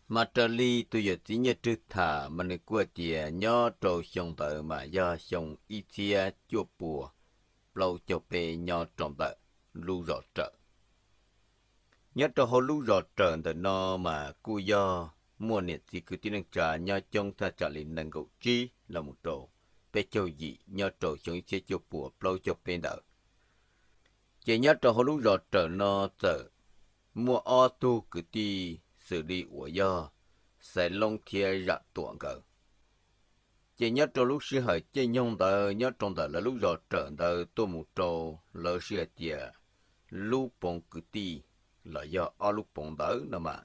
Mas raws li tus yawm txiv Nyiaj Rwg tham mas nws kuj tias nyob rau xyoo ntawd mas yog xyoo ib txhiab cuaj puas plaub caug peb nyob rau ntawm lub zos Rawm. Nyob rau hauv lub zos Rawm ntawm no mas kuj yog muaj niam txiv kwv tij neej tsa nyob coob thaj tsam li nees nkaum tsib los mus rau peb caug yim nyob rau xyoo ib txhiab cuaj puas plaub caug peb ntawd. Ces nyob rau hauv lub zos Rawm no txawm muaj ob tug kwv tij xws li uas yog Xaiv Loob thiab Zam Tuam nkawd. Ces nyob rau lub sij hawm caij nyoog ntawd nyob rau ntawm lawv lub zos Rawm ntawd tuaj mus rau lawv sij hais tias lub poov kwv tij los yog ob lub poov ntawd no mas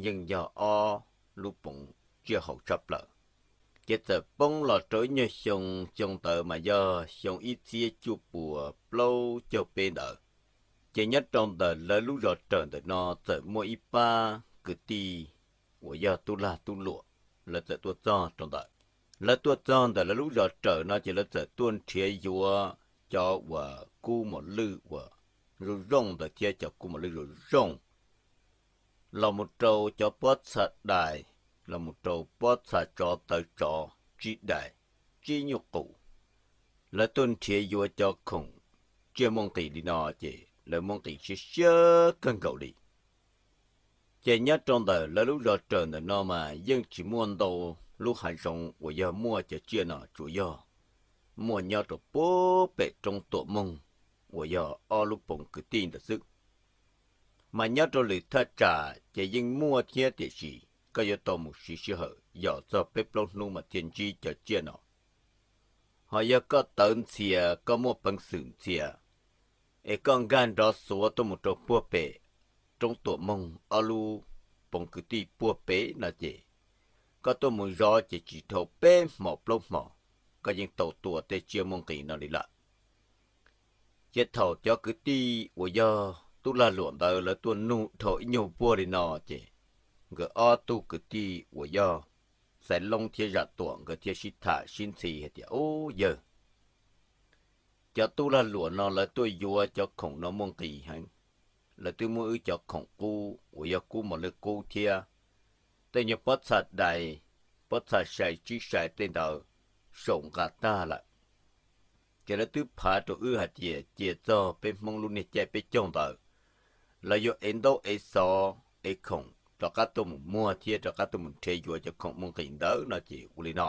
yeej yog ob lub poov tsiaj haum tshaj plaws. Ces txawm poob los rau ib nyuag xyoo, xyoo ntawd mas yog xyoo ib txhiab cuaj puas plaub caug peb ntawd. Ces nyob rau ntawm lawv lub zos Rawm ntawm no txawm muaj ib pab kwv tij uas yog tub lag tub luam, lawv txawm tuaj txog rau ntawd. Lawv tuaj txog ntawm lawv lub zos Rawm no ces lawv txawm tuaj nrhiav yuav cov uas kub mos lwj uas zoo zoo ntawd thiab cov kub mos lwj zoo zoo los mus rau cov pob txha dais, los mus rau pob txha tsov tawv tsov tsib dais, tsib nyuj qus. Lawv tuaj nrhiav yuav cov khoom tsiaj muaj nqis li no ces lawv muaj nqis siab siab kawg nkaus li. Ces nyob rau ntawm lawv lub zos Rawm ntawm no mas yeej tsis muaj ntau lub hav zoov uas yog muaj cov tsiaj no, tsuas yog muaj nyob rau puag pem roob Tuam Moog uas yog ob lub poov kwv tij ntawd xwb. Mas nyob rau lwm thaj tsam ces yeej muaj thiab tiam sis koj yuav tau mus siv sij hawm yos txog peb plaub hnub mas thiaj ntsib cov tsiaj no. Ho yog koj tawv ntxhias, koj muaj peev xwm ntxhias, es koj nkag nrov xuav tuaj mus rau puag pem roob Tuam Moog ob lub poov kwv tij puag pem no ces koj tuaj mus zov ces tsis dhau peb hmo plaub hmo, koj yeej tau tua tej tsiaj muaj nqis no li lawm. Ces thaum cov kwv tij uas yog tub lag luam ntawd lawv tuaj nug dhau ib nyuag vuag li no ces nkawd ob tug kwv tij uas yog Xaiv Loob thiab Zam Tuam nkawd thiaj sib tham sib ntxhi hais tias, Ub yawg, cov tub lag luam no lawv tuaj yuav cov khoom no muaj nqis heev. Lawv twb muab wb cov khoom qub uas yog kub mos lwj qub thiab tej nyuag pob txha dais, pob txha sai tsib sai tej ntawd saum nqa tag lawm. Ces lawv twb phav rau wb hais tias cia txog peb Hmoob lub niag caij peb caug ntawd, lawv yuav ev ntaub ev xov, ev khoom rov qab tuaj mus muag thiab rov qab tuaj mus nrhiav yuav cov khoom muaj nqis ntawd no ces ua li no.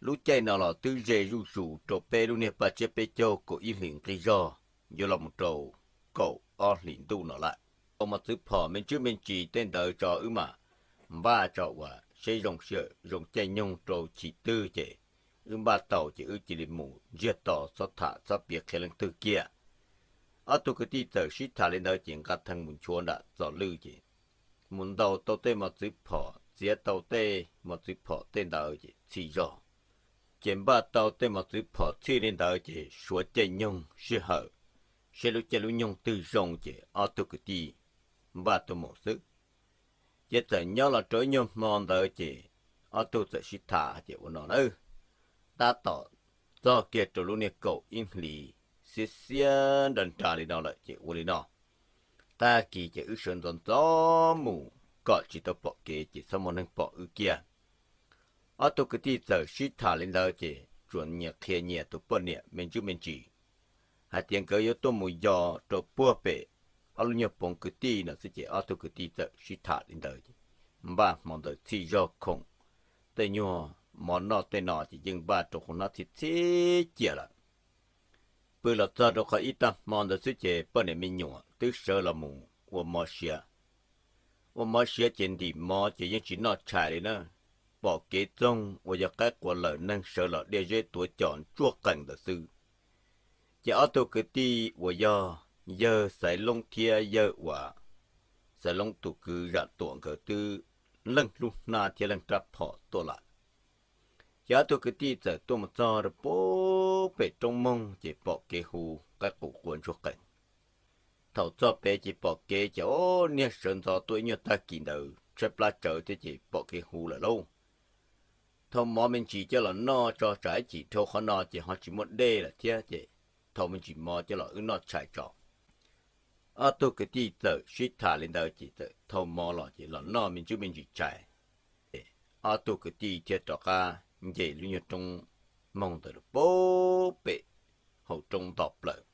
Lub caij no los twb ze zuj zus rau peb lub niag paj tsiab peb caug kaum ib hlis nqi zog yuav los mus rau kaum ob hlis ntuj no lawm. Tau mos txwv phom me ntsis me ntsis tej ntawd tso wb mam npaj tso uas seb zoo sij hawm zoo caij nyoog rau chiv twg ces wb npaj tau ces wb cia li mus ntsiag to txhob tham txhob piav qhia leej twg kiag. Ob tug kwv tij txawm sib tham li ntawd ces nqa theej mus nchuav nram txos lwj ces mus ntaus tau tej mos txwv phom, txiav tau tej mos txwv phom tej ntawd ces txhij zog. Ces npaj tau tej mos txwv phom txhij li ntawd ces suav caij nyoog sij hawm, seb lub caij lub nyoog twg zoo ces ob tug kwv tij npaj tuaj mus xwb. Ces txawm nyob los rau ib nyuag hmo ntawd ces ob tug txawm sib tham hais tias ua no na, tab tom txog kiag rau lub niag kaum ib hlis xiab xiab nra nra li no lawm ces ua li no, tag kis ces wb sawv ntxov ntxov mus kom tsis tau pom kev ces txhob muaj neeg pom wb kiag. Ob tug kwv tij txawm sib tham li ntawd ces tsuas nyias qhia nyias tus poj niam me ntsis me ntsis hais tias nkawd yuav tuaj mus yos rau puag pem ob lub nyuag poov kwv tij no xwb ces ob tug kwv tij txawm sib tham li ntawd ces npaj hmo ntawd txhij zog khoom, tej nyuag mov noj tej no ces yeej npaj rau qhov hnab txhij txhij cia lawm. Pw los txog rau qhov ib tag hmo ntawd xwb ces poj niam me nyuam twb sawv los mus ua mov siav. Ua mov siav ces ntim mov ces yeej tsis noj tshais li na. Pom kev txoog uas yog qaib qua lawm neeg sawv los diaj zeb tuav cos ntsuaj qees ntawd xwb. Ces ob tug kwv tij uas yog yawg Xaiv Loob thiab yawg uas Xaiv Loob tus kwv Zam Tuam nkawd twb leej hlub hnab thiab leej rab phom tuaj lawm. Ces ob tug kwv tij txawm tuaj mus txog rau puag pem roob Moog ces pom kev hu qaib qus qua ntsuag qees. Thaum txog pem ces pom kev ces o, niag sawv ntxov tuaj ib nyuag tag kis ntawd tshaib plab tsawv thiab ces pom kev hu lawm lauj. Thau mov me ntsis coj los noj tso tsam ib chim dhau qhov no ces ho tsis muaj dej lawm thiab ces thau me ntsis mov coj los wb noj tshais tso. Ob tug kwv tij txawm sib tham li ntawd ces txawm thau mov los ces los noj me ntsis me ntsis tshais. Ob tug kwv tij thiaj rov qab nce lub nyuag roob moog ntawd rau puag pem hauv roob nto plaws.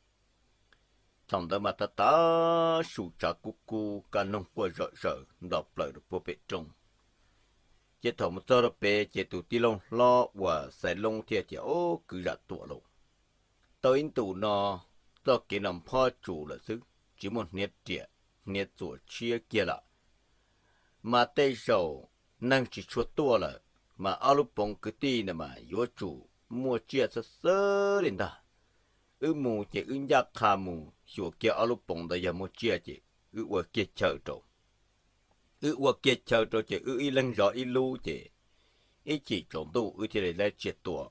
Thaum ntawd mas tab tom su tshav kub kub, kaj noog quaj zom zaws nto plaws rau puag pem roob. Ces thaum mus txog rau pem ces tus tij laug hlob uas Xaiv Loob thiaj tias, Ub, kwv Zam Tuam lauj, tau ib ntus no txoj kev no phob tsus lawm xwb, tsis muaj hniav riam hniav txuas tshiab kiag lawm. Mas tej zaum neeg tsis tshua tuaj lawm, mas ob lub poov kwv tij ntawd mas yuav tsum muaj tsiaj xwb xwb li ntag. Wb mus ces wb ncaj qha mus xyuas kiag ob lub poov ntawd, yog muaj tsiaj ces wb ua kiag chaw rau. Wb ua kiag chaw rau ces wb ib leeg zov ib lub ces ib chim tsaus ntuj wb thiaj li laib tsiaj tua.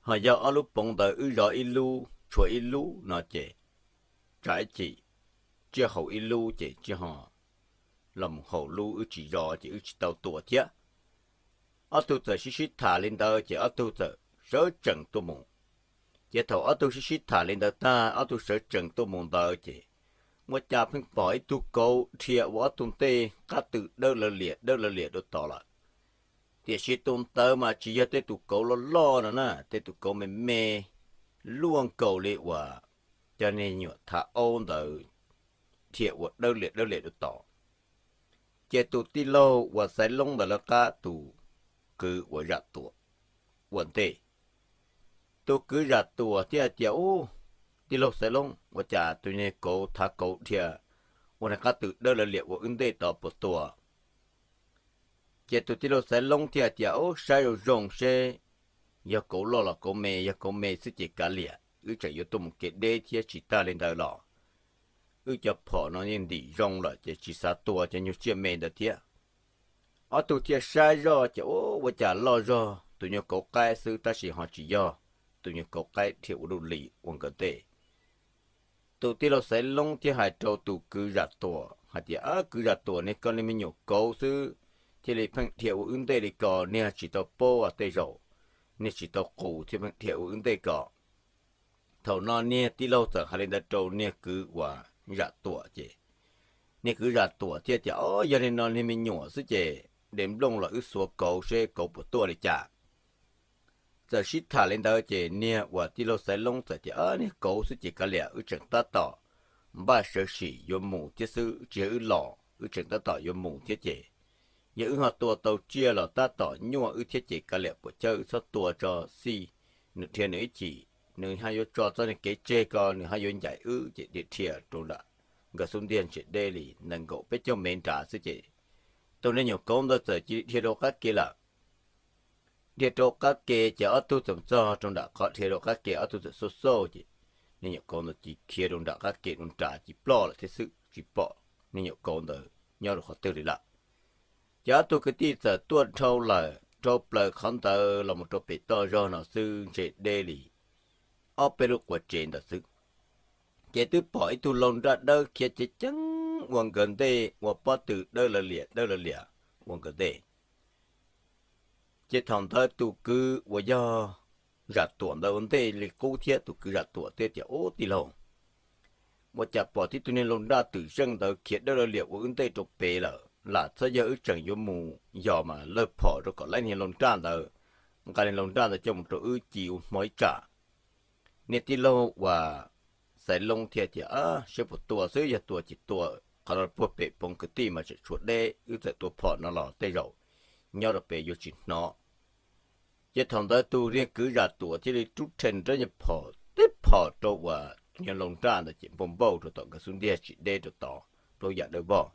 Ho yog ob lub poov ntawd wb zov ib lub tshuav ib lub no ces tsam ib chim tsiaj haus ib lub ces tsiaj ho los mus haus lub wb tsis zov ces wb tsis tau tua thiab. Ob tug txawm sib sib tham li ntawd ces ob tug txawm sawv tsees tuaj mus. Ces thaum ob tug sib sib tham li ntawd tag, ob tug sawv tsees tuaj mus ntawd ces ua cas pheej pom ib tug kauv dhia ua ob tug ntej qab tw dawb lawv liam dawb lawv liam rau tod lawm. Tiam sis tus ntawd mas tsis yog tej tus kauv loj loj no na, tej tus kauv me me luaj nkaus li uas cov niag nyuam thav aub ntawd dhia ua dawb liam dawb liam rau tod. Ces tus tij laug uas Xaiv Loob ntawd lawv qab tus kwv uas Zam Tuam ua ntej. Tus kwv Zam Tuam thiaj hais tias, Ub, tij laug Xaiv Loob, ua cas tus niag kauv thav kauv dhia ua niag qab tw dawb lawv liam ua wb ntej tod puas tua? Ces tus tij laug Xaiv Loob thiaj hais tias, Ub, saib zoo zoo seb yog kauv loj los kauv me, yog kauv me xwb ces kav liam, wb tseem yuav tuaj mus kev deb thiab, tsis tag li ntawd los wb cov phom no yeej ntim zoo lawm ces tsis xav tua cov nyuag tsiaj me ntawd thiab. Ob tug thiaj saib zoj ces, Ub, ua cas loj zog tus nyuag kauv qaib xwb tab sis ho tsis yog tus nyuag kauv qaib dhia ua luj li ua nkawd ntej. Tus tij laug Xaiv Loob thiaj hais rau tus kwv Zam Tuam hais tias, Kwv Zam Tuam, niag koj niag me nyuam kauv xwb thiaj li pheej dhia ua wb ntej li ko, niag tsis tau paub tej zaum niag tsis tau qus thiaj pheej dhia ua wb ntej ko. Thaum no niag tij laug txawm hais li ntawd rau niag kwv uas Zam Tuam ces niag kwv Zam Tuam thiaj tias, Ob, yog li no niag me nyuam xwb ces de nplooj los wb xuav kauv seb kauv puas tuaj li cas. Txawm sib tham li ntawd ces niag uas tij laug Xaiv Loob txawm tias, Niag kauv xwb ces kav liam, wb tseem tab tom npaj sawv sim yuav mus thiab xwb, tsis yog wb los, wb tseem tab tom yuav mus thiab ces yog wb ho tua tau tsiaj los tab tom nyuaj wb thiab ces kav liam puas chawj wb txhob tua tso xij. Nws dhia nws ib chim, nws ho yuav tso txoj niag kev tseg ko, nws ho yuav ncaim wb ces dhia dhia rau nram nkawd xub ntiag ntsia deb li nees nkaum peb caug mev nrad xwb ces tus niag nyuam kauv ntawd txawm cia li dhia rau qab ke lawm. Dhia rau qab ke ces ob tug txawm txog rau nram qhov dhia rau qab ke, ob tug txawm xauj xauj ces niag nyuam kauv ntawd cia li khiav rau nram qab ke rau nrad ces ploj lawm thiab xwb, tsis pom niag nyuam kauv ntawd nyob rau qhov twg li lawm. Ces ob tug kwv tij txawm tuaj dhau lawm dhau plaws qhov ntawd los mus rau pem toj zog no xwb ntsia deb li ob peb lub quav tsev ntawd xwb, ces twb pom ib tug lau nraj dawb khiav ceev ceev ua nkawd ntej, ua pob tw dawb lawv liam dawb lawv liam ua nkawd ntej. Ces thaum ntawd tus kwv uas yog Zam Tuam ntawd ua ntej li qub thiab, tus kwv Zam Tuam thiaj tias, Ub, tij laug, ua cas pom tib tug niag lau nraj twm zeej ntawd khiav dawb lawv liam ua wb ntej rau pem lawm, lam txhob yog wb tseem yuav mus, yog mas lawv phom rau kom laib niag lau nraj ntawd, nqa niag lau nraj ntawd coj mus rau wb ci ua hmo ib tsam. Niag tij laug uas Xaiv Loob thiaj tias, Seb puas tua xwb, yog tua ces tua, qhov no puag pem poov kwv tij mas tseem tshuav deb, wb txawm tua phom no los tej zaum nyob rau pem yuav tsis hnov. Ces thaum ntawd tus niag kwv Zam Tuam thiaj li rub rhe nrab nyuag phom tib phom rau uas tus nyuag lau nraj ntawd ces npauj npauj rau tom nkawd xub ntiag tsis deb rau tod plaub yam dawb vog.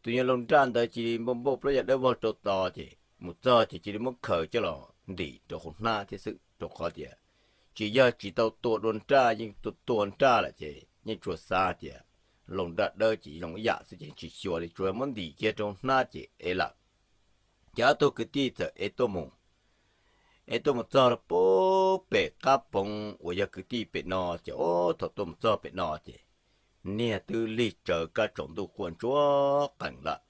Tus nyuag lau nraj ntawd cia li npauj npauj plaub yam dawb vog rau tod ces mus txog ces cia li muab khaws coj los ntim rau hauv hnab thiab xwb, rau qhov tias tsis yog tsis tau tua dua nraj, yeej tua tua nraj lawm ces yeej tsuas xav tias lau nraj dawb ces zoo ib yam xwb ces tsis xyuas li, tsuas muab ntim kiag rau hnab ces ev lawm. Ces ob tug kwv tij txawm ev tuaj mus. Ev tuaj mus txog rau puag pem qab poov uas yog kwv tij pem no ces, ub, thaum tuaj mus txog pem no ces niag twb lig tsawv kab tsaus ntuj quaj ntsuag qees lawm.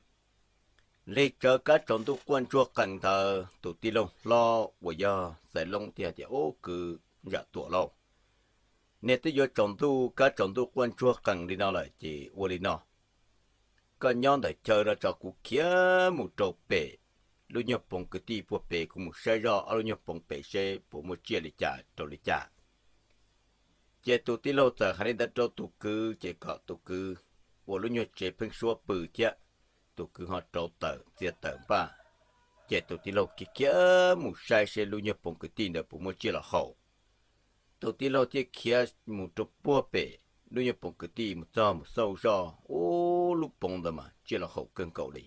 Lig tsawv kab tsaus ntuj quaj ntsuag qees ntawd, tus tij laug hlob uas yog Xaiv Loob thiaj tias, Ub, kwv Zam Tuam lauj, Niag twb yuav tsaus ntuj, kab tsaus ntuj quaj ntsuag qees li no lawm ces ua li no, koj nyob ntawm chaw no tso, kuv khiav mus rau pem lub nyuag poov kwv tij puag pem, kuv mus saib zoj ob lub nyuag poov pem seb puas muaj tsiaj li cas rau li cas. Ces tus tij laug txawm hais li ntawd rau tus kwv, ces kom tus kwv ua lub nyuag tsev pheeb suab pw thiab. Tus kwv ho rauv taws txiav taws npaj, ces tus tij laug khiav khiav mus saib seb lub nyuag poov kwv tij ntawd puas muaj tsiaj los haus. Tus tij laug thiaj khiav mus rau puag pem lub nyuag poov kwv tij, mus txog mus xauj zoj, ub, lub poov ntawd mas tsiaj los haus kawg nkaus li.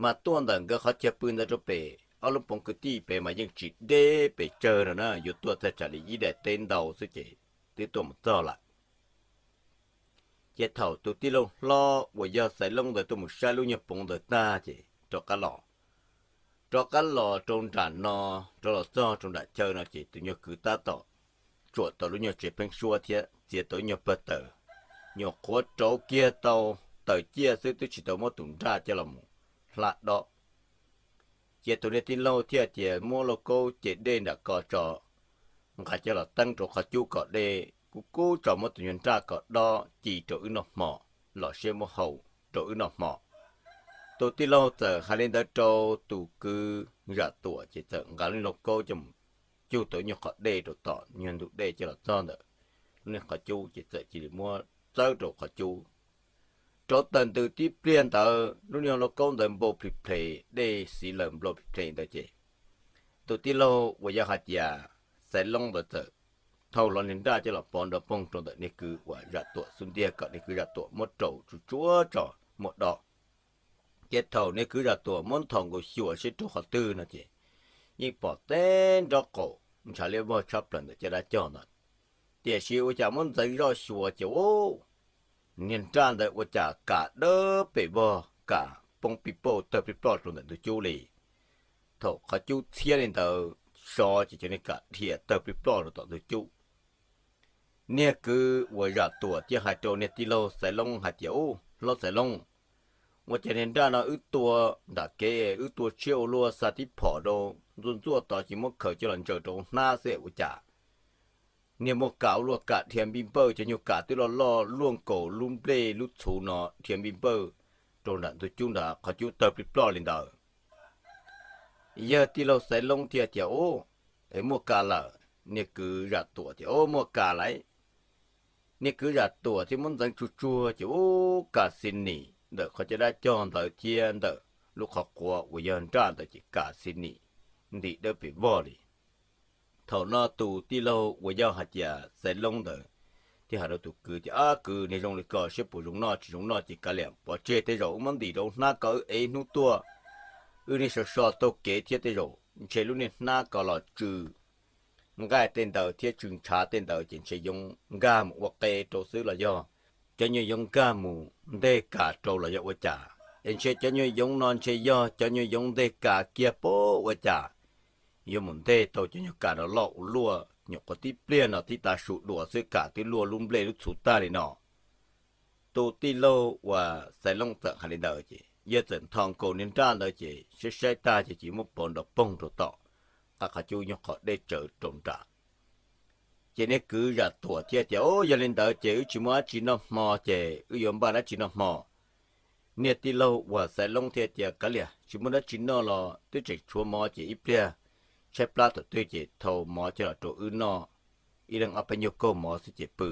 Mas tuaj ntawm nkawd qhov chaw pw ntawd rau pem ob lub poov kwv tij pem mas yeej tsis deb pes tsawg no na, yuav tuaj txog tsam li ib daim teb ntau xwb ces twb tuaj mus txog lawm. Ces thaum tus tij laug hlob uas yog Xaiv Loob ntawd tuaj mus saib lub nyuag poov ntawd tag ces rov qab los, rov qab los rau nram no, rov los txog rau nram chaw no ces tus nyuag kwv tab tom tsuam tau lub nyuag tsev pheeb suab thiab txiav tau ib nyuag pawg taws, nyuam qhuav rauv kiag tau taws ciaj xwb, twb tsis tau muab tus nraj coj los mus hla dob. Ces tus niag tij laug thiaj tias muab lauj kaub ce dej nram ko tso, nqa coj los teeb rau qhov cub kom dej kub kub tso, muab tus nyuag nraj kom dob ci rau wb noj hmo los seb muab hau rau wb noj hmo. Tus tij laug txawm hais li ntawd rau tus kwv Zam Tuam ces txawm nqa lub lauj kaub coj mus cug tau ib nyuag qhov dej rau tom nyuag ntug dej coj los txog ntawm lub niag qhov cub ces txawm cia li muab txawb rau qhov cub. Rau tawm ntws tib pliag ntawd lub niag lauj kaub ntawd npau plis ples, dej xiv laws npau plis ples ntawd ces tus tij laug uas yog hais tias Xaiv Loob ntawd txawm thau hlo niag nraj coj los pov nrov poog rau ntawm niag kwv uas Zam Tuam xub ntiag kom niag kwv Zam Tuam muab rau tsuj tsuav tso muab dob. Ces thaum niag kwv Zam Tuam muab nthos nkaus xyuas seb rau qhov twg no ces yeej pom teb nraub qaum ntshav liab vog tshaj plaws ntawm caj dab cog ntawd. Tiam sis ua cas muab ntxeev zoj xyuas ces ub, niag nraj ntawd ua cas kam dawb pes vog, kam poob pij pauj tawg plij ploj rau ntawm ntug cub li. Thaum qhov cub txhiab li ntawd so ces cov niag kam dhia tawg plij ploj rau tom ntug cub. Niag kwv uas Zam Tuam thiaj hais rau niag tij laug Xaiv Loob hais tias, Ub, hlob Xaiv Loob, ua cas niag nraj no wb tua nram kev, wb tua tshiab ua luaj xa tib phom rau ntxuaj ntxuaj tod ces muab khaws coj los ntsaws rau hauv hnab xwb ua cas niag muaj kam ua luaj, kam dhia npij npawj, cov nyuag kam twb loj loj luaj nkaus lub nplej lub txhuv no dhia npij npawj rau nram ntug cub nrad, qhov cub tawg plij ploj li ntawd. Yawg tij laug Xaiv Loob thiaj tias, Ub, es muaj kam lawm? Niag kwv Zam Tuam tias, Ub, muaj kam lawm. Niag kwv Zam Tuam thiaj muab ntxeev tsuj tsuag ces ub, kam xi nim ntawm qhov caj dab cog ntawd thiab ntawm lub qhov quav uas yog nraj ntawd ces kam xi nim ntim dawb pes vog li. Thaum no tus tij laug uas yog hais tias Xaiv Loob ntawd thiaj hais rau tus kwv tias, Ab kwv, niag zoo li ko siab puas zoo noj tsis zoo noj ces kav liam pov tseg, tej zaum wb muab ntim rau hnab ko wb ev hnub tuaj, wb niaj so so taug kev thiab tej zaum ntshe lub niag hnab ko los tsw nqaij tej ntawd thiab tsw ntshav tej ntawd ces ntshe yoov nkag mus ua qe rau xwb los yog cov nyuag yoov nkag mus nteg kas rau los yog ua cas, es ntshe cov nyuag yoov no ntshe yog cov nyuag yoov nteg kas kiag pab ua cas yuav mus nteg tau cov nyuag kas no loj ua luaj, nyuam qhuav tib pliag no tib tav su dua xwb kam twb luaj lub nplej lub txhuv tag li no. Tus tij laug uas Xaiv Loob txawm hais li ntawd ces yawg txawm ntho nkaus niag nraj ntawd ces saib saib tag ces cia muab pov nrov poog rau tom qab qhov cub nyob qhov deb tsawv rau nram. Ces niag kwv Zam Tuam thiaj tias, Ub, yog li ntawd ces wb tsis muaj dab tsi noj hmo ces wb yuav npaj dab tsi noj hmo? Niag tij laug uas Xaiv Loob thiaj tias, Kav liam, tsis muaj dab tsi noj los twb tseem tshuav mov ces ib pliag tshaib plab thaum twg ces thau mov coj los rau wb noj ib leeg ob peb nyuag kaug mov xwb ces pw.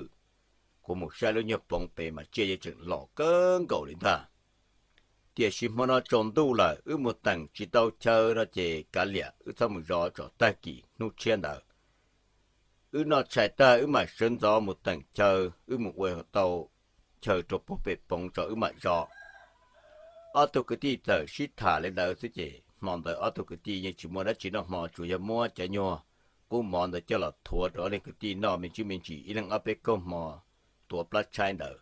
Kuv mus saib lub nyuag poov pem mas tsiaj yeej tseem los kawg nkaus li ntag. Tiam sis hmo no tsaus ntuj lawm wb mus teem tsis tau chaw no ces kav liam wb txhob mus zov tso, tag kis hnub tshiab ntawd wb noj tshais tag wb mam sawv ntxov mus teem chaw, wb mus ua tau chaw rau puag pem poov tso wb mam zov. Ob tug kwv tij txawm sib tham li ntawd xwb ces hmo ntawd ob tug kwv tij yeej tsis muaj dab tsi noj hmo, tsuas yog muab cov nyuag qub mov ntawd coj los thuav rau ob leeg kwv tij noj me ntsis me ntsis ib leeg ob peb kaug hmo tuav plab tshaib ntawd.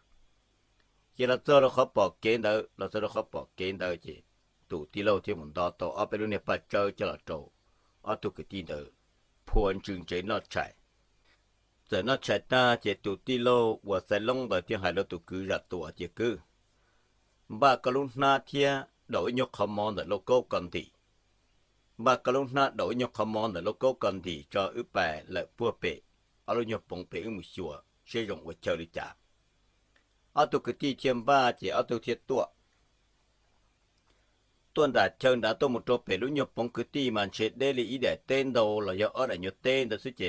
Ces los txog rau qhov pom kev ntawd, los txog rau qhov pom kev ntawd ces tus tij laug thiaj mus ntov tau ob peb lub niag paj tsawb coj los rau ob tug kwv tij ntawd phua ntsws ntsev noj tshais. Txawm noj tshais tag ces tus tij laug uas Xaiv Loob ntawd thiaj hais rau tus kwv Zam Tuam tias, Kwv, npaj koj lub hnab thiab daus ib nyuag qhov mov ntawm lauj kaub ko ntim. Npaj koj lub hnab daus ib nyuag qhov mov ntawm lauj kaub ko ntim tso wb pais lawm puag pem ob lub nyuag poov pem wb mus xyuas seb zoo ua chaw li cas. Ob tug kwv tij thiaj npaj ces ob tug thiaj tuaj tuaj nram chaw nrad tuaj mus rau pem lub nyuag poov kwv tij mas ntshe deb li ib daim teb ntau los yog ob daim nyuag teb ntawd xwb ces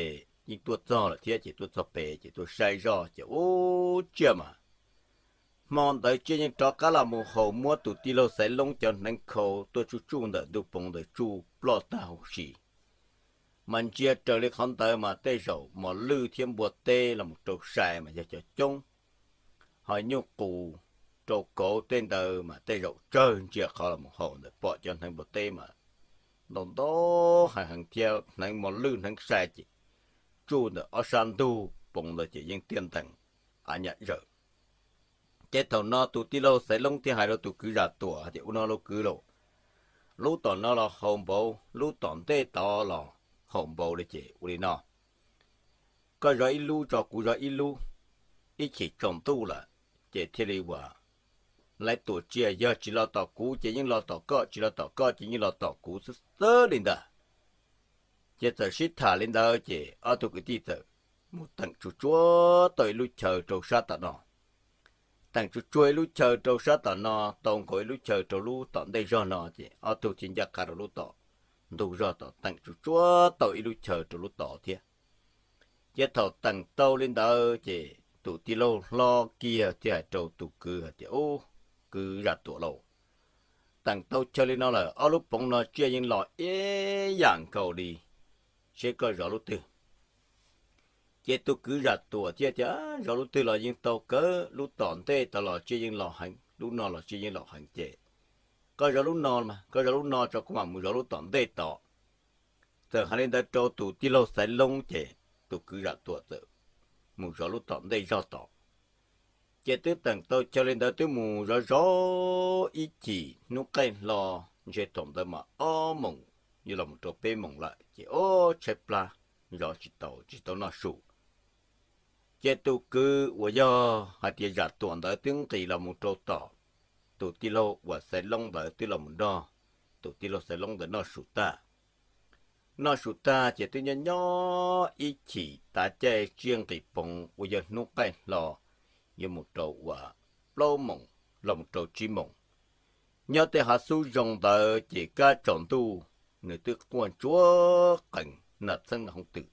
yeej tuaj txog lawm thiab ces tuaj txog pem ces tuaj saib zoj ces ub tsiaj mas hmo ntawd tsiaj yeej rov qab los mus haus muab tus tij laug Xaiv Loob cov hneev khau tuaj tsuj tsuj ntawm ntuj poov ntawd tsuj ploj tag huv si. Mas ntsia raws li qhov ntawd mas tej zaum mos lwj thiab npua teb los mus rau sai mas yog cov coob, ho nyuj qus rau kauv tej ntawd mas tej zaum tsawg ntsia qhov los mus haus ntawd pom cov hneev npua teb mas ntau ntau heev heev thiab hneev mos lwj hneev sai ces tsuj ntawm ob sab ntug poov ntawd ces yeej tiaj ntees av nyam zawm. Ces thaum no tus tij laug Xaiv Loob thiaj hais rau tus kwv Zam Tuam tias, ua no lauj kwv lauj, lub tom no los haus npaum, lub tom ntej tod los haus npaum li ces ua li no, koj zov ib lub tso kuv zov ib lub, ib chim tsaus ntuj lawm ces thiaj li ua lawv tua tsiaj, yog tsis los tom kuv ces yeej los tom koj, tsis los tom koj ces yeej los tom kuv xwb xwb li ntawd. Ces txawm sib tham li ntawd ces ob tug kwv tij txawm mus teem tsuag tsuag tau ib lub chaw rau sab tom no. Teem tsuag tsuag ib lub chaw rau sab tom no, tau nkaus ib lub chaw rau lub tom ntej zog no ces ob tug thiaj ncaj qha rau lub tom ntug zog tom teem tsuag tsuag tau ib lub chaw rau lub tod thiab. Ces thaum teem tau li ntawd ces tus tij laug hlob kiag thiaj hais rau tus kwv hais tias, ub, kwv Zam Tuam lauj, teem tau chaw li no lawm ob lub poov no tsiaj yeej los ib yam nkaus li, seb koj zov lub twg. Ces tus kwv Zam Tuam thiaj tias, zov lub twg los yeej tau kawg, lub tom ntej tod los tsiaj yeej los heev, lub no los tsiaj yeej los heev ces koj zov lub no mas, koj zov lub no tso kuv mam mus zov lub tom ntej tod. Txawm hais li ntawd rau tus tij laug Xaiv Loob ces tus kwv Zam Tuam txawm mus zov lub tom ntej zog tod. Ces twb teem tau chaw li ntawd twb mus zov zov ib chim hnub qaij hlo, ntshe thaum ntawd mas ob moos yuav los mus rau peb moos lawm ces ob tshaib plab, zov tsis tau tsis tau noj su. Ces tus kwv uas yog hais tias Zam Tuam ntawd twb nqis los mus rau tom tus tij laug uas Xaiv Loob ntawd twb los mus nrog tus tij laug Xaiv Loob ntawd noj su tag. Noj su tag ces twb nyob nyob ib chim tav caij tsiaj nqis poov uas yog hnub qaij hlo yuav mus rau uas plaub moos los mus rau tsib moos. Nyob tej hav xub zoo ntawd ces kab tsaus ntuj nws twb quaj ntsuag qees nas txheeb nas hoob twm,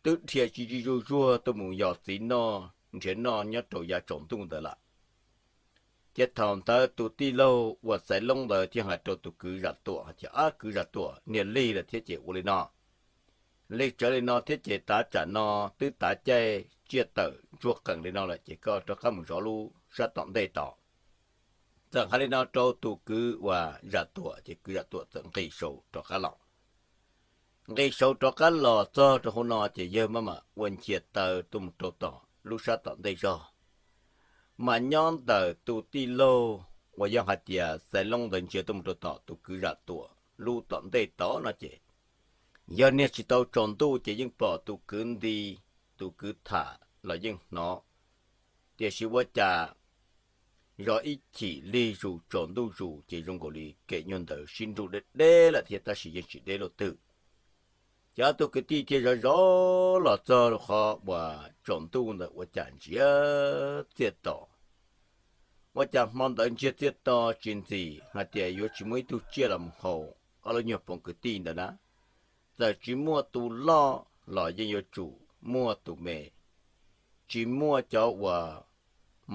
twb dhia tsis tsis zuj zuag tuaj mus yos txiv noj nrhiav noj nyob rau yav tsaus ntuj ntawd lawm. Ces thaum ntawd tus tij laug uas Xaiv Loob ntawd thiaj hais rau tus kwv Zam Tuam hais tias, ab kwv Zam Tuam, niag lig lawm thiab ces ua li no, lig tsawv li no thiab ces tav tsam no twb tav caij tsiaj tawm ntsuag qees li no lawm ces koj rov qab mus zov lub sab tom ntej tod. Txawm hais li no rau tus kwv uas Zam Tuam ces kwv Zam Tuam txawm nqis saud rov qab los. Nqis saud rov qab los txog rau hauv no ces yawg maj mam ua nchias taw tuaj mus rau tom lub sab tom ntej zog. Mas nyob ntawm tus tij laug uas yog hais tias Xaiv Loob ntawd ntsia tuaj mus rau tom tus kwv Zam Tuam lub tom ntej tod no ces yog niag tsis tau tsaus ntuj ces yeej pom tus kwv nti, tus kwv tham los yeej hnov. Tiam sis ua cas zov ib chim lig zus tsaus ntuj zus ces zoo nkaus li kem nyuag ntawd sib nrug deb deb lawm thiab tab sis yeej tsis deb luaj twg. Ces ob tug kwv tij thiaj zov zov los txog qhov uas tsaus ntuj ntawd ua cas ntsia txiaj tos. Ua cas hmo ntawd ntsia txiaj tos tsis ntxim hais tias yuav tsis muaj ib tug tsiaj los mus haus ob lub nyuag poov kwv tij ntawd na. Txawm tsis muaj tus loj los yeej yuav tsum muaj tus me, tsis muaj cov uas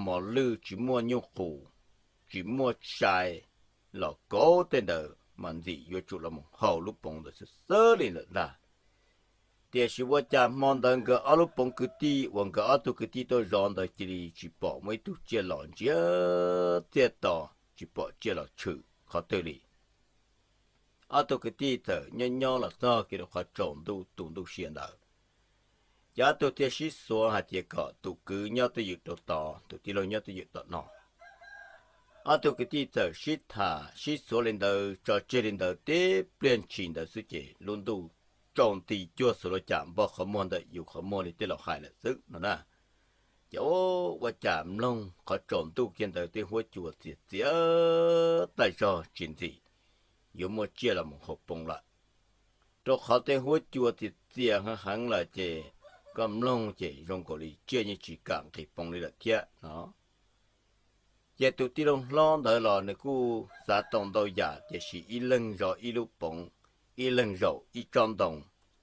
mos lwj, tsis muaj nyuj qus, tsis muaj sai los kauv tej ntawd mas ntxim yuav tsum los mus haus lub poov ntawd xwb xwb li lawm ntag. Tiam sis ua cas hmo ntawd nkawd ob lub poov kwv tij uas nkawd ob tug kwv tij tuaj zov ntawd cia li tsis pom muaj ib tug tsiaj los ntsia txiaj tos, tsis pom tsiaj los tshwm qhov twg li. Ob tug kwv tij txawm nyob nyob los txog kiag rau qhov tsaus ntuj tu ntuj sia ntawd. Ces ob tug thiaj sib xuav hais tias kom tus kwv nyob twj ywm rau tod, tus tij laug nyob twj ywm tom no. Ob tug kwv tij txawm sib tham sib xuav li ntawd tso tseg li ntawd tib pliag ntshis ntawd xwb ces lub ntuj tsaus nti cuag xuas los cas npog qhov muag ntawm yus qhov muag li tej laus hais lawm xwb no na. Ces ua cas mloog qhov tsaus ntuj kiag ntawd tej huab cua txias txias tag zog tsis ntxim yuav muaj tsiaj los mus haus poov lawm. Rau qhov tej huab cua txias txias heev heev lawm ces koj mloog ces zoo nkaus li tsiaj yeej tsis kam nqis poov li lawm thiab no. Ces tus tij laug hlob ntawd los nws kuj xav tau ntau yam, tiam sis ib leeg zov ib lub poov, ib leeg zaum ib tsob ntoo,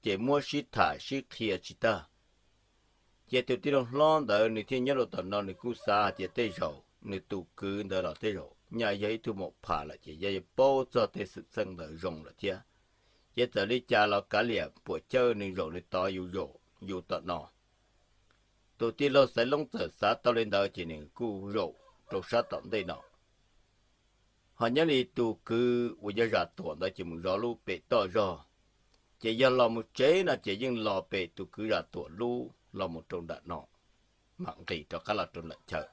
ces muab sib tham sib qhia tsis tag. Ces tus tij laug hlob ntawd nws thiaj nyob rau tom no nws kuj xav hais tias tej zaum nws tus kwv ntawd los tej zaum nyaj yog ib tug maum phas lawm ces yog yuav paub txog tej xwm txheej ntawd zoo lawm thiab. Ces txawm li cas los kav liam puam chawj nws zaum nws tod yus zaum yus tom no. Tus tij laug Xaiv Loob txawm xav tau li ntawd ces nws kuj zaum rau sab tom ntej no. Ho nyob li tus kwv uas yog Zam Tuam ntawd ces mus zov lub pem toj zog, ces yog los mus tsev no ces yeej los pem tus kwv Zam Tuam lub los mus rau nram no, mam nqis rov qab los rau nram chaw.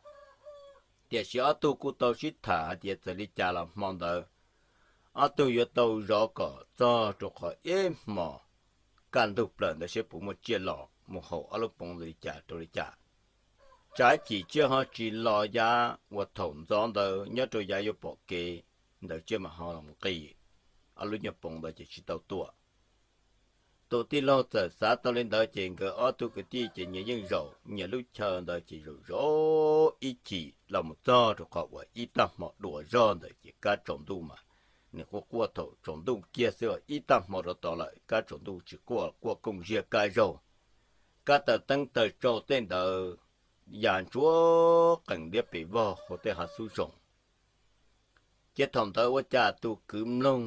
Tiam sis ob tug kuj tau sib tham hais tias txawm li cas los hmo ntawd ob tug yuav tau zov kom txog rau qhov ib hmos kaj ntug plaws ntawd seb puas muaj tsiaj los mus haus ob lub poov ntawd li cas rau li cas. Tsam ib chim tsiaj ho tsis los yav uas thaum ntxov ntawd nyob rau yav yuav pom kev ntawd tsiaj mam ho los nqis ob lub nyuag poov ntawd ces tsis tau tua. Tus tij laug txawm xav tau li ntawd ces nkawd ob tug kwv tij ces nyias yeej zaum nyias lub chaw ntawd ces zaum zaum ib chim los mus txog rau qhov uas ib tag hmo dua zog ntawd ces kab tsaus ntuj mas nws quaj quaj thaum tsaus ntuj kiag xwb, ib tag hmo rau tod lawm kab tsaus ntuj tsis quaj, quaj kooj ziag kaj zaug. Kab taws teeb taws tsau tej ntawd ya ntsuab qees liab pes vog hauv tej hav xub zoov. Ces thaum ntawd ua cas tus kwv mloog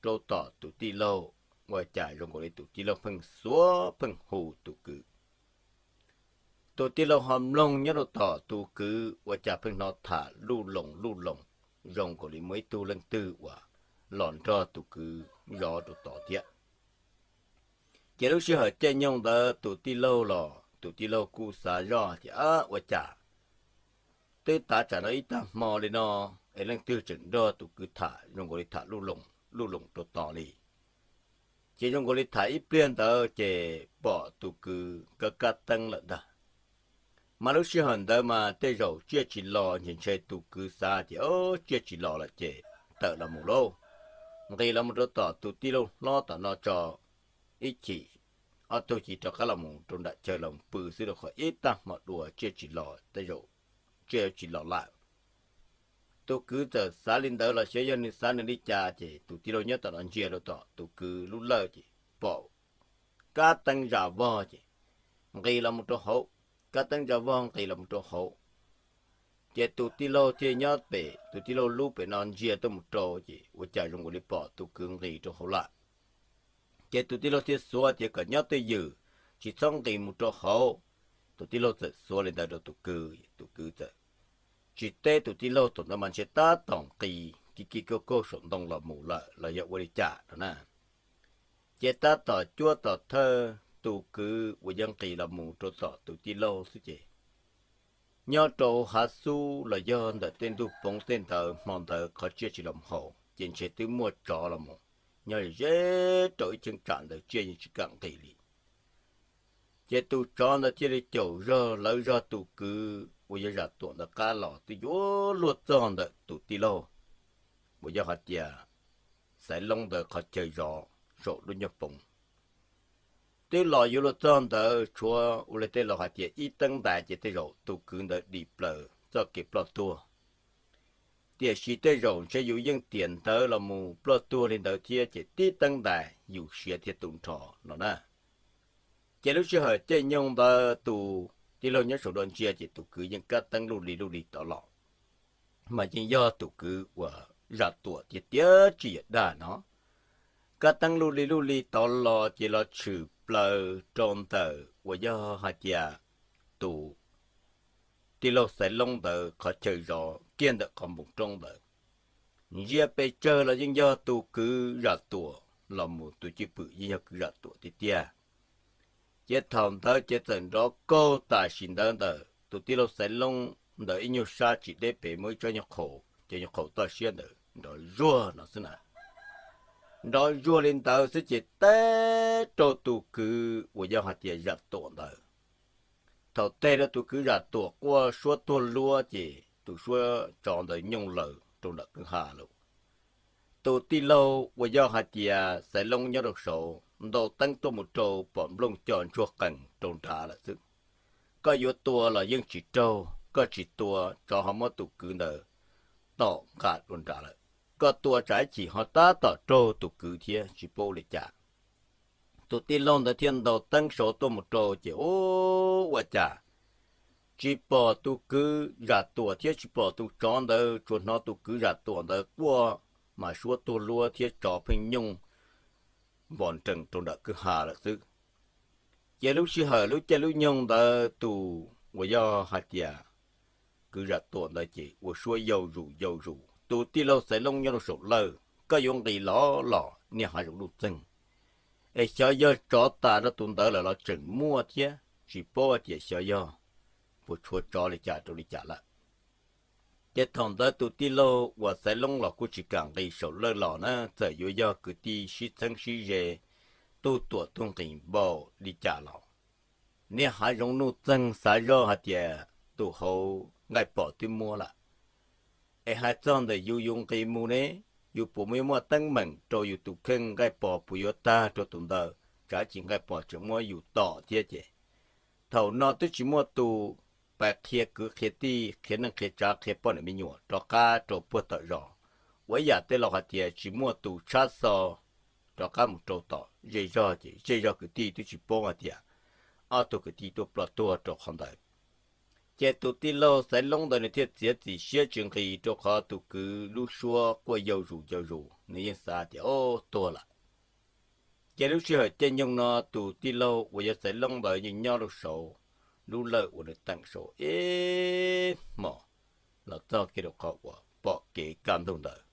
rau tom tus tij laug, ua cas zoo nkaus li tus tij laug pheej xuav pheej hu tus kwv. Tus tij laug ho mloog nyob rau tom tus kwv ua cas pheej hnov tham luj loos luj loos, zoo nkaus li muaj ib tug leej twg uas los nrog tus kwv zov rau tod thiab. Ces lub sij hawm caij nyoog ntawd tus tij laug los tus tij laug kuj xav zoj tias, Ab, ua cas twb tav tsam no ib tag hmo li no es leej twg tseem nrog tus kwv tham zoo nkaus li tham luj loos luj loos rau tod li? Ces zoo nkaus li tham ib pliag ntawd ces pom tus kwv kab kab teeb lawm ntag. Mas lub sij hawm ntawd mas tej zaum tsiaj tsis los ntshe ntshe tus kwv xav tias, O, tsiaj tsis los lawm ces tawm los mus lauj, nqis los mus rau tom tus tij laug hlob tom no tso, ib chim ob tug cia rov qab los mus rau nram chaw los pw xwb rau qhov ib tag hmo dua tsiaj tsis los, tej zaum tsiaj tsis los lawm. Tus kwv txawm xav li ntawd los xyov yog nws xav nws li cas ces tus tij laug nyob tom no ntsia rau tom tus kwv lub lawj ces pom kab teeb zaj vog ces nqis los mus rau hauv, kab teeb zaj vog nqis los mus rau hauv. Ces tus tij laug thiaj nyob pem tus tij laug lub pem no ntsia tuaj mus rau ces ua cas zoo nkaus li pom tus kwv nqis rau hauv lawm. Ces tus tij laug thiaj xuav tias kom nyob twj ywm, tsis txhob nqis mus rau hauv. Tus tij laug txawm xuav li ntawd rau tus kwv, tus kwv txawm tsis teb tus tij laug, thaum ntawd mas ntshe tab tom nqis kiv kiv kaug kaug saum ntoo los mus lawm los yog ua li cas no na. Ces tab tom cuab tom thawj tus kwv uas yog nqis los mus rau tom tus tij laug xwb ces nyob rau hav xub los yog ntawm tej ntug poov tej ntawd hmo ntawd qhov tsiaj tsis los haus ces ntshe twb muaj tsov los mus nyob ze rau ib cheeb tsam ntawd tsiaj yeej tsis kam nqis li. Ces tus tsov ntawd thiaj li caum zog lawv zog tus kwv uas yog Zam Tuam ntawd qab los twb yuav luag txog ntawm tus tij laug uas yog hais tias Xaiv Loob ntawd qhov chaw zov saum lub nyuag poov. Twb los yuav luag txog ntawd tshuav ua li tej laus hais tias ib teeb ntais ces tej zaum tus kwv ntawd dim plaws txoj kev ploj tuag. Tiam sis tej zaum ntshe yus yeej tiam ntawd los mus ploj tuag li ntawd thiab ces tib teeb ntais yus siav thiaj tu nrho no na. Ces lub sij hawm caij nyoog ntawd tus tij laug nyob saum dua ntsia ces tus kwv yeej kab teeb luj li luj li tod los, mas yeej yog tus kwv uas Zam Tuam tiag tiag tsis yog dag no. Kab teeb luj li luj li tod los ces los tshwm plaws rau ntawm uas yog hais tias tus tij laug Xaiv Loob ntawd qhov chaw zov kiag ntawm qhov npoo roob ntawd. Ntsia pes tsawg los yeej yog tus kwv Zam Tuam los mus, tus cwj pwm yeej yog kwv Zam Tuam tiag tiag. Ces thaum ntawd ces txawm nrov kaug tam sim ntawd ntawm tus tij laug Xaiv Loob ntawd ib nyuag sab tsis deb pem muaj ib tsob nyuag qhaus, cov nyuag qhaus toj siab ntawd nrov zuag no xwb na. Nrov zuag li ntawd xwb ces teb rau tus kwv uas yog hais tias Zam Tuam ntawd. Thaum teb rau tus kwv Zam Tuam quaj suab tuag luab ces tus suab tsov ntawd nyooj laws rau nram kwj ha lawm. Tus tij laug uas yog hais tias Xaiv Loob nyob rau saud ntaus teeb tuaj mus rau pom nplooj co ntsuag qees rau nrad lawm xwb. Koj yuav tua los yeej tsis raug, koj tsis tua tsov ho muab tus kwv ntawd tom nqa dua nrad lawm. Koj tua tsam ib chim ho tab tom raug tus kwv thiab tsis paub ua li cas. Tus tij laug ntawd thiaj ntaus teeb saud tuaj mus rau ces ua cas tsis pom tus kwv Zam Tuam thiab tsis pom tus tsov ntawd, tsuas hnov tus kwv Zam Tuam ntawd quaj mas suab tuag luab thiab tsov pheej nyooj npos nrees rau nram kwj ha lawm xwb. Ces lub sij hawm lub caij lub nyoog ntawd tus uas yog hais tias kwv Zam Tuam ntawd ces ua suab yau zus yau zus. Tus tij laug Xaiv Loob nyob rau saum lawj, koj yuav nqis los los niaj hav zoov nuj txeeg, es xyov yog tsov tas rau tus ntawd lawm los tseem muaj thiab, tsis paub tias xyov yog puas tshuav tsov li cas rau li cas lawm. Ces thaum ntawd tus tij laug uas Xaiv Loob los kuj tsis kam nqis saum lawj los na, txawm yuav yog kwv tij sib txheeb sib ze tug tuam tug nqis npaum li cas los niaj hav zoov nuj txeeg xav zoj hais tias tus hauv nqaij pos twb muab lawm. Es hais txog ntawm yus, yus nqis mus ne, yus puas yuav muaj teeb meem rau yus tus kheej, nqaij pos puas yuav tag rau tus ntawd, tsam ib chim nqaij pos tseem muab yus tom thiab ces thaum no twb tsis muaj tus pais qhia kwv qhia tij, qhia neej qhia tsav, qhia poj niam me nyuam rov qab rau puag tom zos. Ua ib yam tej laus hais tias tsis muaj tus tshab xo rov qab mus rau tom zej zog ces zej zog kwv tij twb tsis paub hais tias ob tug kwv tij tuaj ploj tuag rau qhov ntawd. Ces tus tij laug Xaiv Loob ntawd nws thiaj txiav txim siab tsis nqis rau qhov tus kwv lub suab quaj yau zus yau zus, nws yeej xav tias o, tuag lawm. Ces lub sij hawm caij nyoog no tus tij laug uas yog Xaiv Loob ntawd yeej nyob rau saud lub lawj uas nws teem saud ib hmos los txog kiag rau qhov uas pom kev kaj ntug ntawd.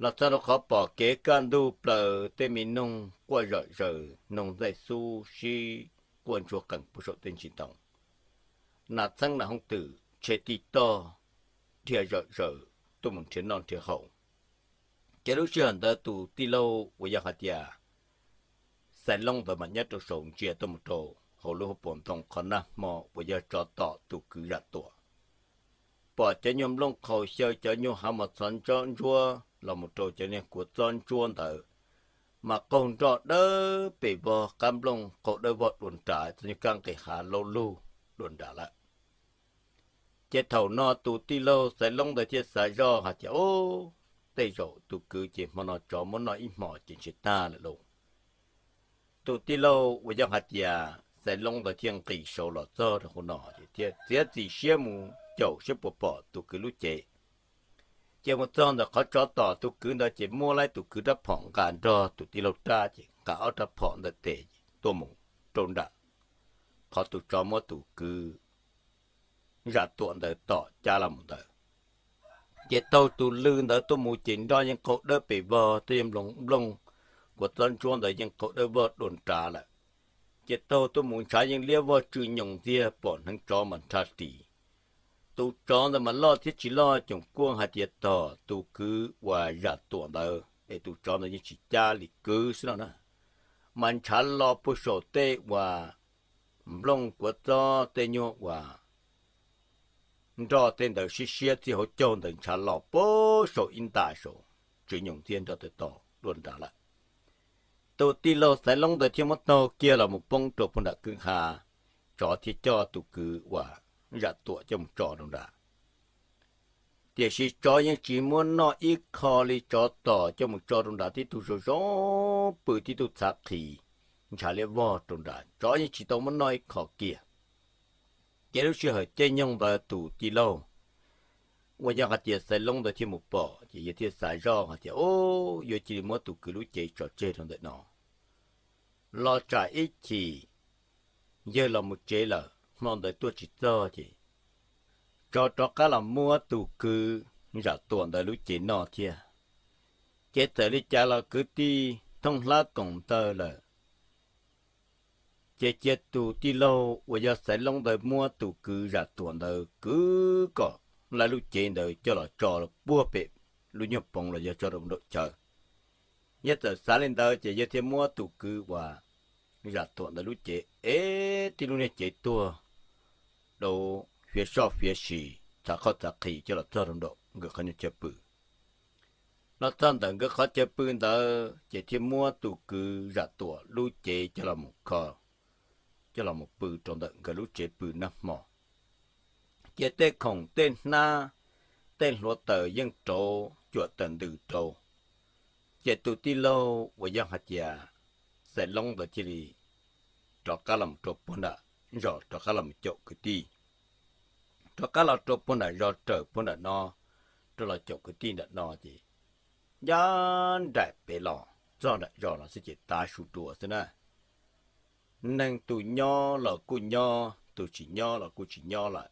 Los txog rau qhov pom kev kaj ntug plaws tej me noog quaj zom zaws, noog ntxaij xub sib quaj ntsuag qees puag saum tej ntsis ntoo. Nas txheeb nas hoob twm tshe tij toj dhia zom zaws tuaj mus nrhiav noj nrhiav haus. Ces lub sij hawm ntawd tus tij laug uas yog hais tias Xaiv Loob ntawd mas nyob rau saum ntsia tuaj mus rau hauv lub hauv paus ntoo qhov nag hmo uas yog tsov tom tus kwv Zam Tuam. Pom cov nyuag nplooj qhaus xyaw, cov nyuag hav mos txhob ntsob ntsuab los mus rau cov niag kuav txob ntsuab ntawd, mas qaug nroj dawb pes vog, qab nplooj qaug dawb vog dua nrad, txog nyuag kab nqis hav laub lug dua nrad lawm. Ces thaum no tus tij laug Xaiv Loob ntawd thiaj xav zoj hais tias, o, tej zaum tus kwv ces hmo no tsov muab noj ib hmos ces ntshe tag lawm lauj. Tus tij laug uas yog hais tias Xaiv Loob ntawd thiaj nqis saud los txog rau hauv no ces thiaj txiav txim siab mus caum saib puas pom tus kwv lub cev. Ces mus txog ntawm qhov tsov tom tus kwv ntawd ces muab laib tus kwv rab phom nqa nrog tus tij laug rab ces nqa ob rab phom ntawm tes tuaj mus rau nram qhov tus tsov muab tus kwv Zam Tuam ntawd tom cab los mus ntawd. Ces taug tus lw ntawd tuaj mus ces nroj yeej qaug dawb pes vog, tej nplooj kuav txob ntsuab ntawd yeej qaug dawb vog dua nrad lawm. Ces taug tuaj mus ntshav yeej liab vog tsw nyoos ntxiag, pom hneev tsov mas nrhab ris. Tus tsov ntawd mas loj thiab tsis loj, coom kuaj hais tias tom tus kwv uas Zam Tuam ntawd es tus tsov ntawd yeej tsis cab li kwv xwb no na. Mas ntshav los puag saum tej uas nplooj kuav txob tej nyuag uas nroj tej ntawd siab siab txij hauv caug ntawd ntshav los puag saum ib nta saud, tsw nyoos ntxiag nroj tawg to dua nrad lawm. Tus tij laug Xaiv Loob ntawd thiaj muab taug kiag los mus poob rau puag nram kwj ha, tsov thiaj coj tus kwv uas Zam Tuam coj mus tso rau nrad. Tiam sis tsov yeej tsis muab noj ib qho li, tsov tom coj mus tso rau nrad tib tug zoo zoo pw, tib tug txhav qhis ntshav liab vog rau nrad, tsov yeej tsis tau muab noj ib qho kiag. Ces lub sij hawm caij nyoog ntawd tus tij laug uas yog hais tias Xaiv Loob ntawd thiaj mus pom ces yawg thiaj xav zoj hais tias, o, yuav cia li muab tus kwv lub cev tso tseg rau ntawm no, los tsam ib chim yawg los mus tsev lawm hmo ntawd tuaj tsis txog ces tsov rov qab los muab tus kwv Zam Tuam ntawd lub cev noj thiab. Ces txawm li cas los kwv tij thooj hlab koom ntawd lawm. Ces cia tus tij laug uas yog Xaiv Loob ntawd muab tus kwv Zam Tuam ntawd kwv kom laib lub cev ntawd coj los tso puag pem lub nyuag poov los yog tso rau nraum chaw. Yog txawm xav li ntawd ces yawg thiaj muab tus kwv uas Zam Tuam ntawd lub cev ev tib lub niag cev tuag dau fiav soj fiav sis, txhav qhoj txhav qhis coj los txog rau nraum nkawd qhov nyuag chaw pw. Los txog ntawm nkawd qhov chaw pw ntawd ces thiaj muab tus kwv Zam Tuam lub cev coj los mus kho, coj los mus pw rau ntawm nkawd lub tsev pw nag hmo. Ces tej khoom tej hnab, tej hluav taws yeej rauv cuam tawm ntws rau. Ces tus tij laug uas yog hais tias Xais Loob ntawd thiaj li rov qab los rau puag nram zos, rov qab los caum kwv tij, rov qab los rau puag nram zos, raws puag nram no rov los caum kwv tij nram no ces ncaj nraim pem los txog nram zos no xwb ces tav su dua xwb na. Neeg tus nyob los kuj nyob, tus tsis nyob los kuj tsis nyob lawm.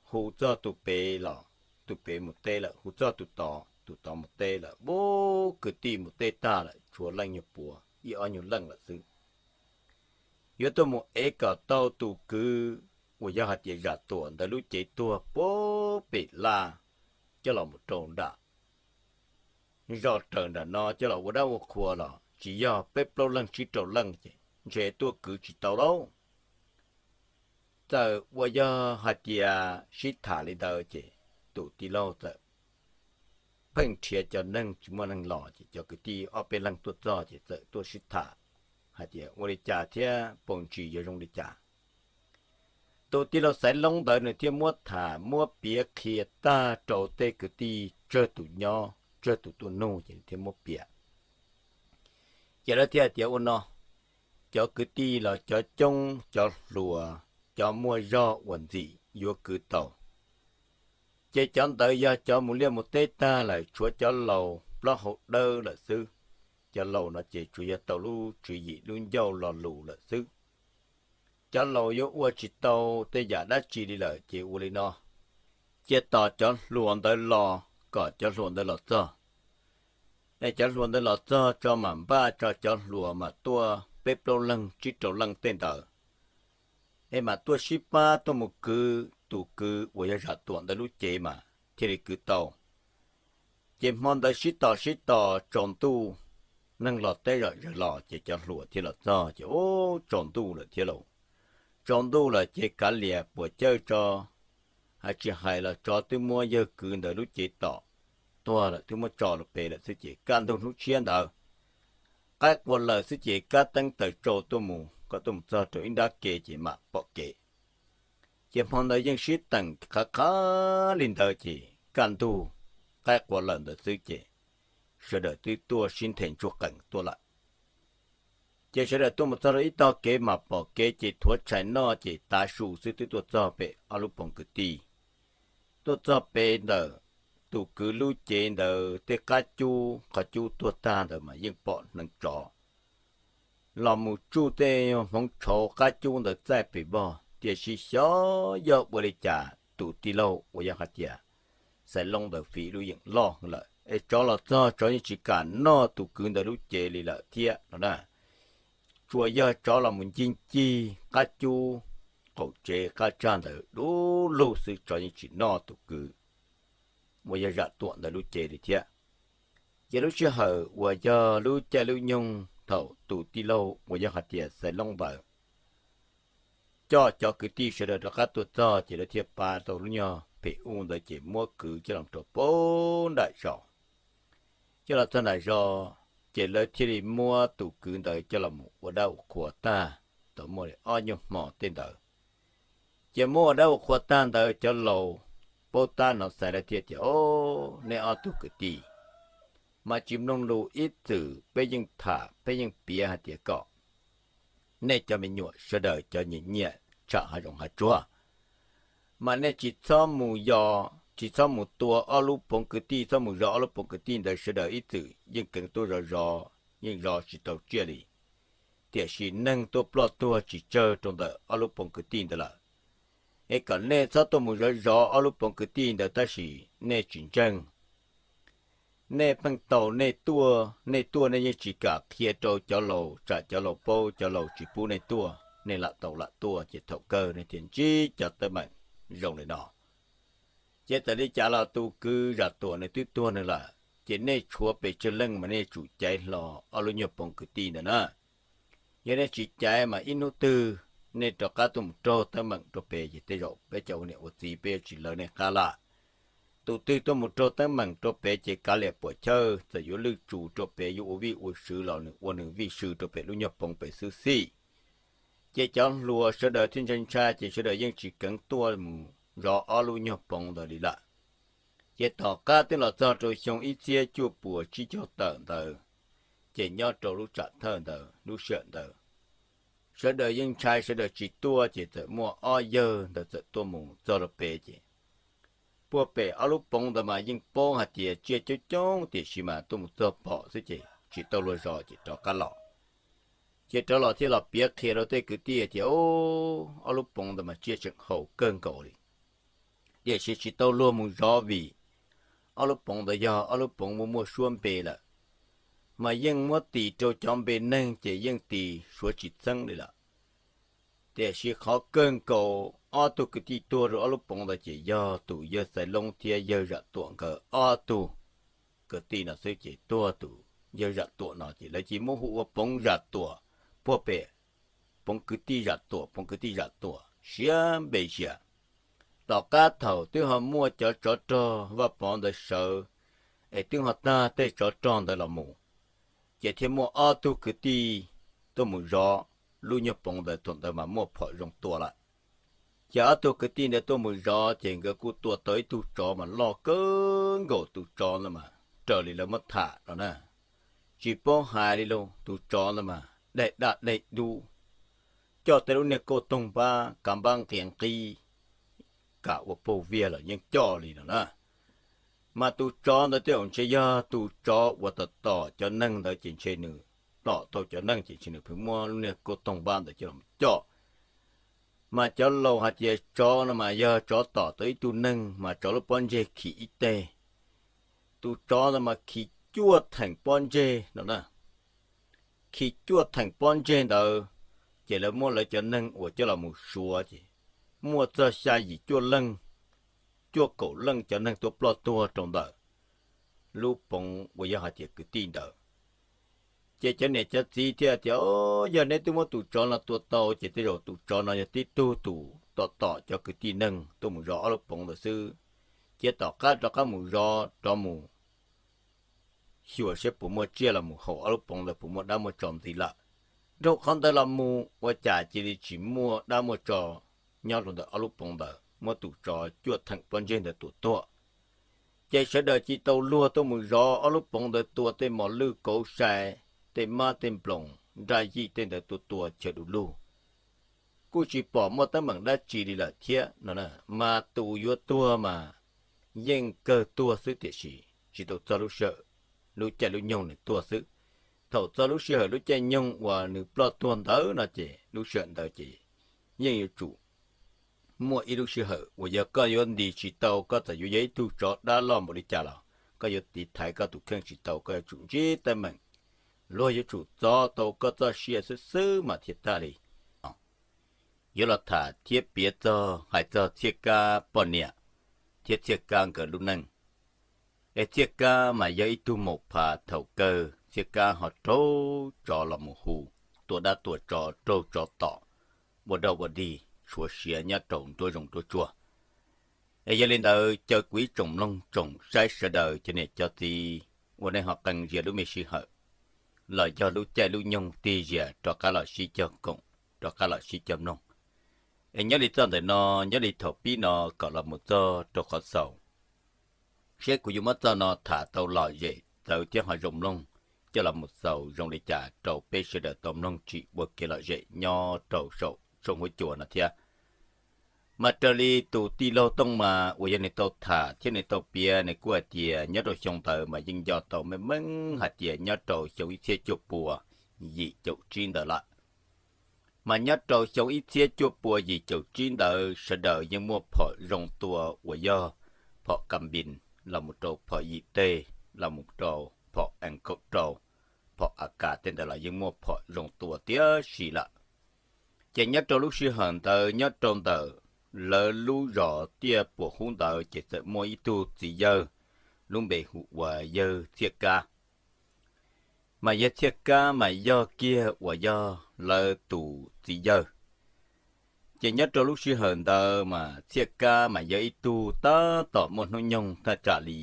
Hu txog tus pem los tus pem mus teb lawm, hu txog tus tod tus tod mus teb lawm, ub, kwv tij mus teb tag lawm tshuav leej nyuag puav ib ob nyuag leej lawm xwb. Yuav tuaj mus ev kom tau tus kwv uas yog hais tias Zam Tuam ntawd lub cev tuag puag pem laj coj los mus rau nram zos raws nram no coj los ua dab ua qhua los tsis yog peb plaub leeg tsib rau leej ces ntshe tuaj kwv tsis tau lauj. Txawm uas yog hais tias sib tham li ntawd ces tus tij laug txawm pheej nrhiav cov neeg tsis muaj neeg los ces cov kwv tij ob peb leeg tuaj txog ces txawm tuaj sib tham hais tias ua li cas thiab paus ntsis yuav zoo li cas. Tus tij laug Xaiv Loob ntawd nws thiaj muab tham muab piav qhia tag rau tej kwv tij tsawg tus nyob tsawg tus tuaj nug ces nws thiaj muab piav. Ces lawv thiaj hais tias ua no, cov kwv tij los cov coob cov hluas, cov muaj zog uas ntxim yuav kwv tau. Ces cov ntawd yog cov mus liaj mus teb tag lawm, tshuav cov laus plaub hau dawb lawm xwb. Cov laus no ces tsuas yog tau lub tswv yim lub ncauj lo lus lawm xwb. Cov laus yuav ua tsis tau tej yam dab tsi li lawm ces ua li no, cia tos cov hluas ntawd los, kom cov hluas ntawd los txog. Es cov hluas ntawd los txog tso mam npaj tso cov hluas mam tuaj peb plaub leeg tsib rau leej tej ntawd, es mam tuaj sib pab tuaj mus kwv tus kwv uas yog Zam Tuam ntawd lub cev mas thiaj li kwv tau. Ces hmo ntawd sib tos sib tos tsaus ntuj, neeg los teb zom zaws los ces cov hluas thiaj los txog ces ub tsaus ntuj lawm thiab lauj. Tsaus ntuj lawm ces kav liam puas cawj tso, hais tsis hais los tso twb muab yawg kwv ntawd lub cev tom tuag lawm twb muab tso lawm pem lawm xwb ces kaj ntug hnub tshiab ntawd qaib qua lawm xwb ces kab teeb taws tsau tuaj mus kom tuaj mus txog rau ib nrab ke ces mam pom kev. Ces hmo ntawd yeej sib teem qhav qhav li ntawd ces kaj ntug qaib qua lawm ntawd xwb ces sawv daws twb tuaj sib nthe ntsuag qees tuaj lawm. Ces sawv daws tuaj mus txog rau ib tog kev mas pom kev ces thuav tshais noj ces tav su xwb twb tuaj txog pem ob lub poov kwv tij. Tuaj txog pem ntawm tus kwv lub cev ntawd tej qab cub qhov cub tuag tag ntawd mas yeej pom hneev tsov los mus tsuj tej hmoov tshauv qab cub ntawd txaij pes vog, tiam sis xyov yog ua li cas tus tij laug uas yog hais tias Xaiv Loob ntawd fiv lub yeem loj lawm es tsov los txog tsov yeej tsis kam noj tus kwv ntawd lub cev li lawm thiab no na. Tsuas yog tsov los mus ncig ncig qab cub qaum tsev qab tsag ntawd du lug xwb, tsov yeej tsis noj tus kwv uas yog Zam Tuam ntawd lub cev li thiab. Ces lub sij hawm uas yog lub caij lub nyoog thaum tus tij laug uas yog hais tias Xaiv Loob ntawd coj cov kwv tij sawv daws rov qab tuaj txog ces lawv thiaj pab tau lub nyuag phem u ntawd ces muab kwv coj los rau puag nram zos. Coj los txog nram zos ces lawv thiaj li muab tus kwv ntawd coj los mus ua dab ua qhua tag, tau muaj li ob nyuag hmo tej ntawd. Ces muab ua dab ua qhua tag ntawd cov laus paub tab hnov xaiv lawv thiaj tias, o, nej ob tug kwv tij mas tsis mloog lus ib txwm peb yeej tham peb yeej piav hais tias kom nej cov me nyuam sawv daws cov nyiam nyiam tsham hav zoov hav tsuag, mas nej tsis txhob mus yos tsis txhob mus tua ob lub poov kwv tij, txhob mus zov ob lub poov kwv tij ntawd sawv daws ib txwm yeej keev tuaj zov zov yeej zov tsis tau tsiaj li. Tiam sis neeg tuaj ploj tuag tsis tsawg rau ntawm ob lub poov kwv tij ntawd lawm. Es kom nej txhob tuaj mus zov zov ob lub poov kwv tij ntawd tab sis nej tsis ntseeg. Nej pheej tau nej tuaj, nej tuaj nej yeej tsis kam qhia rau cov laus tsam cov laus paub cov laus tsis pub nej tuaj, nej lam tau lam tuaj ces thaum kawg nej thiaj ntsib cov teeb meem zoo li no. Ces txawm li cas los tus kwv Zam Tuam nws twb tuag nws lawm ces nej tshuav pes tsawg leej mas nej tsum caiv hlo ob lub nyuag poov kwv tij ntawd na. Yog nej tsis caiv mas ib hnub twg nej rov qab tuaj mus raug teeb meem rau pem ces tej zaum peb cov ua niam ua txiv peb yuav tsis lawv nej qab lawm. Tus twg tuaj mus raug teeb meem rau pem ces kav liam puam chawj, txawm yuav lwj tsu rau pem yuav ua vij ua sw los nws ua nws vij sw rau pem lub nyuag poov pem xwb xij. Ces cov hluas sawv daws thiaj ntshai ntshai ces sawv daws yeej tsis keev tuaj mus zov ob lub nyuag poov ntawd li lawm. Ces tom qab twb los txog rau xyoo ib txhiab cuaj puas tsib caug tawm ntawd, ces nyob rau lub tsam thawj ntawd lub sij hawm ntawd, sawv daws yeej ntshai sawv daws tsis tuaj ces txawm muaj ob yawg ntawd txawm tuaj mus txog rau pem ces puag pem ob lub poov ntawd mas yeej paub hais tias tsiaj coob coob tiam sis mas tuaj mus txog pom xwb ces tsis tau luag zov ces rov qab los. Ces rov los thiaj los piav qhia rau tej kwv tij tias, Ob lub poov ntawd mas tsiaj tseem haus kawg nkaus li, tiam sis tsis tau luag mus zov vim ob lub poov ntawd yog ob lub poov muaj muaj suab npe lawm, mas yeej muab tis rau cov npe neeg ces yeej tis suav tsis txheeb li lawm. Tiam sis qhov kawg nkaus ob tug kwv tij tuag rau ob lub poov ntawd ces yog tus yawg Xaiv Loob thiab yawg Zam Tuam nkawd ob tug kwv tij no xwb ces tuag tus yawg Zam Tuam no ces lawv cia muab hu ua poov Zam Tuam, puag pem poov kwv tij Zam Tuam, poov kwv tij Zam Tuam siab npe siab. Tom qab thaum twb ho muaj cov tsov rog Vaj Pov ntawd sawv, es twb ho tag tej tsov rog ntawd los mus, ces thiaj muaj ob tug kwv tij tuaj mus zov lub nyuag poov ntawd, thaum ntawd mas muaj phom zoo tua lawm. Ces ob tug kwv tij ntawd tuaj mus zov ces nkawd kuj tua tau ib tug tsov mas loj kawg nkaus, tus tsov ntawd mas raws li lawv muab tham no na, tsis paub hais li lauj, tus tsov ntawd mas daim daj daim dub, coj tej lub niag kauj toog npab kav npab nqias nqib, kam ua paug viag los yeej coj li no na. Mas tus tsov ntawd tej zaum ntshe yog tus tsov uas tom tom cov neeg ntawd ces ntshe nws tom tau cov neeg ces ntshe nws pheej muab lub niag kauj toog npab ntawd coj los coj. Mas cov laus hais tias tsov no mas yog tsov tom tau ib tug neeg mas tsov lub pob ntseg khi ib teg. Tus tsov ntawd mas khi cuaj theem pob ntseg no na. Khi cuaj theem pob ntseg ntawd, ces lawv muab lawv cov neeg uas coj los mus suav ces muaj txog xya yim cuaj leej, cuaj kaum leej cov neeg tuaj ploj tuag rau ntawm lub poov uas yog hais tias kwv tij ntawd. Ces cov niam cov txiv thiaj tias, Yog neb twb muab tus tsov no tua tau ces tej zaum tus tsov no yog tib tug tus tom tom cov kwv tij neeg tuaj mus zov ob lub poov ntawd xwb. Cia tom qab rov qab mus zov rov mus xyuas seb puas muaj tsiaj los mus haum ob lub poov ntawd puas muaj dab muaj tsov ntxiv lawm. Dhau qhov ntawd los mus ua cas cia li tsis muaj dab muaj tsov nyob rau ntawm ob lub poov ntawd, muab tus tsov cuaj theem pob ntseg ntawd tua tuag. Ces sawv daws cia tau luag tuaj mus zov ob lub poov ntawd, tua tej mos lwj kauv sai, tej mab tej nploos, nraj yij tej ntawd tua tua chaw du lug, kuj tsis pom muaj teeb meem dab tsi li lawm thiab no. Mas tus yuav tuag mas yeej kawg tuag xwb tiam sis tsis tau txog lub sij hawm lub caij lub nyoog nws tuag xwb. Thaum txog lub sij hawm lub caij nyoog uas nws ploj tuag ntawd no ces lub sij hawm ntawd ces yeej yuav tsum muaj ib lub sij hawm uas yog koj yuav ntis tsis tau, koj txawm yuav yog ib tug tsov dab loj npaum li cas los koj yuav tiv thaiv koj tus kheej tsis tau, koj yuav tsum ntsib teeb meem, luag yuav tsum txov tau koj txoj sia xwb xwb mas thiaj tag li. Yuav los tham thiab piav txog, hais txog Txhiaj Kab poj niam thiab Txhiaj Kab nkawd lub neej. Es Txhiaj Kab mas yog ib tug maum phav thaum kawg, Txhiaj Kab ho raug tsov los mus hu, tua dab tua tsov, raug tsov tom, ua dog ua dig, tshuav siav nyob rau nruab zoov nruab tsuag. Es yog li ntawd caw kuv ib tsoom mloog tsoom saib sawv daws cov niam cov txiv uas nej ho qee zias lub me sij hawm los yog lub caij lub nyoog tig zias rov qab los sib cog koom, rov qab los sib cog mloog. Es nyob li txoj ntawm no, nyob li thaum pib no kom los mus txog rau qhov xaus, seb kuv yuav muab txoj no tham tau lom zem txawv thiab ho zoo mloog coj los mus xaus zoo li cas rau peb sawv daws tau mloog tsim ua kev lom zem nyob rau saum tshooj huab cua no thiab. Mas raws li tus tij laug Tooj mas uas yog nws tau tham thiab nws tau piav, nws kuj hais tias nyob rau xyoo ntawd mas yeej nco tau meej meej hais tias nyob rau xyoo ib txhiab cuaj pua yim caum tsib ntawd lawm. Mas nyob rau xyoo ib txhiab cuaj pua yim caum tsib ntawd sawv daws yeej muaj phom zoo tua uas yog phom Ka Npis los mus rau phom yim teg, los mus rau phom ees kaum rau, phom A Kas tej ntawd los yeej muaj phom zoo tua tiam sis lawm. Ces nyob rau lub sij hawm ntawd nyob rau ntawm lawv lub zos Tiaj Puas Hub ntawd ces txawm muaj ib tug txiv yawg lub npe hu ua yawg Txhiaj Kab. Mas yawg Txhiaj Kab mas yog kiag uas yog lawv tus txiv yawg. Ces nyob rau lub sij hawm ntawd mas Txhiaj Kab mas yog ib tug tab tom muaj hnub nyoog thaj tsam li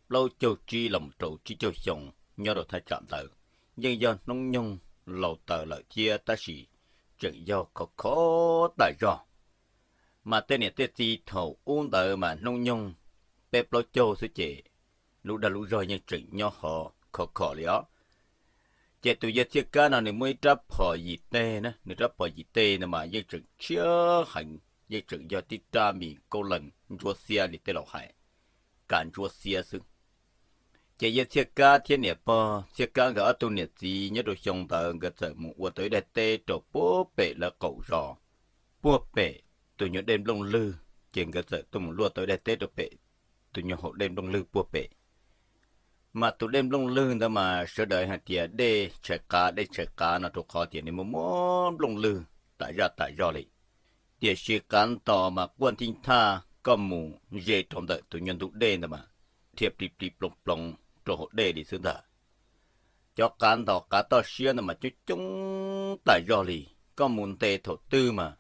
plaub caug tsib los rau tsib caug xyoo nyob rau thaj tsam ntawd, yeej yog hnub nyoog laus taws lawm thiab tab sis tseem yog khov khov tas zog. Mas tej niam tej txiv thaum ub ntawd mas hnub nyoog peb plaub caug xwb ces lub dag lub zog yeej tseem nyob hov khov khov li os. Ces tus yawg Txhiaj Kab no nws muaj ib rab phom yim teg na, nws rab phom yim teg ntawd mas yeej tseem tshiab heev, yeej tseem yog tib rab mis kauj lees ntsuab xiab li tej laus hais, kav ntsuab xiab xwb. Ces yawg Txhiaj Kab thiab niam pog Txhiaj Kab nkawd ob tug niam txiv nyob rau xyoo ntawd nkawd txawm mus ua tau ib daim teb rau puag pem lawv qaum zos, puag pem tus nyuag dej Nplooj Lwg, ces nkawd txawm tuaj mus luaj tau ib daim teb rau pem tus nyuag hauv dej Nplooj Lwg puag pem. Mas tus dej Nplooj Lwg ntawd mas sawv daws hais tias dej Tshais Qav, dej Tshais Qav no rau qhov tias nws muaj muaj nplooj lwg tas zaj tas zog li. Tiam sis qav ntos mas quaj nthij nthaj, koj mus ze rau ntawm tus nyuag ntug dej ntawd mas dhia plig plig ploog ploog rau hauv dej li xwb ntag. Cov qav ntos qav toj siab ntawd mas coob coob tas zog li, koj mus ntes thaum twg mas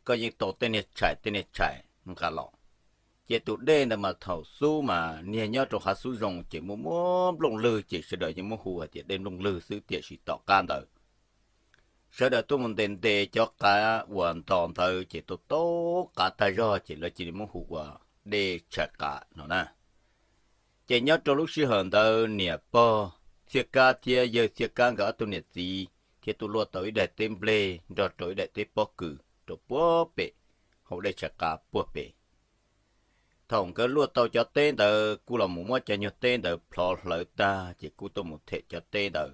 koj yeej tau tej niag tshais tej niag tshais nqa los. Ces tus dej ntawd mas thaum xub mas niag nyob rau hav xub zoo ces muaj muaj nplooj lwg ces sawv daws yeej muab hu hais tias dej Nplooj Lwg xwb, tiam sis tom qab ntawd sawv daws tuaj mus ntes ntes cov qav uas ntos ntawd ces tau tau qav tag zog ces lawv cia li muab hu ua dej Tshais Qav no na. Ces nyob rau lub sij hawm ntawd niam pog Txhiaj Kab thiab yawg Txhiaj Kab nkawd ob tug niam txiv thiaj tuaj luaj tau ib daim teb nplej nrog rau ib daim teb pob kws rau puag pem hauv dej Tshais Qav puag pem. Thaum nkawd luaj tau cov teb ntawd kuj los mus muab cov nyuag teb ntawd plhov hlawv tag ces kuj tuaj mus them cov teb ntawd,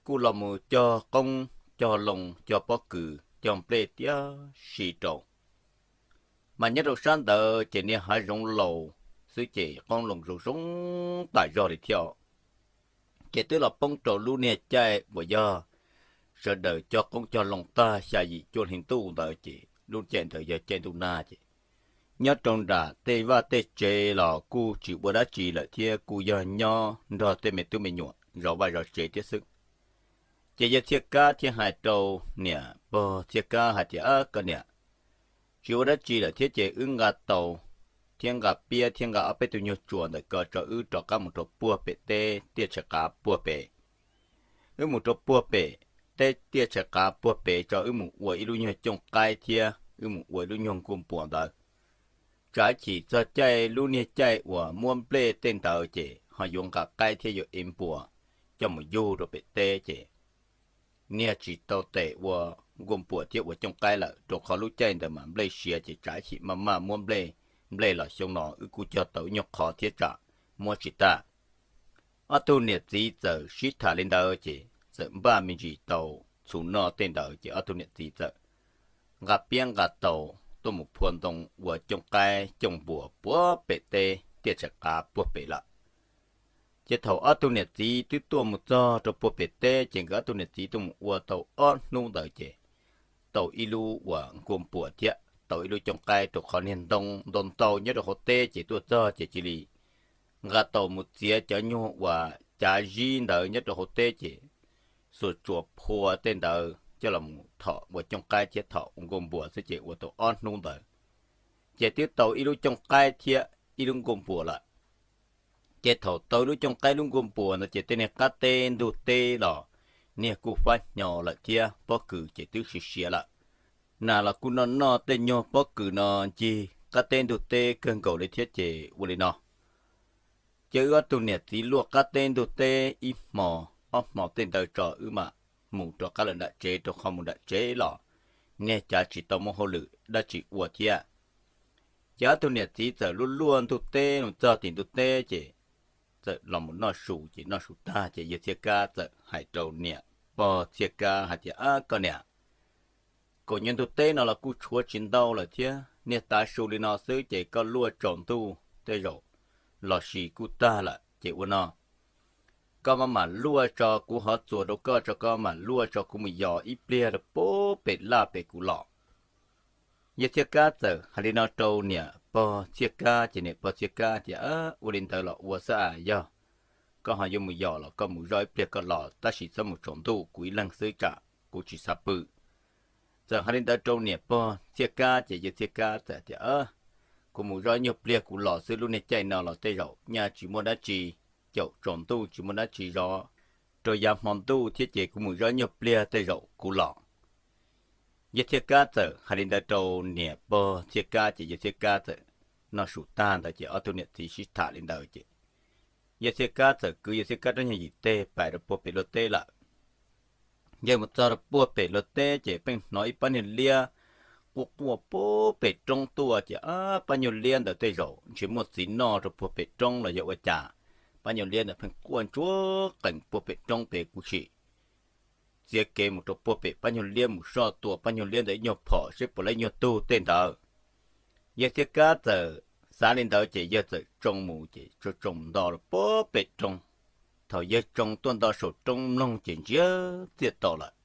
kuj los mus cog qoob cog loo cog pob kws cog nplej tiag si rau. Mas nyob rau sab ntawd ces niag hav zoov laus xwb ces qoob loo zoo zoo tas zog li thiab. Ces twb los poob rau lub niag caij uas yog sawv daws cog qoob cog loo tag xya yim cuaj hli ntuj ntawd ces lub caij ntawd yog caij ntuj nag ces nyob rau nram tej vaj tej tsev los kuj tsis ua dab tsi lawm thiab kuj yog nyob nrog tej me tub me nyuam zov vaj zov tsev thiab xwb. Ces yawg Txhiaj Kab thiaj hais rau niam pog Txhiaj Kab hais tias, Koj niam, tsis ua dab tsi lawm thiab ces wb nqa taus thiab nqa piab thiab nqa ob peb tug nyuag tsuas ntawm ko tso wb rov qab mus rau puag pem teb tiaj Tshais Qav puag pem. Wb mus rau puag pem teb tiaj Tshais Qav puag pem tso wb mus ua ib lub nyuag cooj qaib thiab wb mus ua ib lub nyuag nkuaj npuas ntawd. Tsam ib chim txog caij lub niag caij uas muab nplej tej ntawd ces ho yuav nqa qaib thiab yuav ev npuas coj mus yug rau pem teb ces niag tsis tau tes ua nkuaj npuas thiab ua cooj qaib lawm, rau qhov lub caij ntawd mas nplej siav ces tsam ib chim maj maj muab nplej, nplej los xyoo no wb kuj cog tau ib nyuag qho thiab tsam muab tsis tag. Ob tug niam txiv txawm sib tham li ntawd ces txawm npaj me ntsis tau txhuv noj tej ntawd ces ob tug niam txiv txawm nqa piab nqa taus tuaj mus phua ntoo ua cooj qaib cooj npuas puag pem teb tiaj Tshais Qav puag pem lawm. Ces thaum ob tug niam txiv twb tuaj mus txog rau puag pem teb ces nkawd ob tug niam txiv tuaj mus ua tau ob hnub ntawd ces tau ib lub uas nkuaj npuas thiab tau ib lub cooj qaib, rau qhov niag ntoo ntau ntau nyob rau hauv teb ces tuaj txog ces cia li nqa taus mus txiav cov nyuag uas cav zib ntawd nyob rau hauv teb ces xuas tsuas phua tej ntawd coj los thom ua cooj qaib thiab thom nkuaj npuas xwb ces ua tau ob hnub ntawd ces twb tau ib lub cooj qaib thiab ib lub nkuaj npuas lawm. Ces thaum tau ib lub cooj qaib lub nkuaj npuas ntawd ces tej niag qab teb ntug teb los niag kuj fab hnyo lawm thiab pob kws ces twb siav siav lawm. Nas los kuj noj noj tej nyuag pob kws no ncig qab teb ntug teb kawg nkaus li thiab ces ua li no. Ces wb ob tug niam txiv luaj qab teb ntug teb ib hmo ob hmo tej ntawd tso wb mam mus rov qab lawm nram tsev, rau qhov mus nram tsev los niag cav tsis tau muaj hauj lwm dab tsi ua thiab. Ces ob tug niam txiv txawm luaj luaj ntug teb mus txog tim ntug teb ces txawm los mus noj su, ces noj su tag ces yawg Txhiaj Kab txawm hais rau niam pog Txhiaj Kab hais tias, Ab koj niam, kaum nyuag ntug teb no los kuj tshuav tsis ntau lawm thiab, niag tav su li no xwb ces koj luaj tsaus ntuj tej zaum los sis kuj tag lawm ces ua no, koj maj mam luaj tso, kuv ho txuas rau koj tso, koj mam luaj tso kuv mus yos ib pliag rau puag pem laj pem kuv los. Yawg Txhiaj Kab txawm hais li no rau niam pog Txhiaj Kab ces niam pog Txhiaj Kab tias, Ua li ntawd los ua xwb as, yog koj ho yuav mus yos los koj mus zoj ib pliag koj los, tab sis txhob mus tsaus ntuj, kuv ib leeg xwb tsam kuv tsis xav pw. Txawm hais li ntawd rau niam pog Txhiaj Kab ces yawg Txhiaj Kab txawm tias, Kuv mus zov nyuag pliag kuv los xwb, lub niag caij no los tej zaum nyaj tsis muaj dab tsi, caum tsaus ntuj tsis muaj dab tsi zov, rau yav hmo ntuj thiab ces kuv mus zov nyuag pliag tej zaum kuv los. Yawg Txhiaj Kab txawm hais li ntawd rau niam pog Txhiaj Kab ces yawg Txhiaj Kab txawm noj su tag ntawd ces ob tug niam txiv sib tham li ntawd ces yawg Txhiaj Kab txawm kwv yawg Txhiaj Kab rab nyuag yim teg pais rau puag pem luag teb lawm. Yawg mus txog rau puag pem luag teb ces pheej hnov ib pab nyuag liab quaj quaj puag pem roob tuaj ces, Ab, pab nyuag liab ntawd tej zaum ntshe muaj txiv noj rau puag pem roob los yog ua cas. Pab nyuag liab ntawd pheej quaj ntsuag qees puag pem roob pem, kuv sim txiav kev mus rau puag pem pab nyuag liab mus soj tua pab nyuag liab ntawd ib nyuag phom seb puas laib nyuag tug tej ntawd. Yawg Txhiaj Kab txawm xav li ntawd ces yawg txawm tsoo mus ces tsoo tsoo nto rau puag pem roob. Thaum yawg tsoo tuaj nto saum roob mloog ces ntsiag txiaj to lawm.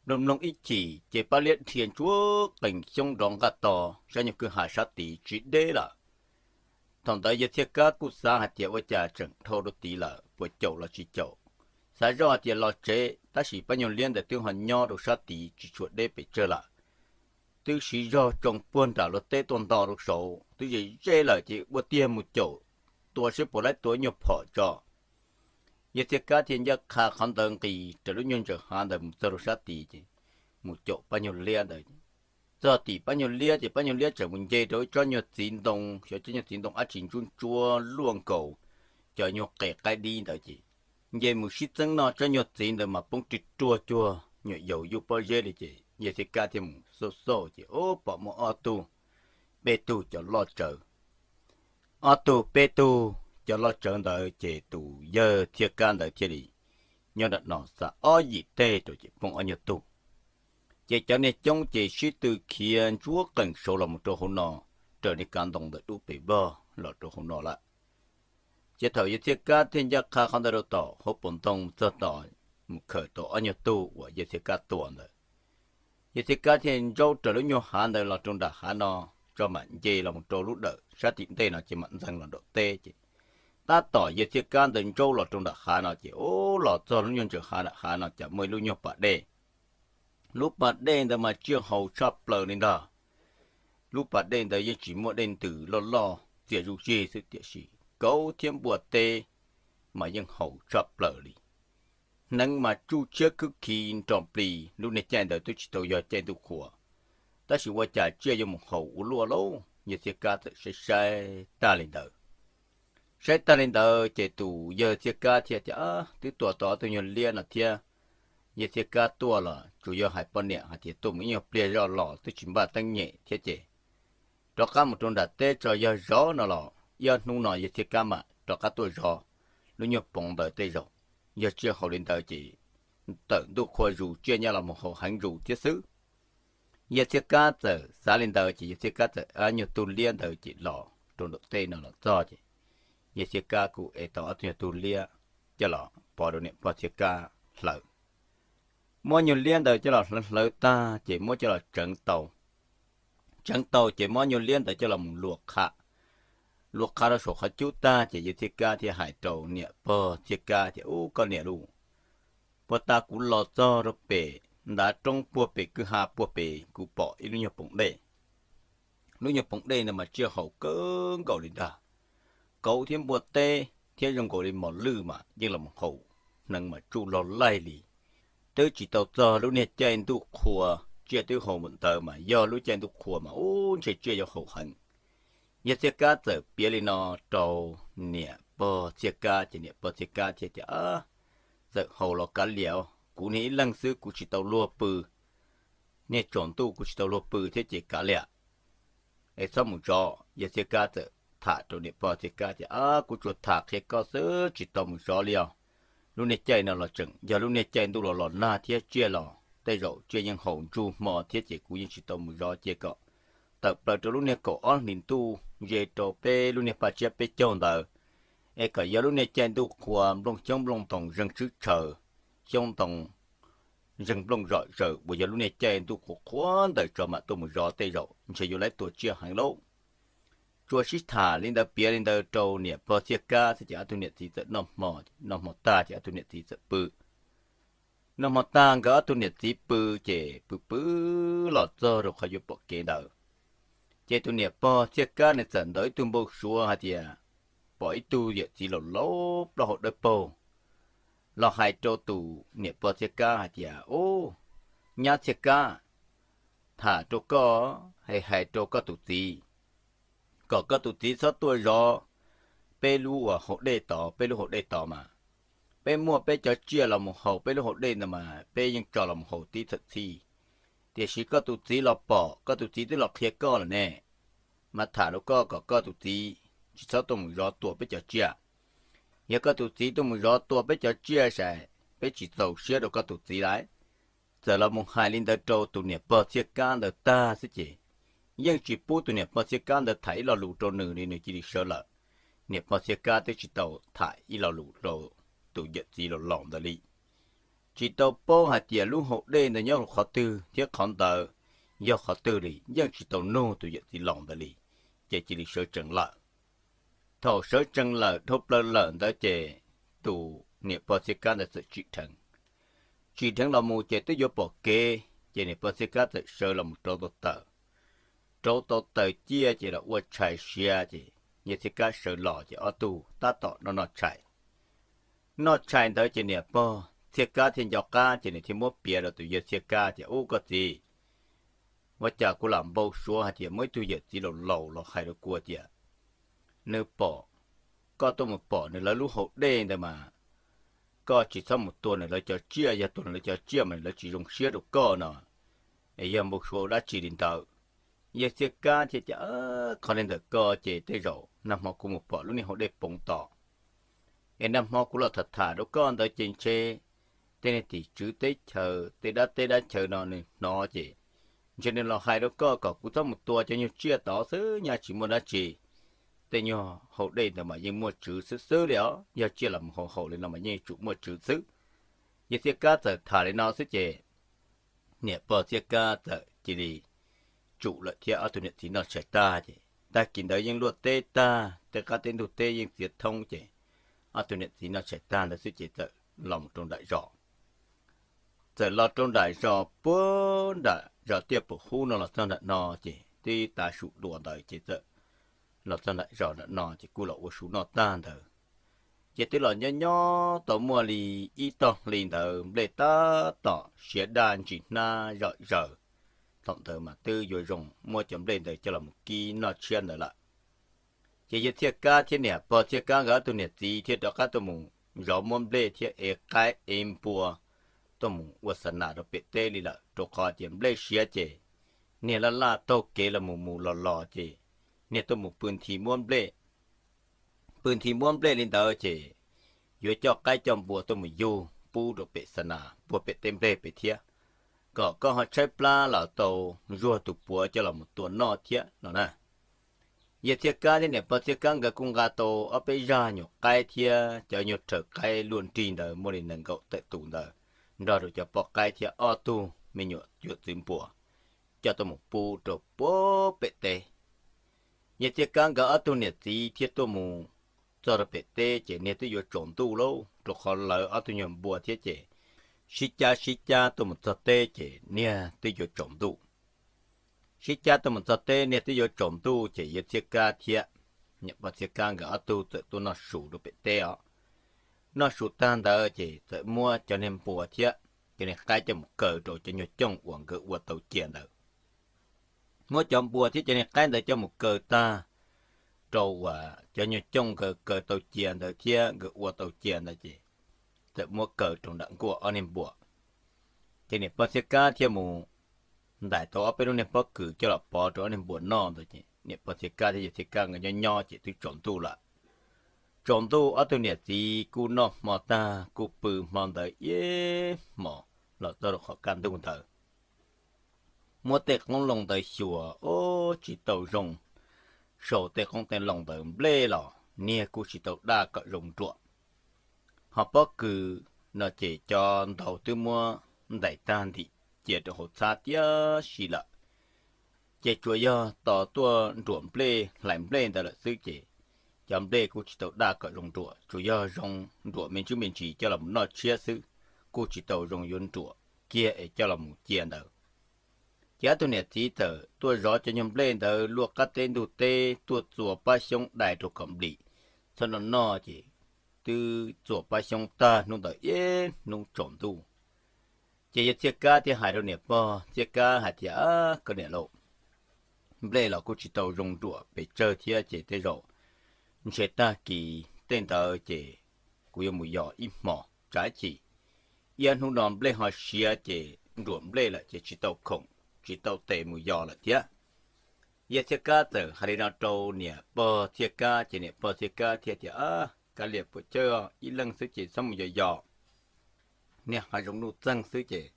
Mloog mloog ib chim ces pab liab dhia ntsuag qees xyoob nrov nqaj to sab nyuag kwj ha sab tid tsis deb lawm. Thaum ntawd yawg Txhiaj Kab kuj xav hais tias ua cas tseem dhau rau tid lawm, puas caum los tsis caum. Xav zoj hais tias los tsev, tab sis pab nyuag liab ntawd twb ho nyob rau sab tid tsis tshua deb pes tsawg lawm. Twb siv zog tsoo puag nram luag teb tuaj nto rau saud, twb ze ze lawm ces ua tiag mus caum tua seb puas laib tua nyuag phom tso. Yawg Txhiaj Kab thiaj ncaj qha qhov ntawd nqis raws lub nyuag ntsaws hav ntawd mus txog rau sab tid ces mus caum pab nyuag liab ntawd. Txog tim pab nyuag liab ces pab nyuag liab tseem mus nce rau ib tsob nyuag txiv ntoo, xyov tsob nyuag txiv ntoo dab tsi ntsuab ntsuab luaj nkaus cov nyuag qe qaib dib ntawd ces nce mus sib txeeb noj tsob nyuag txiv ntawd mas poob ri ruag cuag nyuam yaus yuj pob zeb li ces yawg Txhiaj Kab thiaj mus xauj xauj ces ub pom muaj ob tug peb tug cov loj tsawv. Ob tug peb tug cov loj tsawv ntawd ces tus yawg Txhiaj Kab ntawd thiaj li nyob nram no xa ob yim teg rau ces poob ob nyuag tug. Ces cov niag coob ces sib tw khiav ntsuab qees saud los mus rau hauv no, raws niag kav ntoo ntawd dub pes vog los rau hauv no lawm. Ces thaum yawg Txhiaj Kab thiaj ncaj qha qhov ntawd rau tom hauv paus ntoo txog tom mus khaws tau ob nyuag tug uas yawg Txhiaj Kab tua ntawd, yawg Txhiaj Kab thiaj ntsaub raws lub nyuag hav ntawd los rau nram hav no, tso mam nce los mus rau lub dawm sab tim ntej no ces mam ntxeev los nraum teb ces tab tom yawg Txhiaj Kab ntawd ntsaub los rau nram hav no ces ub los txog lub nyuag ntsaws hav nram hav no cas muaj ib lub nyuag pas dej. Lub pas dej ntawd mas tsiaj haus tshaj plaws li ntag. Lub pas dej ntawd yeej tsis muaj dej ntws loj loj txias zuj zig xwb tiam sis kauv thiab npua teb mas yeej haus tshaj plaws li. Hneev mas tsuj tshiab khwb khi nro plig, lub niag caij ntawd twb tsis tau yog caij ntuj qhua, tab sis ua cas tsiaj yuav mus haus ua luaj lauj. Yawg Txhiaj Kab txawm saib saib tag li ntawd. Saib tag li ntawd ces tus yawg Txhiaj Kab thiaj tias, Twb tua tau ob tug nyuag liab no thiab, yawg Txhiaj Kab tuaj los tsuas yog hais poj niam hais tias tuaj mus ib nyuag pliag zoj los twb tsis npaj teeb nyem thiab ces rov qab mus rau nram teb tso, yog zov no los ib ob hnub no yawg Txhiaj Kab mam rov qab tuaj zov lub nyuag poov ntawd tej zaum. Yog tsiaj haus li ntawd ces tawm ntuj qhua zus tsiaj nyaj los mus haus heev zus thiab xwb. Yawg Txhiaj Kab txawm xav li ntawd ces yawg Txhiaj Kab txawm ab nyuag tug liab ntawd ces los rau nraum teb no los txog ces yawg Txhiaj Kab kuj ev tau ob tug nyuag tug liab coj los pov rau niam pog Txhiaj Kab hlawv. Muab nyuag liab ntawd coj los hlawv hlawv tag ces muab coj los tseev tau. Tseev tau ces muab nyuag liab ntawd coj los mus luas qha, luas qha rau saum qhov cub tag ces yawg Txhiaj Kab thiaj hais rau niam pog Txhiaj Kab tias, Ub, koj niam lauj, puag ta kuv los txog rau pem ntav roob puag pem kwj ha puag pem kuv pom ib lub nyuag poom dej. Lub nyuag poom dej ntawd mas tsiaj haus kawg nkaus li ntag. Kauv thiab npua teb thiab zoo nkaus li mos lwj mas yeej los haus, hneev mas tsuj log laig li. Twb tsis tau txog lub niag caij ntuj qhua, tsiaj twb haus mus ntawd mas yog lub caij ntuj qhua mas ub ntshe tsiaj yuav haus heev. Yawg Txhiaj Kab txawm piav li no rau niam pog Txhiaj Kab ces niam pog Txhiaj Kab thiaj tias, Txawm haus los kav liam, kuv niag ib leeg xwb kuv tsis tau luag pw, niag tsaus ntuj kuv tsis tau luag pw thiab ces kav liam es txhob mus zov. Yawg Txhiaj Kab txawm tham rau niam pog Txhiaj Kab tias, Ab, kuv tsuas tham qhia koj xwb tsis tau mus zov li os. Lub niag caij no los tseem yog lub niag caij ntuj los los nag thiab tsiaj los tej zaum tsiaj yeej haus ntsuj hmo thiab ces kuv yeej tsis tau mus zov, cia kom tawm plaws rau lub niag kaum ob hlis ntuj ze rau peb lub niag paj tsiab peb caug ntawd es kom yog lub niag caij ntuj qhua nplooj xyoob nplooj ntoos zeeg tshwb tshaws, xyoob ntoo zeeg nplooj zom zaws uas yog lub niag caij ntuj qhuav qhuav ntawd tso mam tuaj mus zov tej zaum ntshe yuav laib tua tsiaj heev lauj. Tsuas sib tham li ntawd piav li ntawd rau niam pog Txhiaj Kab xwb ces ob tug niam txiv txawm noj hmo, noj hmo tag ces ob tug niam txiv txawm pw. Noj hmo tag nkawd ob tug niam txiv pw ces pw pw los txog rau qhov yuav pom kev ntawd, ces tus niam pog Txhiaj Kab nws txawm ntaus ib tug npau suav hais tias pom ib tug yawm txiv laus laus plaub hau dawb paug los hais rau tus niam pog Txhiaj Kab hais tias, Ub, nyab Txhiaj Kab, tham rau koj, hais hais rau koj tus txiv, kom koj tus txiv txhob tuaj zov peb lub uas hau dej tod, peb lub hau dej tod mas peb muaj peb cov tsiaj los mus haus peb lub hau dej ntawd mas peb yeej tso los mus haus tib txhawm txhij. Tiam sis koj tus txiv los pom, koj tus txiv twb los qhia koj lawm ne, mas tham rau koj kom koj tus txiv tsis txhob tuaj mus zov tua peb cov tsiaj. Yog koj tus txiv tuaj mus zov tua peb cov tsiaj ces peb tsis txaus siab rau koj tus txiv lawm. Txawm los mus hais li ntawd rau tus niam pog Txhiaj Kab ntawd tag xwb ces yeej tsis pub tus niam pog Txhiaj Kab ntawd tham ib lo lus rau nws li, nws cia li sawv lawm. Niam pog Txhiaj Kab twb tsis tau tham ib lo lus rau tus yawm txiv laus laus ntawd li, tsis tau paub hais tias lub hau dej ntawd nyob qhov twg thiab qhov ntawd yog qhov twg li, yeej tsis tau nug tus yawm txiv laus ntawd li, ces cia li sawv tsees lawm. Thaum sawv tsees lawm dhau plaws lawm ntawd ces tus niam pog Txhiaj Kab ntawd txawm tsim dheev. Tsim dheev los mus ces twb yuav pom kev, ces niam pog Txhiaj Kab txawm sawv los mus rauv tau taws. Rauv tau taws ciaj ces los ua tshais siav ces yawg Txhiaj Kab sawv los ces ob tug tab tom noj noj tshais. Noj tshais ntawd ces niam pog Txhiaj Kab thiaj nco qab ces nws thiaj muab piav rau tus yawg Txhiaj Kab tias, Ub koj txiv, ua cas kuv lam npau suav hais tias muaj ib tug yawm txiv laus laus los hais rau kuv tias nws pom, koj tuaj mus pom nws lawv lub hau dej ntawd mas koj tsis txhob mus tua nws lawv cov tsiaj, yog tua nws lawv cov tsiaj mas nws lawv tsis zoo siab rau koj no, es yog npau suav ua dab tsi li ntawd. Yawg Txhiaj Kab thiaj tias, Qhov li ntawm koj ces tej zaum nag hmo kuv mus pom lub niag hau dej poov tod, es nag hmo kuv los tham tham rau koj ntawd ces ntshe tej niag tim tswv teb chaws, tej dab teb dab chaws no nws hnov ces ntshe nws los hais rau koj kom kuv txhob mus tua cov nyuag tsiaj tod xwb, nyaj tsis muaj dab tsi. Tej nyuag hau dej ntawd mas yeej muaj tswv xwb xwb li os, yog tsiaj los mus haus haus li no mas yeej tsum muaj tswv xwb. Yawg Txhiaj Kab txawm tham li no xwb ces niam pog Txhiaj Kab txawm cia li tsum lawm thiab ob tug niam txiv noj tshais tag ces tag kis ntawd yeej luaj teb tag, tej qab teb ntug teb yeej txiav thoob ces ob tug niam txiv noj tshais tag ntawd xwb ces txawm los mus rau nram zos. Txawm los rau nram zos puag nram zos Tiaj Pum Hub no los txog nram no ces twb tav su dua ntawd ces txawm los txog nram zos nram no ces kuj los ua su noj tag ntawd. Ces twb los nyob nyob tau muaj li ib tog hli ntawd nplej tab tom siav daj ntsis hnab zom zaws. Thaum ntawd mas twb yuav zoo muab cov nplej ntawd coj los mus kib noj tshiab ntawd lawm. Ces yawg Txhiaj Kab thiab niam pog Txhiaj Kab nkawd ob tug niam txiv thiaj rov qab tuaj mus zov muab nplej thiab ev qaib ev npua tuaj mus ua xa nas rau pem teb li lawm, rau qhov tias nplej siav ces niag laj laj taug kev los mus mus los los ces niag tuaj mus pw nthi muab nplej. Pw nthi muab nplej li ntawd ces yuav coj qaib coj npua tuaj mus yug pub rau pem xa nas puag pem teb nplej pem thiab, kom koj ho tshaib plab los tau zuag tus puav coj los mus tua noj thiab no na. Yawg Txhiaj Kab thiab niam pog Txhiaj Kab nkawd kuj nqa tau ob peb zaj nyuag qaib thiab cov nyuag rhawv qaib luaj nrig ntawd muaj li nees nkaum tawm tus ntawd nrog rau cov poj qaib thiab ob tug me nyuam cuam txwv npua coj tuaj mus pub rau puag pem teb. Yawg Txhiaj Kab nkawd ob tug niam txiv thiaj tuaj mus txog rau pem teb ces niag twb yuav tsaus ntuj lauj, rau qhov lawv ob tug nyuag npua thiab ces sib cab sib cab tuaj mus txog teb ces niag twb yuav tsaus ntuj. Sib cab tuaj mus txog teb niag twb yuav tsaus ntuj ces yawg Txhiaj Kab thiab niam pog Txhiaj Kab nkawd ob tug txawm tuaj noj su rau pem teb os. Noj su tag ntawd ces txawm muab cov niag npua thiab cov niag qaib coj mus kaw rau cov nyuag cooj uas nkawd ua tau cia ntawd. Muab cov npua thiab cov niag qaib ntawd coj mus kaw tag rau uas cov nyuag cooj nkawd kaw tau cia ntawd thiab nkawd ua tau cia ntawd ces txawm muab kaw rau nram nkuaj ob niag npua. Ces niam pog Txhiaj Kab thiaj mus ntais tau ob peb lub niag pob kws coj los pov rau ob niag npua noj ntawd ces niam pog Txhiaj Kab thiab yawg Txhiaj Kab nkawd nyob nyob ces twb tsaus ntuj lawm. Tsaus ntuj ob tug niam txiv kuj noj hmo tag kuj pw hmo ntawd ib hmos los txog rau qhov kaj ntug ntawd. Muab tej qoob loo ntawd xyuas, ub, tsis tau zoo. Sau tej qoob tej loo ntawd nplej los niag kuj tsis tau daj kom zoo ruam. Ho pob kws no ces cov ntaus twb muab ntais tag ntim cia rau hauv txhab tiab si lawm. Ces tsuas yog tos tuaj nruam nplej hlais nplej ntawd lawm xwb ces cov nplej kuj tsis tau daj kom zoo ruam, tsuas yog zoo ruam me ntsis me ntsis coj los noj tshiab xwb. kuj tsis tau zoo yuav nruam kiag es coj los mus cia ntawd. Ces ob tug niam txiv txawm tuaj zov cov nyuag nplej ntawd luaj qab teb ntug teb tuaj txua pab xyoob dai rau kom nplim txhob noj noj ces twb txua pab xyoob tag hnub ntawd ib hnub tsaus ntuj. Ces yawg Txhiaj Kab thiaj hais rau niam pog Txhiaj Kab hais tias, Koj niam lauj, nplej los kuj tsis tau zoo nruam pes tsawg thiab ces tej zaum ntshe tag kis tej ntawd ces kuv yuav mus yos ib hmos tsam ib chim ib hnub no nplej ho siav ces nruam nplej lawm ces tsis tau khoom tsis tau tes mus yos lawm thiab. Yawg Txhiaj Kab txawm hais li no rau niam pog Txhiaj Kab ces niam pog Txhiaj Kab thiaj tias, Kav liam puam chawj, ib leeg xwb ces txhob mus yos yos, niag hav zoov nuj txeeg xwb ces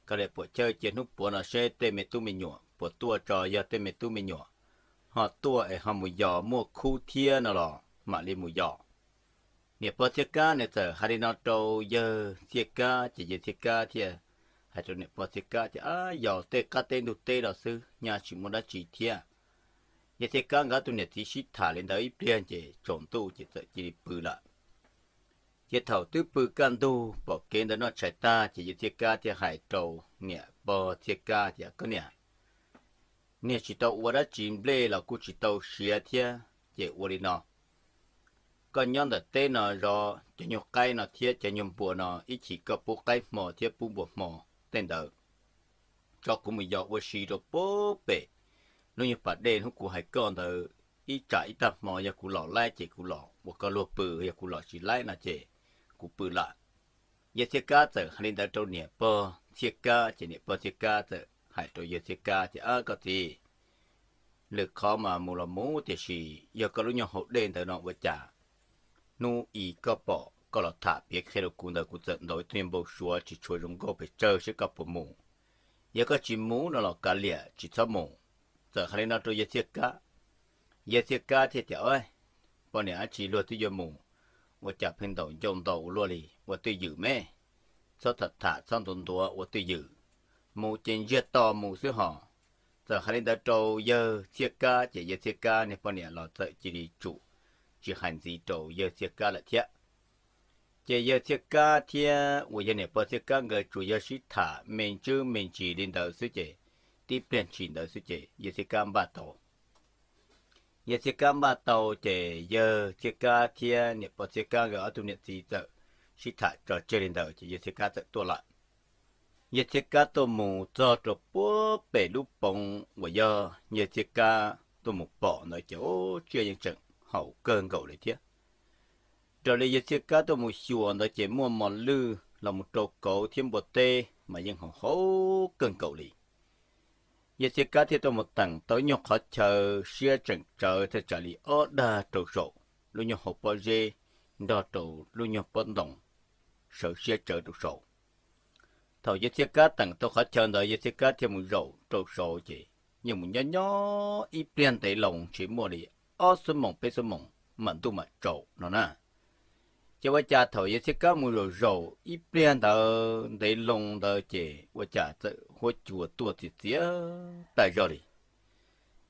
kav liam puam chawj, cia hnub puav no seb tej me tub me nyuam puas tuaj tso, yog tej me tub me nyuam ho tuaj es ho mus yos muaj khub thiab no los mam li mus yos. Niam pog Txhiaj Kab nws txawm hais li no rau yawg Txhiaj Kab ces yawg Txhiaj Kab thiaj hais rau niam pog Txhiaj Kab tias, Yos tej qab teb ntug teb los xwb, nyaj tsis muaj dab tsi thiab. Yawg Txhiaj Kab nkawd ob tug niam txiv sib tham li ntawd ib pliag ces tsaus ntuj ces txawm cia li pw lawm. Ces thaum twb pw kaj ntug pom kev ntawd noj tshais tag ces yawg Txhiaj Kab thiaj hais rau niam pog Txhiaj Kab tias, Koj niam, niag tsis tau ua dab tsi, nplej los kuj tsis tau siav thiab, ces ua li no, koj nyob ntawm teb no zov cov nyuag qaib no thiab cov nyuag npua no, ib chim koj pub qaib hmo thiab pub npua hmo tej ntawd, tso kuv mus yos ua si rau puag pem lub nyuag pas dej hnub kuv hais koj ntawd, ib tsam ib tag hmo yog kuv los laib ces kuv los ua koj luag pw, yog kuv los tsis laib no ces kuv pw lawm. Yawg Txhiaj Kab txawm hais li ntawd rau niam pog Txhiaj Kab ces niam pog Txhiaj Kab txawm hais rau yawg Txhiaj Kab tias, Koj txiv, lwm qhov mas mus los mus, tiam sis yog koj lub nyuag hauv dej ntawd no ua cas hnub i koj pom koj los tham piav qhia rau kuv ntawd kuv txawm ntaus ib tug nyuag npau suav tsis tshua zoo nkauj pes tsawg, seb koj puas mus. Yog koj tsis mus no los kav liam tsis txhob mus. Txawm hais li no rau yawg Txhiaj Kab, yawg Txhiaj Kab thiaj tias, Poj niam dab tsi luag twb yuav mus, ua cas pheej ntaus ncauj ntau ua luaj li, ua twj ywm me, txhob tham tham txhob ntuav ntuav, ua twj ywm, mus ces ntsiag to mus xwb hos. Txawm hais li ntawd rau yawg Txhiaj Kab ces yawg Txhiaj Kab niag poj niam los txawm cia li tsum tsis hais ntxiv rau yawg Txhiaj Kab lawm thiab. Ces yawg Txhiaj Kab thiab uas yog niam pog Txhiaj Kab nkawd tsuas yog sib tham me ntsis me ntsis li ntawd xwb ces tib pliag ntshis ntawd xwb ces yawg Txhiaj Kab npaj tau. Yawg Txhiaj Kab npaj tau ces yawg Txhiaj Kab thiab niam pog Txhiaj Kab nkawd ob tug niam txiv txawm sib tham tso tseg li ntawd ces yawg Txhiaj Kab txawm tuaj lawm. Yawg Txhiaj Kab tuaj mus txog rau puag pem lub poov uas yog yawg Txhiaj Kab tuaj mus pom ntawd ces tsiaj yeej tseem haum kawg nkaus li thiab. Raws li yawg Txhiaj Kab tuaj mus xyuas ntawd ces muaj mos lwj los mus rau kauv thiab npua teb mas yeej haum haum kawg nkaus li. Yawg Txhiaj Kab thiaj tuaj mus teem tau ib nyuag qhov chaw siab tseem tsawv thaj tsam li ob dag rau saum lub nyuag hauv pob zeb nrog rau lub nyuag pob ntoo sawv siab tsawv rau saum. Thaum yawg Txhiaj Kab teem tau qhov chaw ntawd yawg Txhiaj Kab thiaj mus zaum rau saud ces yeej mus nyob nyob ib pliag ntev loo ntshe muaj li ob xuab moos peb xuab moos mam ntuj mam tsaus no na. Ces ua cas thaum yawg Txhiaj Kab mus zaum zaum ib pliag ntawd ntev loo ntawd ces ua cas txawm huab cua tuaj txias txias tag zog li.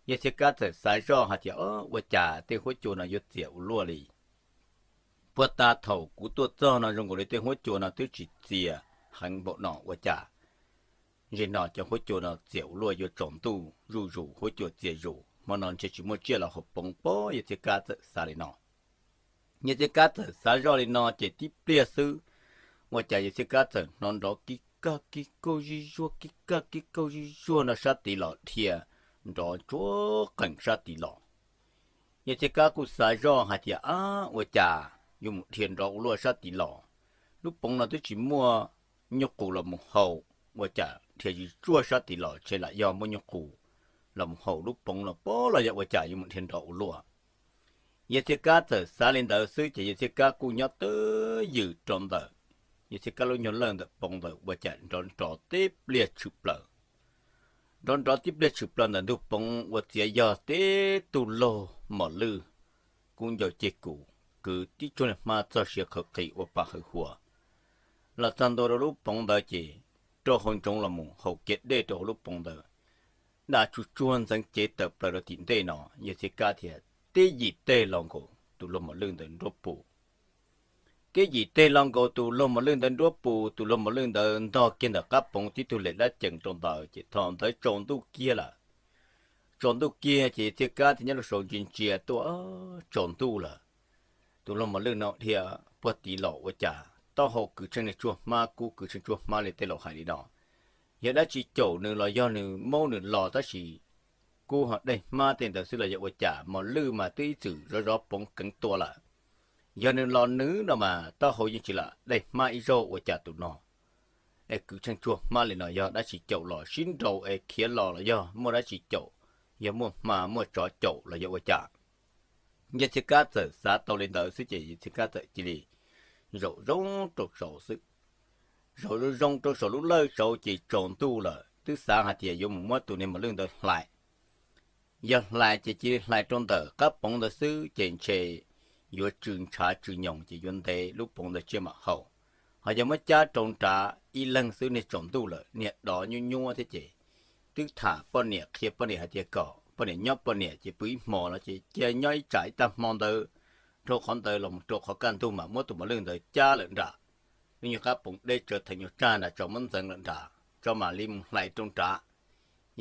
Yawg Txhiaj Kab txawm xav zoj hais tias, Ua cas tej huab cua no yuav txias ua luaj li? Puag ta thaum kuv tuaj txog no zoo nkaus li tej huab cua no twb tsis txias heev npaum no, ua cas zaum no cov huab cua no txias ua luaj? Yuav tsaus ntuj zuj zus huab cua txias zus, hmo no ntshe tsis muaj tsiaj los haus poov pob. Yawg Txhiaj Kab txawm xav li no. Yawg Txhiaj Kab txawm xav zoj li no ces tib pliag xwb ua cas yawg Txhiaj Kab txawm hnov nrov kib kaj kib kauj zij zuag kib kaj kib kauj zij zuag no sab tid los dhia nrov ntsuag qees sab tid los. Yawg Txhiaj Kab kuj xav zoj hais tias, Ab, ua cas yuav mus dhia nrov ua luaj sab tid los? Lub poov no twb tsis muaj nyuj qus los mus haus, ua cas dhia zij zuag sab tid los? Ntshe lam yog muaj nyuj qus los mus haus lub poov no pob los yog ua cas yuav mus dhia nrov ua luaj? Yawg Txhiaj Kab txawm xav li ntawd xwb ces yawg Txhiaj Kab kuj nyob twj ywm rau ntawm yawg Txhiaj Kab lub nyuag lawj ntawm poov ntawd ua cas nrov nrov tib pliag tshwm plaws. Nrov nrov tib pliag tshwm plaws ntawm ntug poov ua txiav yog tib tug laug mos lwj kub ncau ceg kus, kwv tib tsuag niag hmab txog siav qhawv qis ua pa hawv huas los txog ntua rau lub poov ntawd ces rau hauv ntsoov los mus haus kiag dej rau hauv lub poov ntawd, daj tsuj tsuag ntxeev cev tawm plaws rau tim ntej no. Yawg Txhiaj Kab thiaj tib yim teg los nkaus tus laug mos lwj ntawd nruab pus. Kev yim teg los nkaus tus luag mos lwj ntawd nruab pus, tus luag mos lwj ntawd ntog kiag ntawm qab poov tib tug lem dab cees rau ntawd ces thaum ntawd tsaus ntuj kiag lawm. Tsaus ntuj kiag ces Txhiaj Kab thiaj nyob rau saud ntsia ntsia tuaj, tsaus ntuj lawm. Tus luag mos lwj no dhia puag tid los ua cas taub hau kwv tsheej niag tsuag hmab kub kwv tsheej tsuag hmab li tej laus hais li no. Yog dab tsi caum nws los yog nws maub nws los tab sis kub ho daim hmab tej ntawd xwb los yog ua cas, mos lwj mas twb ib txwm zov zov poov keev tua lawm. Yog nws los nws no mas taub hau yeej tsis lam daim hmab ib zaug ua cas tus no es kwv tsheej tsuag hmab li no yog dab tsi caum los sib nraus es khiav los los yog muaj dab tsi caum, yog muaj hma muaj tsov caum los yog ua cas. Yawg Txhiaj Kab txawm xav tau li ntawd xwb ces Yawg Txhiaj Kab txawm cia li zaum zoo rau saud xwb. Zaum zoo zoo rau saum lub lawj saud ces tsaus ntuj lawm, twb xav hais tias yuav mus muab tus niag mos lwj ntawd hlais. Yog hlais ces cia li hlais rau ntawm qab poov ntawd xwb ces ntshe yuav tsw ntshav tsw nyoos ces yuav ntev lub poov ntawd tsiaj mam haus. Ho yog muab cab rau nrad ib leeg xwb niag tsaus ntuj lawm niag dov nyuab nyuab thiab ces twb tham poj niam qhia poj niam hais tias kom poj niam nyob poj niam ces pw ib hmo no ces cia nyob ib tsam ib tag hmo ntawd, dhau qhov ntawd los mus rau qhov kaj ntug mas muab tus mos lwj ntawd cab lawm nram lub nyuag qab poov deb tsawv theem nyuag tsag nrad tso muab ntxeev lawm nrad tso mam li mus hlais rau nrad.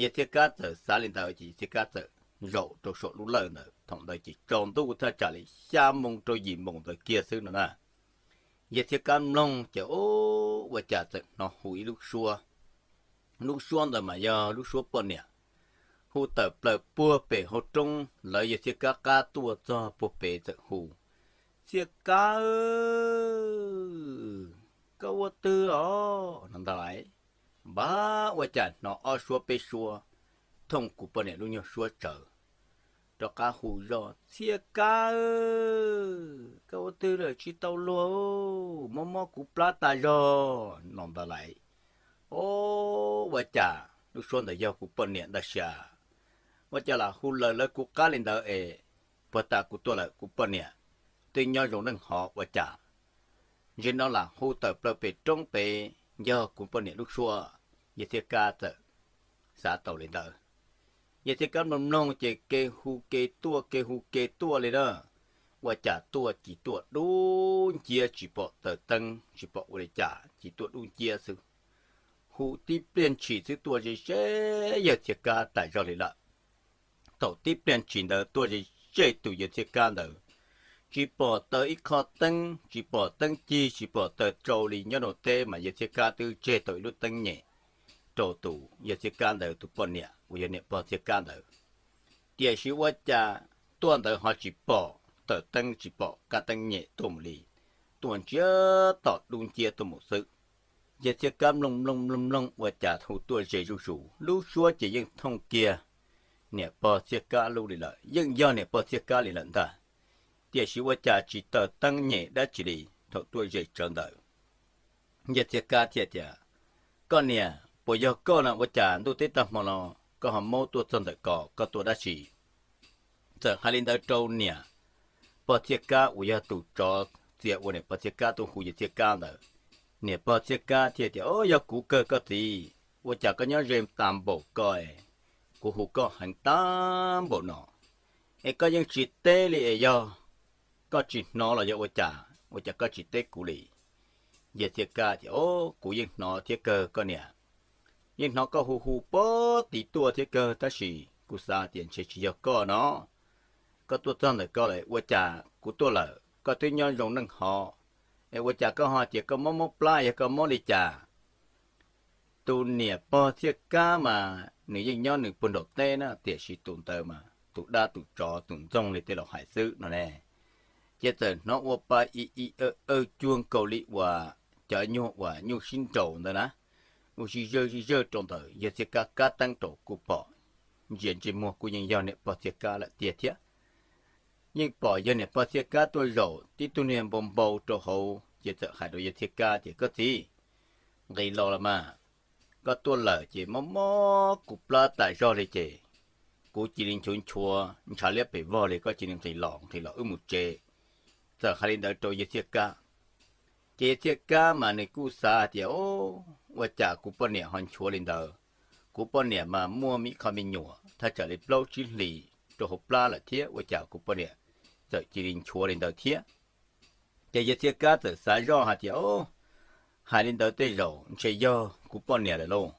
Yawg Txhiaj Kab txawm xav li ntawd ces Yawg Txhiaj Kab txawm zaum rau saum lub lawj ntawd. Thaum ntawd ces tsaus ntuj thaj tsam li xya moo rau yim moos ntawd kiag xwb no na. Yawg Txhiaj Kab mloog ces ua cas txawm hnov hu ib lub suab. Lub suab ntawd mas yog lub suab poj niam hu tawm plaws puag pem hauv roob lawv Yawg Txhiaj Kab qab tuaj txog puag pem txawm hu, Txhiaj Kab, koj ua twg os? No ntag lauj. Npab ua cas hnov ob suab peb suab thooj kuv poj niam lub nyuag suab tsawv rov qab hu zoj, Txhiaj Kab, koj ua twg lawm tsis tau luag, mob mob kuv plab tas zog no ntag lauj. O, ua cas lub suab ntawd yog kuv poj niam ntag sia. Ua cas lam hu lawm lawv kuv qab li ntawd es puag ta kuv tuaj lawm kuv poj niam twb nyob zoo neej hov ua cas ntsis no lam hu tawm plaws pem roob pem yog kuv poj niam lub suab. Yawg Txhiaj Kab txawm xav tau li ntawd. Yawg Txhiaj Kab mloog mloog ces ke hu ke tuaj ke hu ke tuaj li na. Ua cas tuaj ces tuaj dub nciab tsis pom taws teeb tsis pom ua li cas ces tuaj dub nciab xwb. Hu tib pliag ntshis xwb tuaj ze ze Yawg Txhiaj Kab tas zog li lawm. Thaum tib pliag ntshis ntawd tuaj ze ze tus Yawg Txhiaj Kab ntawd, tsis pom taws ib qho teeb tsis pom teeb cig tsis pom taws rau li. Nyob rau teb mas Yawg Txhiaj Kab twb tseg tau ib lub teeb nyem rau tus Yawg Txhiaj Kab ntawd tus poj niam uas yog niam pog Txhiaj Kab ntawd. Tiam sis ua cas tuaj ntawd ho tsis pom taws teeb tsis pom kab teeb nyem tuaj mus li, tuaj ntsiag to dub nciab tuaj mus xwb. Yawg Txhiaj Kab mloog mloog mloog mloog ua cas hu tuaj ze zuj zus, lub suab ces yeej thooj kiag niam pog Txhiaj Kab lub li lawm, yeej yog niam pog Txhiaj Kab li lawm ntag. Tiam sis ua cas tsis taws teeb nyem dab tsi li thaum tuaj ze tsawv ntawd. Yawg Txhiaj Kab thiaj tias, Koj niam, puas yog koj no? Ua cas ntuj teb tag hmo no koj ho maub tuaj txog ntawm ko, koj tuaj dab tsi? Txawm hais li ntawd rau niam pog Txhiaj Kab uas yog tus tsov txia ua niam pog Txhiaj Kab tuaj hu Yawg Txhiaj Kab ntawd. Niam pog Txhiaj Kab thiaj tias, O, yog kuv kawg koj txiv, ua cas koj nyob ze tas npaum ko, kuv hu koj heev tas npaum no es koj yeej tsis teb li es yog koj tsis hnov los yog ua cas, ua cas koj tsis teb kuv li? Yawg Txhiaj Kab tias, O, kuv yeej hnov thiab kawg koj niam, yeej hnov koj hu hu puag tid tuaj thiab kawg tab sis kuv xav tias ntshe tsis yog koj no. Koj tuaj txog ntawm ko lawm ua cas kuv tuaj lawm koj twb nyob zoo neej hov, es ua cas koj ho tias koj mob mob plab, yog koj mob li cas? Tus niam pog Txhiaj Kab mas nws yeej nyob nws puag nraum teb na, tiam sis tus ntawd mas tus dab tus tsov tus ntxoog li tej laus hais xwb no ne. Ces txawm hnov ua pa i i aw aw cuag nkaus li uas cov nyuag uas nyuj sib nraus ntawd na, ua zij zawj zij zawj rau ntawd. Yawg Txhiaj Kab kab teeb rau kuj pom, ntsia ntsej muag kuj yeej yog niam pog Txhiaj Kab lawm tiag thiab. Yeej pom yog niam pog Txhiaj Kab tuaj zaum tib tug niag npau npau rau hauv ces txawm hais rau Yawg Txhiaj Kab tias, Koj txiv, nqis los los mas, koj tuaj lawm ces mob mob kuv plab tas zog li ces kuv cia li nchuav nchuav ntshav liab pes vog li, koj cia li nqis los, nqis los wb mus tsev. Txawm hais li ntawd rau Yawg Txhiaj Kab. Ces Yawg Txhiaj Kab mas nws kuj xav tias, O, ua cas kuv poj niam ho nchuav li ntawd? Kuv poj niam mas muaj me qho me nyuam thaj tsam li plaub tsib hlis rau hauv plab lawm thiab, ua cas kuv poj niam txawm cia li nchuav li ntawd thiab? Ces yawg Txhiaj Kab txawm xav zoj hais tias, Hais li ntawd tej zaum ntshe yog kuv poj niam lawm lauj,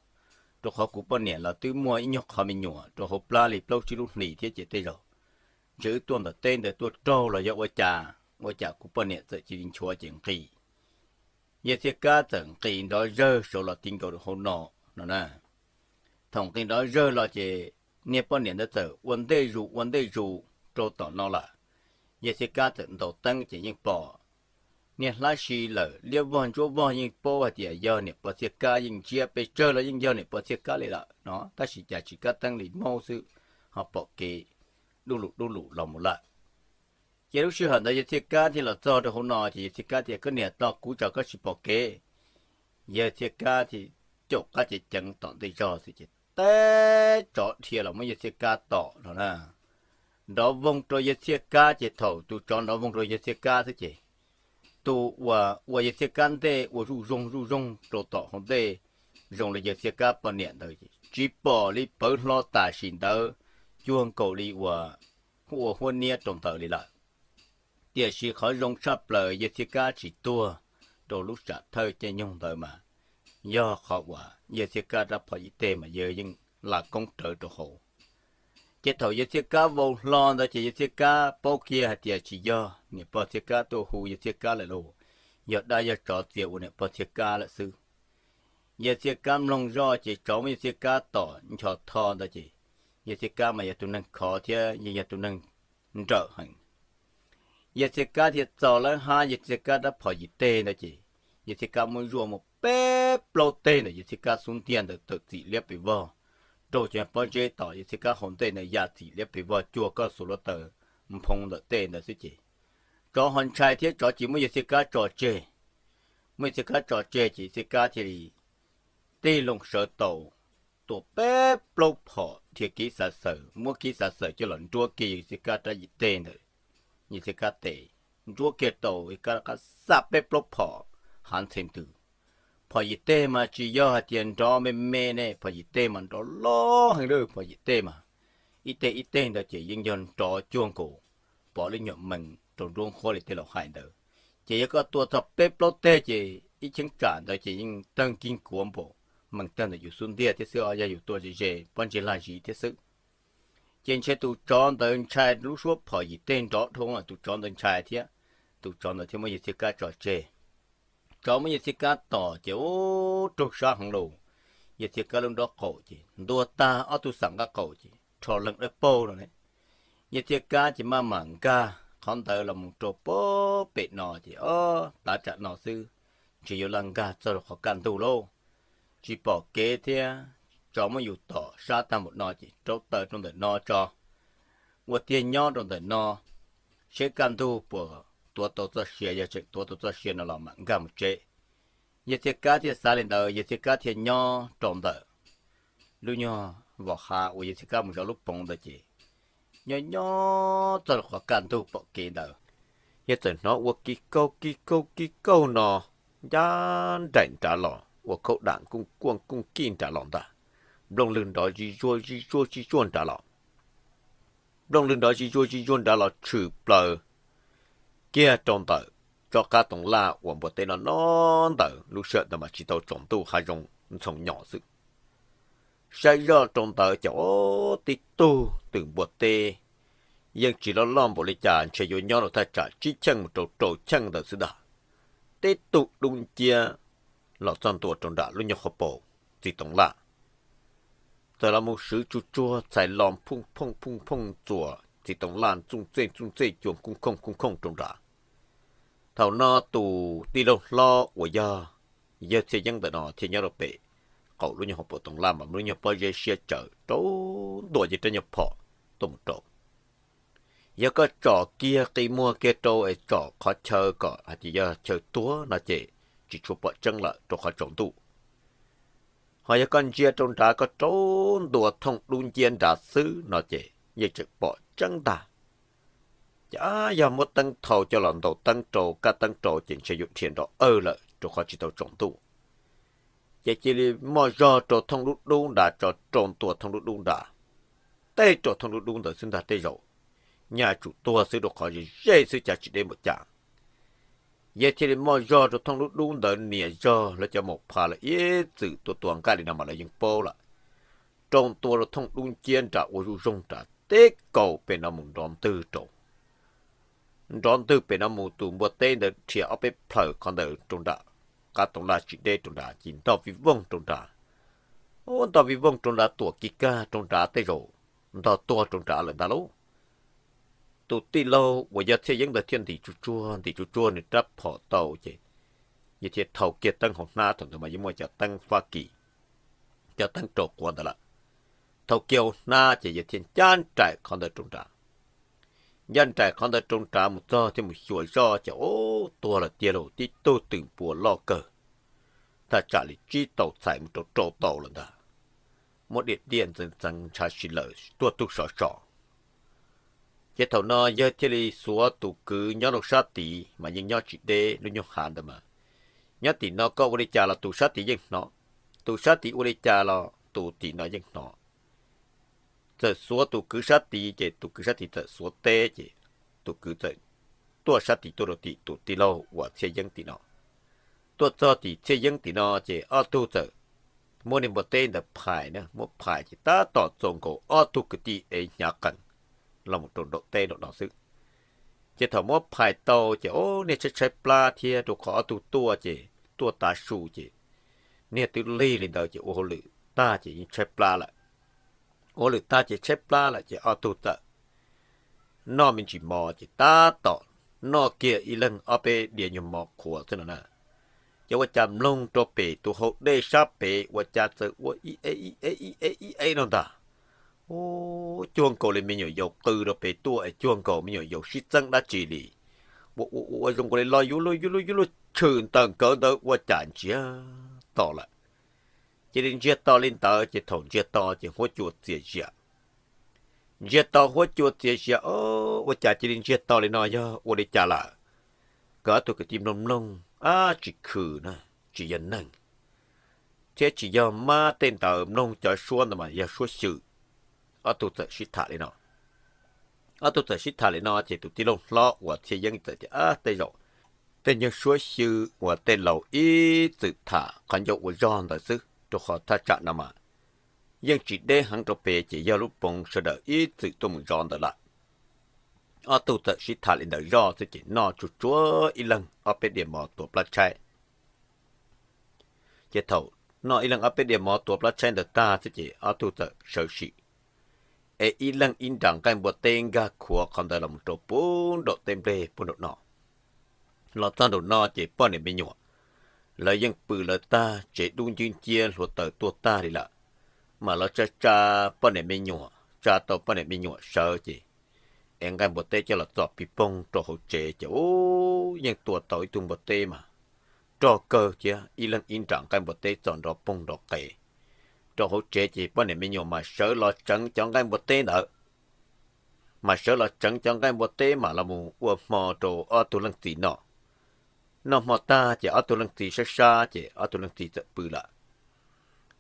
rau qhov kuv poj niam los twb muaj ib nyuag qhov me nyuam rau hauv plab li plaub tsib lub hlis thiab ces tej zaum ntshe wb tuaj ntawm teb ntawd tuaj raug los yog ua cas, ua cas kuv poj niam txawm cia li nchuav ces nqis. Yawg Txhiaj Kab txawm nqis nrov zawg saud los ti nkaus rau hauv no no na. Thaum nqis nrov zawg los ces niag poj niam ntawd txawm ua ntej zus ua ntej zus rau tom no lawm. Yawg Txhiaj Kab txawm ntaus teeb ces yeej pom niag hlab si lawm liab vog ntsuab vog yeej paub hais tias yog niam pog Txhiaj Kab, yeej ntsia pes tsawg los yeej yog niam pog Txhiaj Kab li lawm no, tab sis cas tsis kab teeb li maub xwb, ho pom kev dub lus dub lus los mus lawm. Ces lub sij hawm ntawd yawg Txhiaj Kab thiaj los txog rau hauv no ces yawg Txhiaj Kab tias, Koj niam, tos kuv tsam koj tsis pom kev. Yawg Txhiaj Kab thiaj caum qab cev ceev tom ntej zog xwb ces teb tsov dhia los muab yawg Txhiaj Kab tom no na. Nrov voog rau yawg Txhiaj Kab ces thaum tus tsov nrov voog rau yawg Txhiaj Kab xwb ces tus uas ua yawg Txhiaj Kab ntej ua zuj zoog zuj zoog rau tom hauv ntej zoo li yawg Txhiaj Kab poj niam ntawd ces tsis pom li, pawv hlo tam sim ntawd cuag nkaus li uas ua huab niab rau ntawd li lawm. Tiam sis qhov zoo tshaj plaws yawg Txhiaj Kab tsis tuag rau lub tsam thawj caij nyoog ntawd mas yog qhov uas yawg Txhiaj Kab rab phom yim teg mas yawg yeej la koob rawv rau hauv. Ces thaum yawg Txhiaj Kab vau hlo ntawd ces yawg Txhiaj Kab paub kiag hais tias tsis yog niam pog Txhiaj Kab tuaj hu yawg Txhiaj Kab lawm lauj, yog dab yog tsov txia ua niam pog Txhiaj Kab lawm xwb. Yawg Txhiaj Kab mloog zoj ces tsov muab yawg Txhiaj Kab tom ncho tho ntawd ces yawg Txhiaj Kab mas yog tus neeg khov thiab yeej yog tus neeg nrawm heev. Yawg Txhiaj Kab thiaj txo lawv hab yawg Txhiaj Kab rab phom yim teg ntawd ces yawg Txhiaj Kab muab zuaj mus peb plaub teg ntawm yawg Txhiaj Kab xub ntiag ntawd tawm txim liab pes vog, raug cov pob zeb tom yawg Txhiaj Kab hauv ntej ntawd ya txim liab pes vog cuag koj xuas hluav taws nphoo ntawm tej ntawd xwb ces tsov ho ntshai thiab tsov cia muab yawg Txhiaj Kab tso tseg. Muab yawg Txhiaj Kab tso tseg ces yawg Txhiaj Kab thiaj li tig loo sawv taus, tua peb plaub phom dhia kiv xav xaws, muab kiv xav xaws coj los nruab kiag yawg Txhiaj Kab rab yim teg ntawd, yawg Txhiaj Kab tes, nruab kiag rau yawg Kab qab xaj peb plaub phom hav ntxhe ntws. Phom yim teg mas tsis yog hais tias nrov me me ne, phom yim teg mas nrov loj heev lawm, phom yim teg mas ib teg ib teg ntawd ces yeej yog nrov cuag nkaus pom lub nyuam mees rau nruab nqhuab li tej laus hais ntawd. Ces yog koj tua txog peb plaub teg ces ib cheeb tsam ntawd ces yeej tawg kig kuav npaum mees tawg ntawm yus xub ntiag thiab xwb os, yog yus tua ze ze pob ntseg lag zis thiab xwb. Ces ntshe tus tsov ntawd ntshai lub suab phom yim teg nrov dhau, tus tsov ntawd ntshai thiab, tus tsov ntawd thiaj muab yawg Txhiaj Kab tso tseg. Tsov muab yawg Txhiaj Kab tom ces ub raug sab heev lauj, yawg Txhiaj Kab lub nrob qaum ces ntuag tag ob tug xam nqaj qaum ces rho leeg dawb paug no ne. Yawg Txhiaj Kab ces maj mam nkag qhov ntawd los mus rau pem no ces ob tav tsam no xwb, ntshe yuav laj nkag txog rau qhov kaj ntug lauj. Tsis pom kev thiab, tsov muab yus tom sab tag npaum no ces rauv taws rau ntawm no tso, ua tiag nyob rau ntawm no, seb kaj ntug puas tuav tau txoj sia, yog tseem tuav tau txoj sia no los mam nkag mus tsev. Yawg Txhiaj Kab thiaj xav li ntawd, yawg Txhiaj Kab thiaj nyob rau ntawm lub nyuag vos hav uas yawg Txhiaj Kab mus zov lub poov ntawd ces nyob nyob txog rau qhov kaj ntug pom kev ntawd, yawg txawm hnov ua ki kaug ki kaug ki kaug no ncaj nraim nrad los ua khaub dam kooj kuaj kooj kij nrad los ntag. Nplooj lwg nrov zis zuag zis zuag zis zuag nrad los. Nplooj lwg nrov zis zuag zis zuag nrad los tshwm plaws kiag rau ntawm tsob qab toov laj uas npua teb no no ntawd. Lub sij hawm ntawd mas tsis tau tsaus ntuj, hav zoov ntxhoo nyos xwb. Saib zoj rau ntawd ces ub tib tug twm npua teb yeej tsis loj loj npaum li cas, ntshe yuav nyob rau thaj tsam tsib cheej mus rau rau cheej ntawd xwb ntag. Tib tug dub nciab los txog ntua rau nram lub nyuag qhov paus txiv toov laj, txawm los mus swv tsuj tsuag txhais lo phooj phooj phooj phooj txuas txiv toov laj txuj txej txuj txej cua kooj khooj kooj khooj rau nrad. Thaum no tus tij laug hlob uas yog yawg Txhiaj Yeeb ntawm no thiaj nyob rau pem qaum lub nyuag qhov paus toov laj mas lub nyuag pob zeb siab tsawv rau ntua ces rab nyuag phom tuaj mus rau. Yog koj tsom kiag qi muag kiag rau es tsom qhov chaw kom hais tias yog chaw tuag no ces tsis tshua pom tseeb lawm rau qhov tsaus ntuj. Ho yog koj ntsia rau nrad koj rau ntua thooj dub nciab nrad xwb no ces yeej tseem pom tseeb ntag. Ces yog muab teeb thau coj los ntaus teeb rau kab teeb rau ces ntshe yuav dhia nrov awj lawm rau qhov tsis tau tsaus ntuj. Ces cia li moj zog rau thooj dub dub nrad tso, rau ntua thooj dub dub nrad, tej rau thooj dub dub ntawd xwb ntag tej zaum nyaj tsum tuag xwb rau qhov ze ze xwb cas tsis deb npaum cas. Yawg thiaj li muab zog rau thooj dub dub ntawd nias zog lawv cov maum phas lawm ib txwm tua tua nqaij li no mas lawv yeej paub lawm. Rau tua rau thooj dub nciab nram ua zuj zoog nram teb kaus pem no mus nrov ntwg rau nrov ntwg pem no mus tus npua teb ntawd rhiav ob peb plhaws qhov ntawd rau nram qab toov laj tsis deb rau nrad ces ntog vij voog rau nrad. Ub, ntog vij voog rau nrad tuam kis kag rau nrad tej zaum ntog tuag rau nrad lawm ntag lauj. Tus tij laug uas yog Txhiaj Yeeb ntawd thiaj ntim tsuag tsuag ntim tsuag tsuag nws rab phom tau ces yawg thiaj thau kiag teeb hauv hnab, thaum ntawd mas yeej muaj cov teeb Fab Kis, cov teeb rau quav ntawd lawm. Thau kiag hauv hnab ces yawg thiaj ncaj nraim qhov ntawd rau nrad. Ncaj nraim qhov ntawd rau nrad mus txog thiaj mus xyuas zoj ces ub, tuag lawm tiag lauj, tib tug twm npua loj kawg, thaj tsam li tsib tau txhais mus rau rau tau lawm ntag. Muab diam diam ntxeev ntxeev ntshav si lawm tuag tug sov so. Ces thaum no yawg thiaj li xuav tus kwv nyob rau sab tid mas yeej nyob tsis deb lub nyuag hav ntawd mas, nyob tim no koj ua li cas los tus sab tid yeej hnov, tus sab tid ua li cas los tus tim no yeej hnov. Txawm xuav tus kwv sab tid ces tus kwv sab tid txawm xuav teb ces tus kwv txawm tuaj sab tid tuaj rau tim tus tij laug uas Txhiaj Yeeb tim no. Tuaj txog tim Txhiaj Yeeb tim no ces ob tug txawm muab niag npua teb ntawd phais na, muab phais ces tab tom txaus nkaus ob tug kwv tij ev hnyav qees los mus rau nraum teb nraum no xwb. Ces thaum muab phais tau ces ub, niag tshaib tshaib plab thiab rau qhov ob tug tuaj ces tuaj tav su ces niag twb lig li ntawd ces ua hauj lwm tag ces yeej tshaib plab lawm. Ua hauj lwm tag ces tshaib plab lawm ces ob tug txawm noj me ntsis mov ces tab tom noj kiag ib leeg ob peb diav nyuag mov qhuav xwb no na. Ces ua cas mloog rau pem tus hauv dej sab pem ua cas txawm ua ib eb ib eb ib eb ib eb no ntag. Ub, cuag nkaus li me nyuam yaus qw rau pem tuaj es cuag nkaus me nyuam yaus sib txeeb dab tsi li. Ua ua ua zoo nkaus li los yuav luag yuav luag yuav luag tshwm ntawm nkawd ntawd ua cas ntsiag to lawm. Cia li ntsiag to li ntawd ces thaum ntsiag to ces huab cua txias zias. Ntsiag to huab cua txias zias, o, ua cas cia li ntsiag to li no yog ua li cas lawm? Nkawd ob tug kwv tij mloog mloog, ab, tsis khwm na, tsis yog neeg thiab tsis yog mab tej ntawd, mloog cov suab ntawd mas yog suab xyw. Ob tug txawm sib tham li no. Ob tug txawm sib tham li no ces tus tij laug hlob uas Txhiaj Yeeb txawm tias, ab, tej zaum tej nyuag suab xyw uas tej laus ib txwm tham qhov ncauj ua zog ntawd xwb, rau qhov thaj tsam no mas yeej tsis deb heev rau pem ces yog lub poov sawv daws ib txwm tuaj mus zov ntawd lawm. Ob tug txawm sib tham li ntawd zoj xwb ces noj tsuag tsuag ib leeg ob peb diav mov tuav plab tshaib. Ces thaum noj ib leeg ob peb diav mov tuav plab tshaib ntawd tag xwb ces ob tug txawm sawv sim, es ib leeg ib nra nqaij npua teb nkag khuav qhov ntawd los mus rau puag nraum teb nplej puag nraum no. Los txog nraum no ces poj niam me nyuam lawv yeej pw lawv tag, tsev dub ncwb nciab hluav taws tuaj tag li lawm. Mas lawv tsa tsa poj niam me nyuam, tsa tau poj niam me nyuam sawv ces es nqaij npua teb coj los txo pig poog rau hauv tsev ces ub, yeej tua tau ib tug npua teb mas rog kawg thiab, ib leeg ib nra nqaij npua teb txo nrov poog nrov qees rau hauv tsev ces poj niam me nyuam mas sawv los tseev cov nqaij npua teb ntawd. Mas sawv los tseev cov nqaij npua teb mas los mus ua hmo rau ob tug leej txiv noj. Noj hmo tag ces ob tug leej txiv sab sab ces ob tug leej txiv txawm pw lawm.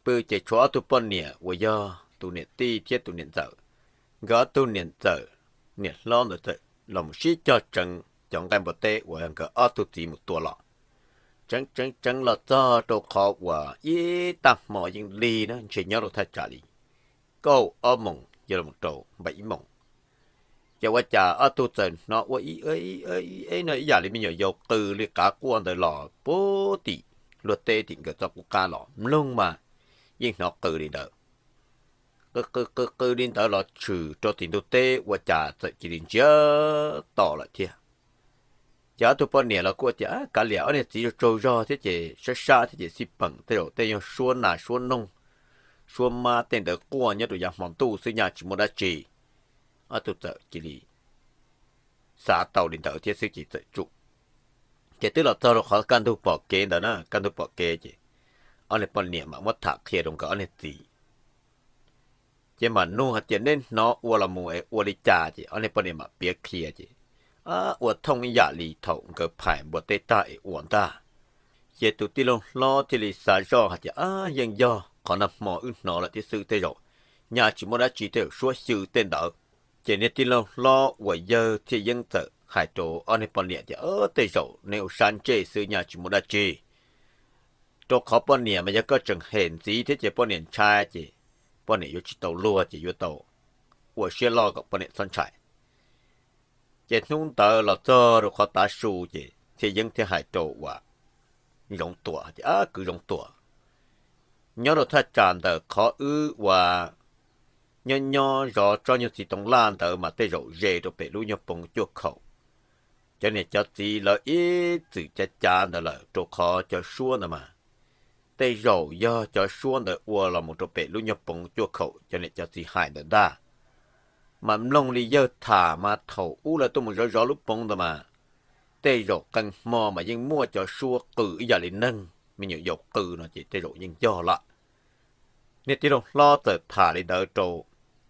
Pw ces tshuav ob tug poj niam uas yog tus niam tij thiab tus niam ntxawm, nkawd ob tug niam ntxawm, niam hlob ntawd txawm los mus sib cog tseev cov nqaij npua teb uas nkawd ob tug txiv mus tua los. Tseev tseev tseev los txog rau qhov uas ib tag hmo yeej lig na, ntshe nyob rau thaj tsam li kaum ob moos yog los rau npaum ib moos. Ces ua cas ob tug txawm hnov ua ib eb no ib yam li me nyuam yaus qw li qav quaj ntawd los puag tim luag teb tim nkawd txoj qub qab los mloog mas yeej hnov qw li ntawd. Qw qw qw qw li ntawd los tshwm rau tim ntug teb ua cas txawm cia li ntsiag to lawm thiab. Ces ob tug poj niam los kuj tias, kav liam ob niag txiv tsaug zog thiab ces sab sab thiab ces xij peem tej zaum tej nyuag suab nas suab noog, suab mab tej ntawd quaj nyob rau yav hmo ntuj xwb nyaj tsis muaj dab tsi. Ob tug txawm cia li xav tau li ntawd thiab xwb ces txawm tsum. Ces twb los txog rau qhov kaj ntug pom kev ntawd na, kaj ntug pom kev ces ob niag poj niam mam muab tham qhia rau nkawd ob niag txiv. Ces mam nug hais tias neb hnov ua los mus es ua li cas ces ob niag poj niam mam piav qhia ces ua thooj ib yam li thaum nkawd phais npua teb tag es ua ntag. Ces tus tij laug hlob thiaj li xav zoj hais tias, ab, yeej yog qhov nag hmo wb hnov lawm thiab xwb, tej zaum nyaj tsis muaj dab tsi, tej zaum suab xyw tej ntawd. Ces niag tij laug hlob uas yawg Txhiaj Yeeb txawm hais rau ob niag poj niam tias, Tej zaum neb ua sab ntsej xwb nyaj tsis muaj dab tsi, rau qhov poj niam mas yog koj tseem hem ntxiv thiab ces poj niam ntshai ces poj niam yuav tsis tau luag ces yuav tau ua siab loj kom poj niam txhob ntshai. Ces hnub ntawd los txog rau qhov tav su ces Txhiaj Yeeb thiaj hais rau uas Zoov Tuam tias, Kwv Zoov Tuam, nyob rau thaj tsam ntawm qhov wb uas nyob nyob zov tsob nyuag txiv toov laj ntawd mas tej zaum ze rau pem lub nyuag poov cuaj khaum. Cov niam cov txiv lawv ib txwm cav cav ntawd lawm rau qhov cov suab ntawd mas tej zaum yog cov suab ntawd ua los mus rau pem lub nyuag poov cuaj khaum cov niam cov txiv hais ntawd ntag. Mas mloog li yawg tham mas thaum ub lawv tuaj mus zov zov lub poov ntawd mas tej zaum qee hmo mas yeej muaj cov suab qw ib yam li neeg me nyuam yaus qw no ces tej zaum yeej yog lawm. Niag tij laug hlob txawm tham li ntawd rau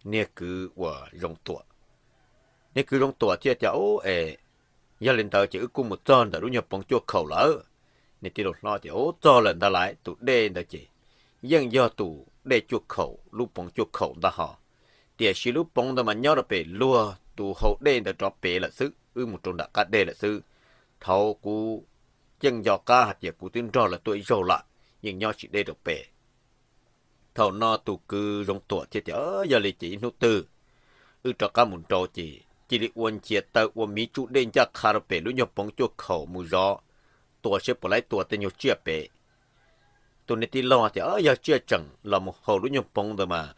niag kwv uas Zoov Tuam. Niag kwv Zoov Tuam thiaj tias, Ub, es yog li ntawd ces wb kuj mus txog ntawm lub nyuag poov cuaj khaum lawm. Niag tij laug hlob tias, Ub, txog lawm ntag lauj, tus dej ntawd ces yeej yog tus dej cuaj khaum lub poov cuaj khaum ntag hos. Tiam sis lub poov ntawd mas nyob rau pem luag tus hau dej ntawd rov pem lawm xwb, wb mus rau nram qab dej lawm xwb. Thaum kuv yeej nco qab hais tias kuv twb nrog lawv tuaj ib zaug lawm, yeej nyob tsis deb rau pem. Thaum no tus kwv Zoov Tuam thiaj tias, Yog li ces ib hnub twg wb rov qab mus nraud ces cia li ua nchias taw ua miv tsuj dej ncaj qha rau pem lub nyuag poov cuaj khaum mus zov, tua seb puas laib tua tej nyuag tsiaj pem. Tus niag tij laug tias, Yog tsiaj tseem los mus haus lub nyuag poov ntawd mas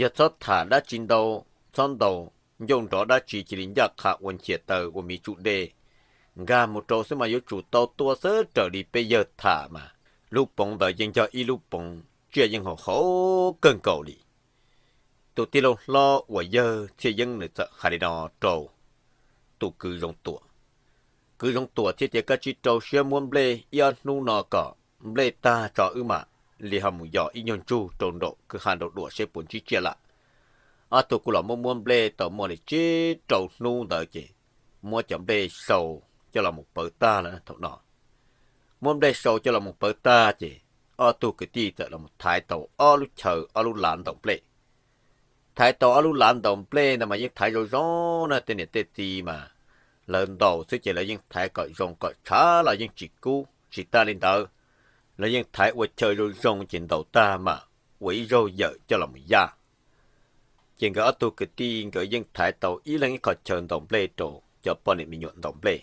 yog txhob tham dab tsi ntau, txhob ntaus ncauj nrov dab tsi, cia li ncaj qha ua nchias taw ua miv tsuj dej nkag mus rau xwb mas yuav tsum tau tua xwb raws li peb yawg tham mas lub poov ntawd yeej yog ib lub poov tsiaj yeej haum haum kawg nkaus li. Tus tij laug hlob uas yawg Txhiaj Yeeb nws txawm hais li no rau tus kwv Zoov Tuam. Kwv Zoov Tuam thiaj tias, Koj tsij rau siab muab nplej ib ob hnub no kom nplej tag tso wb mam li ho mus yos ib nyuag ntsug rau nraum kwj ha nraum duam seb puas ntsib tsiaj lawm. Ob tug kuj los muab muab nplej tau muaj li tsib rau hnub ntawd ces muab cov nplej sau coj los mus pawv tag lawm thaum no. Muab nplej sau coj los mus pawv tag ces ob tug kwv tij txawm los thaiv tau ob lub chaw ob lub lav ntaus nplej. Thaiv tau ob lub lav ntaus nplej ntawd mas yeej thaiv zoo zoo na, tej niam tej txiv mas lawv ntaus xwb ces lawv yeej thaiv kom zoo kom tshav los yeej tsis kub. Tsis tas li ntawd, lawv yeej thaiv ua chaw zoo zoo ces ntaus tag mam ua ib zaug yawm coj los mus yaj. Ces nkawd ob tug kwv tij nkawd yeej thaiv tau ib leeg ib qho chaw ntaus nplej rau cov poj niam me nyuam ntaus nplej.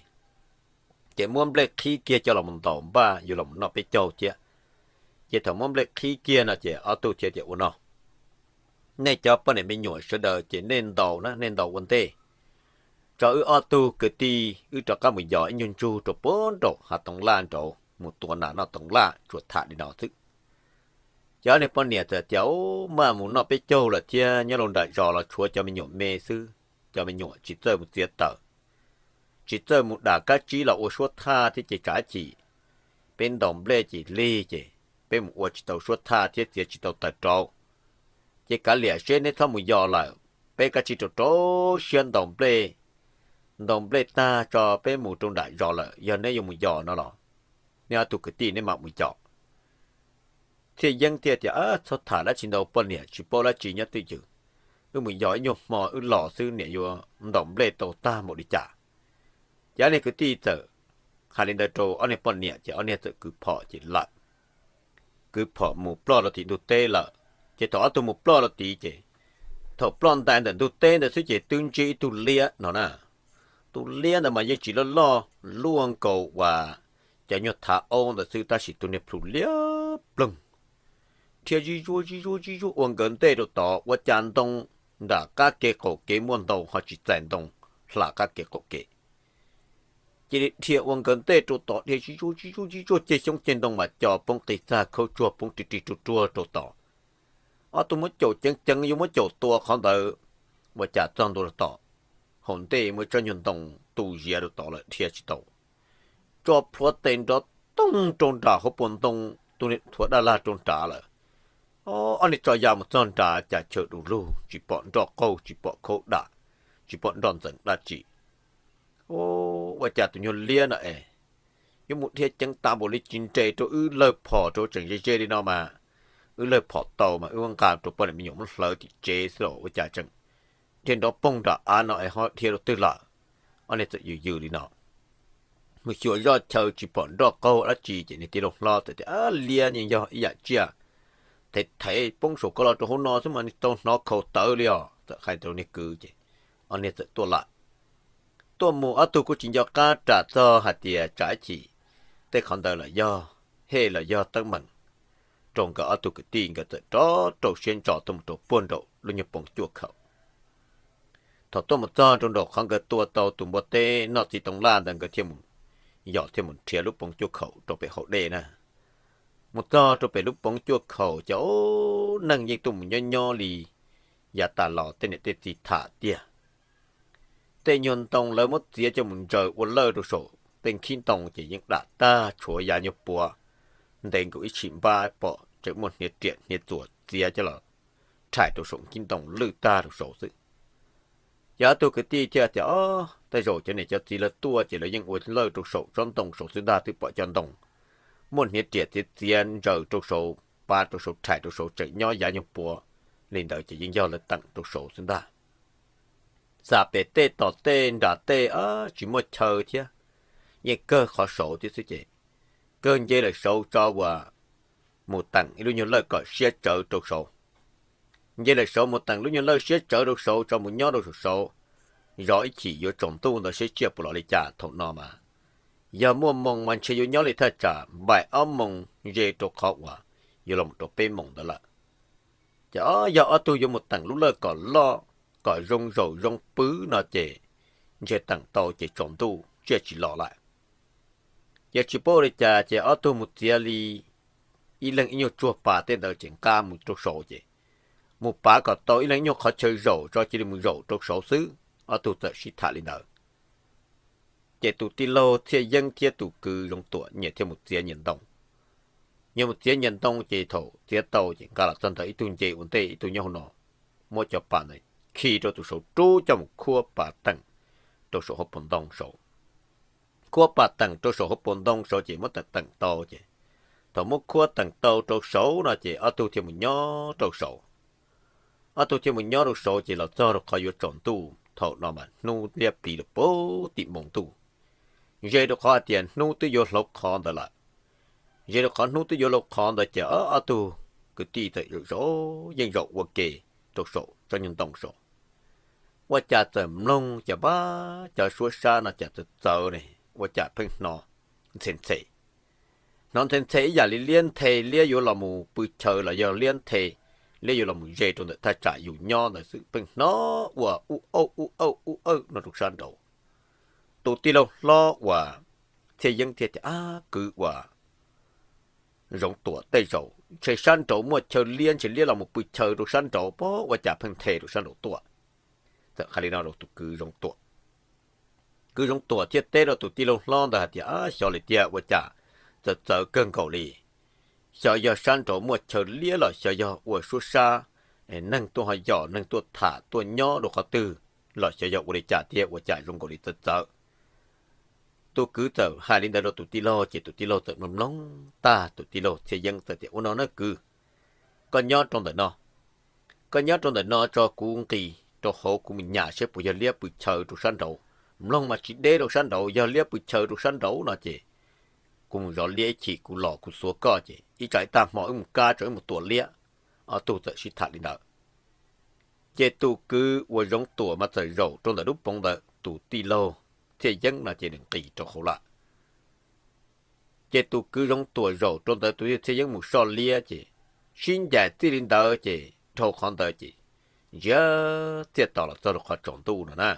Ces muab nplej qhib kiag coj los ntaus npaj yuav los noj peb caug thiab. Ces thaum muab nplej qhib kiag no ces ob tug thiaj tias, Ua no, nej cov poj niam me nyuam sawv daws ces nej ntaus na, nej ntaus ua ntej, tso wb ob tug kwv tij wb rov qab mus yos ib nyuag ntsug rau puag nraum hav toov laj nraud mus tua nas noj toov laj, tsuas tham li no xwb. Ces ob niag poj niam txawm tias, Maj mus noj peb caug lawm thiab, nyob rau nram zos los tshuav cov me nyuam me xwb, cov me nyuam tsis txawj mus txiav taws, tsis txawj mus dam kab tsib los ua suab thaj thiab ces tsam chim. Peb ntaus nplej ces lig ces peb mus ua tsis tau suab thaj thiab txiav tsis tau taws rau. Ces kav liam seb neb txhob mus yos lawm, peb kav tsij rau rau siab ntaus nplej, ntaus nplej tag tso peb mus rau nram zos lawm, yog neb yuav mus yos no los neb ob tug kwv tij neb mam mus yos. Txhiaj Yeeb thiaj tias, Txhob tham dab tsi ntau, poj niam tsis paub dab tsi nyob twj ywm, wb mus yos ib nyuag hmo wb los xwb niam yuav ntaus nplej tau tag npaum li cas. Ces ob niag kwv tij txawm hais li ntawd rau ob niag poj niam ces ob niag txawm kwv phom ces lawm. Kwv phom mus ploj rau tim ntug teb lawm. Ces thaum ob tug mus ploj rau tid ces thaum ploj ntais ntawm ntug teb ntawd xwb ces twb ntsib ib tug liab no na. Tus liab ntawd mas yeej tsis loj loj, luaj nkaus uas cov nyuag thav aub ntawd xwb tab sis tus niag plhu liab ploog, dhia zig zuag zig zuag zig zuag ua nkawd ntej rau tod, ua cas ntoo nram qab kev qaum kev muaj ntoo ho tsis txais ntoo hla qab kev qaum kev. Cia li dhia ua nkawd ntej rau tod, dhia zig zuag zig zuag zig zuag ceg xyoob ceg ntoo mas co poob qis txag khaub tsuag poob ri ri ruag ruag rau tod. Ob tug muab caum ceev ceev yuav muab caum tua qhov ntawd, ua cas txog ntua rau tom haus ntej muaj tsob nyuag ntoo tu ziav rau tod lawm dhia tsis tau. Tso plhuav tes nrov toog rau nram hauv paus ntoo, tus niag thuav daj lag rau nrad lawm. Ob niag tso ya mus txog nrad cas chaw du lug tsis pom nroj qaug tsis pom khaub dam, tsis pom nroj ntxeev dab tsi. Ua cas tus nyuag liab no es yuav mus dhia ceev tas npaum li, tsis nres rau wb lawg phom rau tseem ze ze li no mas, wb lawg phom tau mas wb nqa rau poj niam me nyuam muab hlawv tim tsev xwb los ua cas tseem dhia nrov poog nram av no es ho dhia rau twg lawm. ob niag txawm yws yws li no. Mus xyuas zoj chaw tsis pom nroj qaug dab tsi ces niag tij laug hlob txawm tias, Liab yeej yog ib yam tsiaj, thev thev poob saum ko los rau hauv no xwb mas tau hnov khaus tawv li os. Txawm hais rau niag kwv ces ob niag txawm tuaj lawm. Tuaj mus ob tug kuj tsis nco qab ras txog hais tias tsam ib chim tej qhov ntawd los yog hej los yog teeb meem rau nkawd ob tug kwv tij, nkawd txawm rov rau siab ntso tuaj mus rau puag nraum lub nyuag poos cuaj khaum. Thaum tuaj mus txog rau nraum qhov nkawd tua tau tus npua teb noj txiv toov laj ntawd nkawd thiaj mus yos thiaj mus nrhiav lub poos cuaj khaum rau pem hauv dej na. Mus txog rau pem lub poos cuaj khaum ces ub, neeg yeej tuaj mus nyob nyob li yav tas los tej niam tej txiv tham tiag. Tej nyuag ntoo lawv muab txiav coj mus ntsaws ua lawj rau saum tej nkhib ntoo ces yeej dam tag, tshuav yav nyuag puav ntev nkaus ib tshim npab pom tseem muaj hniav riam hniav txuas txiav coj los rhais rau saum nkhib ntoo lwj tag rau saud xwb. Ces ob tug kwv tij thiaj tias, Ob, tej zaum cov niam cov txiv lawv tuaj ces lawv yeej ua lawj rau saum tsob ntoo saud xwb ntag, twb pom cov ntoo muaj hniav riam txiav txiav ntsaws rau saud, pab rau saud, rhais rau saud, tseem nyob yav nyuag puav li ntawd ces yeej yog lawv teem rau saud xwb ntag. Xam pem tej tom tej nram tej tsis muaj chaw thiab, yeej kawg qhov saud thiab xwb ces kawg nce lawm saud tso uas mus teem ib lub nyuag lawj kom siab tsawv rau saud. Nce lawm saud mus teem lub nyuag lawj siab tsawv rau saud tso mus nyob rau saum saud, zov ib chim yuav tsaus ntuj ntawd seb tsiaj puas los li cas thaum no mas. Yog muaj moos mas ntshe yuav nyob li thaj tsam npaim ob moos ze rau qhov uas yuav los rau peb moos ntawd lawm. Ces ob, yog ob tug yuav mus teem lub lawj kom loj, kom zoo zaum zoo pw no ces ntshe teem tau ces tsaus ntuj tsiaj tsis los lawm. Ces tsis paub ua li cas ces ob tug mus txiav li ib leeg ib nyuag tsuag pas tej ntawd ces nqa mus rau saud ces mus pav kom tau ib leeg ib nyuag qhov chaw zaum tso cia li mus zaum rau saud xwb. Ob tug txawm sib tham li ntawd. Ces tus tij laug Txhiaj Yeeb thiab tus kwv Zoov Tuam nyias thiaj mus txiav nyias ntoo. Nyias mus txiav nyias ntoo ces thaum txiav tau ces nqa los txog ntawd ib tug nce ua ntej ib tug nyob hauv no, muab cov pas ntawd khi rau tus saud rub coj mus khuab pas teem rau saum hauv paus ntoo saud. Khuab pas teem rau saum hauv paus ntoo saud ces muab teem teem tau ces thaum muab khuab teem tau rau saud no ces ob tug thiaj mus nyob rau saud. Ob tug thiaj mus nyob rau saud ces los txog rau qhov yuav tsaus ntuj thaum no mas hnub liab pliv lawm puag tim npoo ntuj. Ze rau qhov hais tias hnub twb yuav hlauv qhov ntawd lawm. Ze rau qhov hnub twb yuav hlauv qhov ntawd ces ob tug kwv tij txawm zaum zaum yeej zaum ua ke rau saum tsob nyuag ntoo saud. Ua cas txawm mloog cas pab cov suab sab no cas txawv txawv ne, ua cas pheej hnov ntxhe ntxhe. Hnov ntxhe ntxhe ib yam li liab nthe, liab yuav los mus pw chaw los yog liab nthe, liab yuav los mus ze rau ntawm thaj tsam yus nyob ntawd xwb, pheej hnov ua ub auj ub auj ub awj no rau sab nraud. Tus tij laug hlob uas Txhiaj Yeeb thiaj tias, Ab, kwv uas Zoov Tuam, tej zaum ntshe sab nraud muaj chaw liab, ntshe liab los mus pw chaw rau sab nraud pob, ua cas pheej nthe rau sab nraud tuaj. Txawm hais li no rau tus kwv Zoov Tuam. Kwv Zoov Tuam thiaj teb rau tus tij laug hlob ntawd hais tias, Ab, xyov li tiag, ua cas txawv txawv kawg nkaus li. Xyov yog sab nraud muaj chaw liab los xyov yog ua suab sab, neeg tuaj ho yos, neeg tuaj tham tuaj nyob rau qhov twg, los xyov yog ua li cas tiag ua cas zoo nkaus li txawv txawv. Tus kwv txawm hais li ntawd rau tus tij laug ces tus tij laug txawm mloog mloog tag, tus tij laug Txhiaj Yeeb txawm tias, Ua no na kwv, koj nyob rau ntawm no, koj nyob rau ntawm no tso kuv nqis rau hauv kuv mus nyas seb puas yog liab pw chaw rau sab nraud. Mloog mas tsis deb rau sab nraud, yog liab pw chaw rau sab nraud no ces kuv mus zov liab ib chim kuv los kuv xuav koj ces ib tsam ib tag hmo wb mus kab tso wb mus tua liab. Ob tug txawm sib tham li ntawd. Ces tus kwv uas Zoov Tuam mas txawm zaum rau ntawm lub poov ntawd, tus tij laug Txhiaj Yeeb no ces nws nqis rau hauv lawm. Ces tus kwv Zoov Tuam zaum rau ntawd, tus tij laug Txhiaj Yeeb mus soj liab ces sib ncaim txij li ntawd ces dhau qhov ntawd ces ntsia txiaj tos los txog rau qhov tsaus ntuj no na.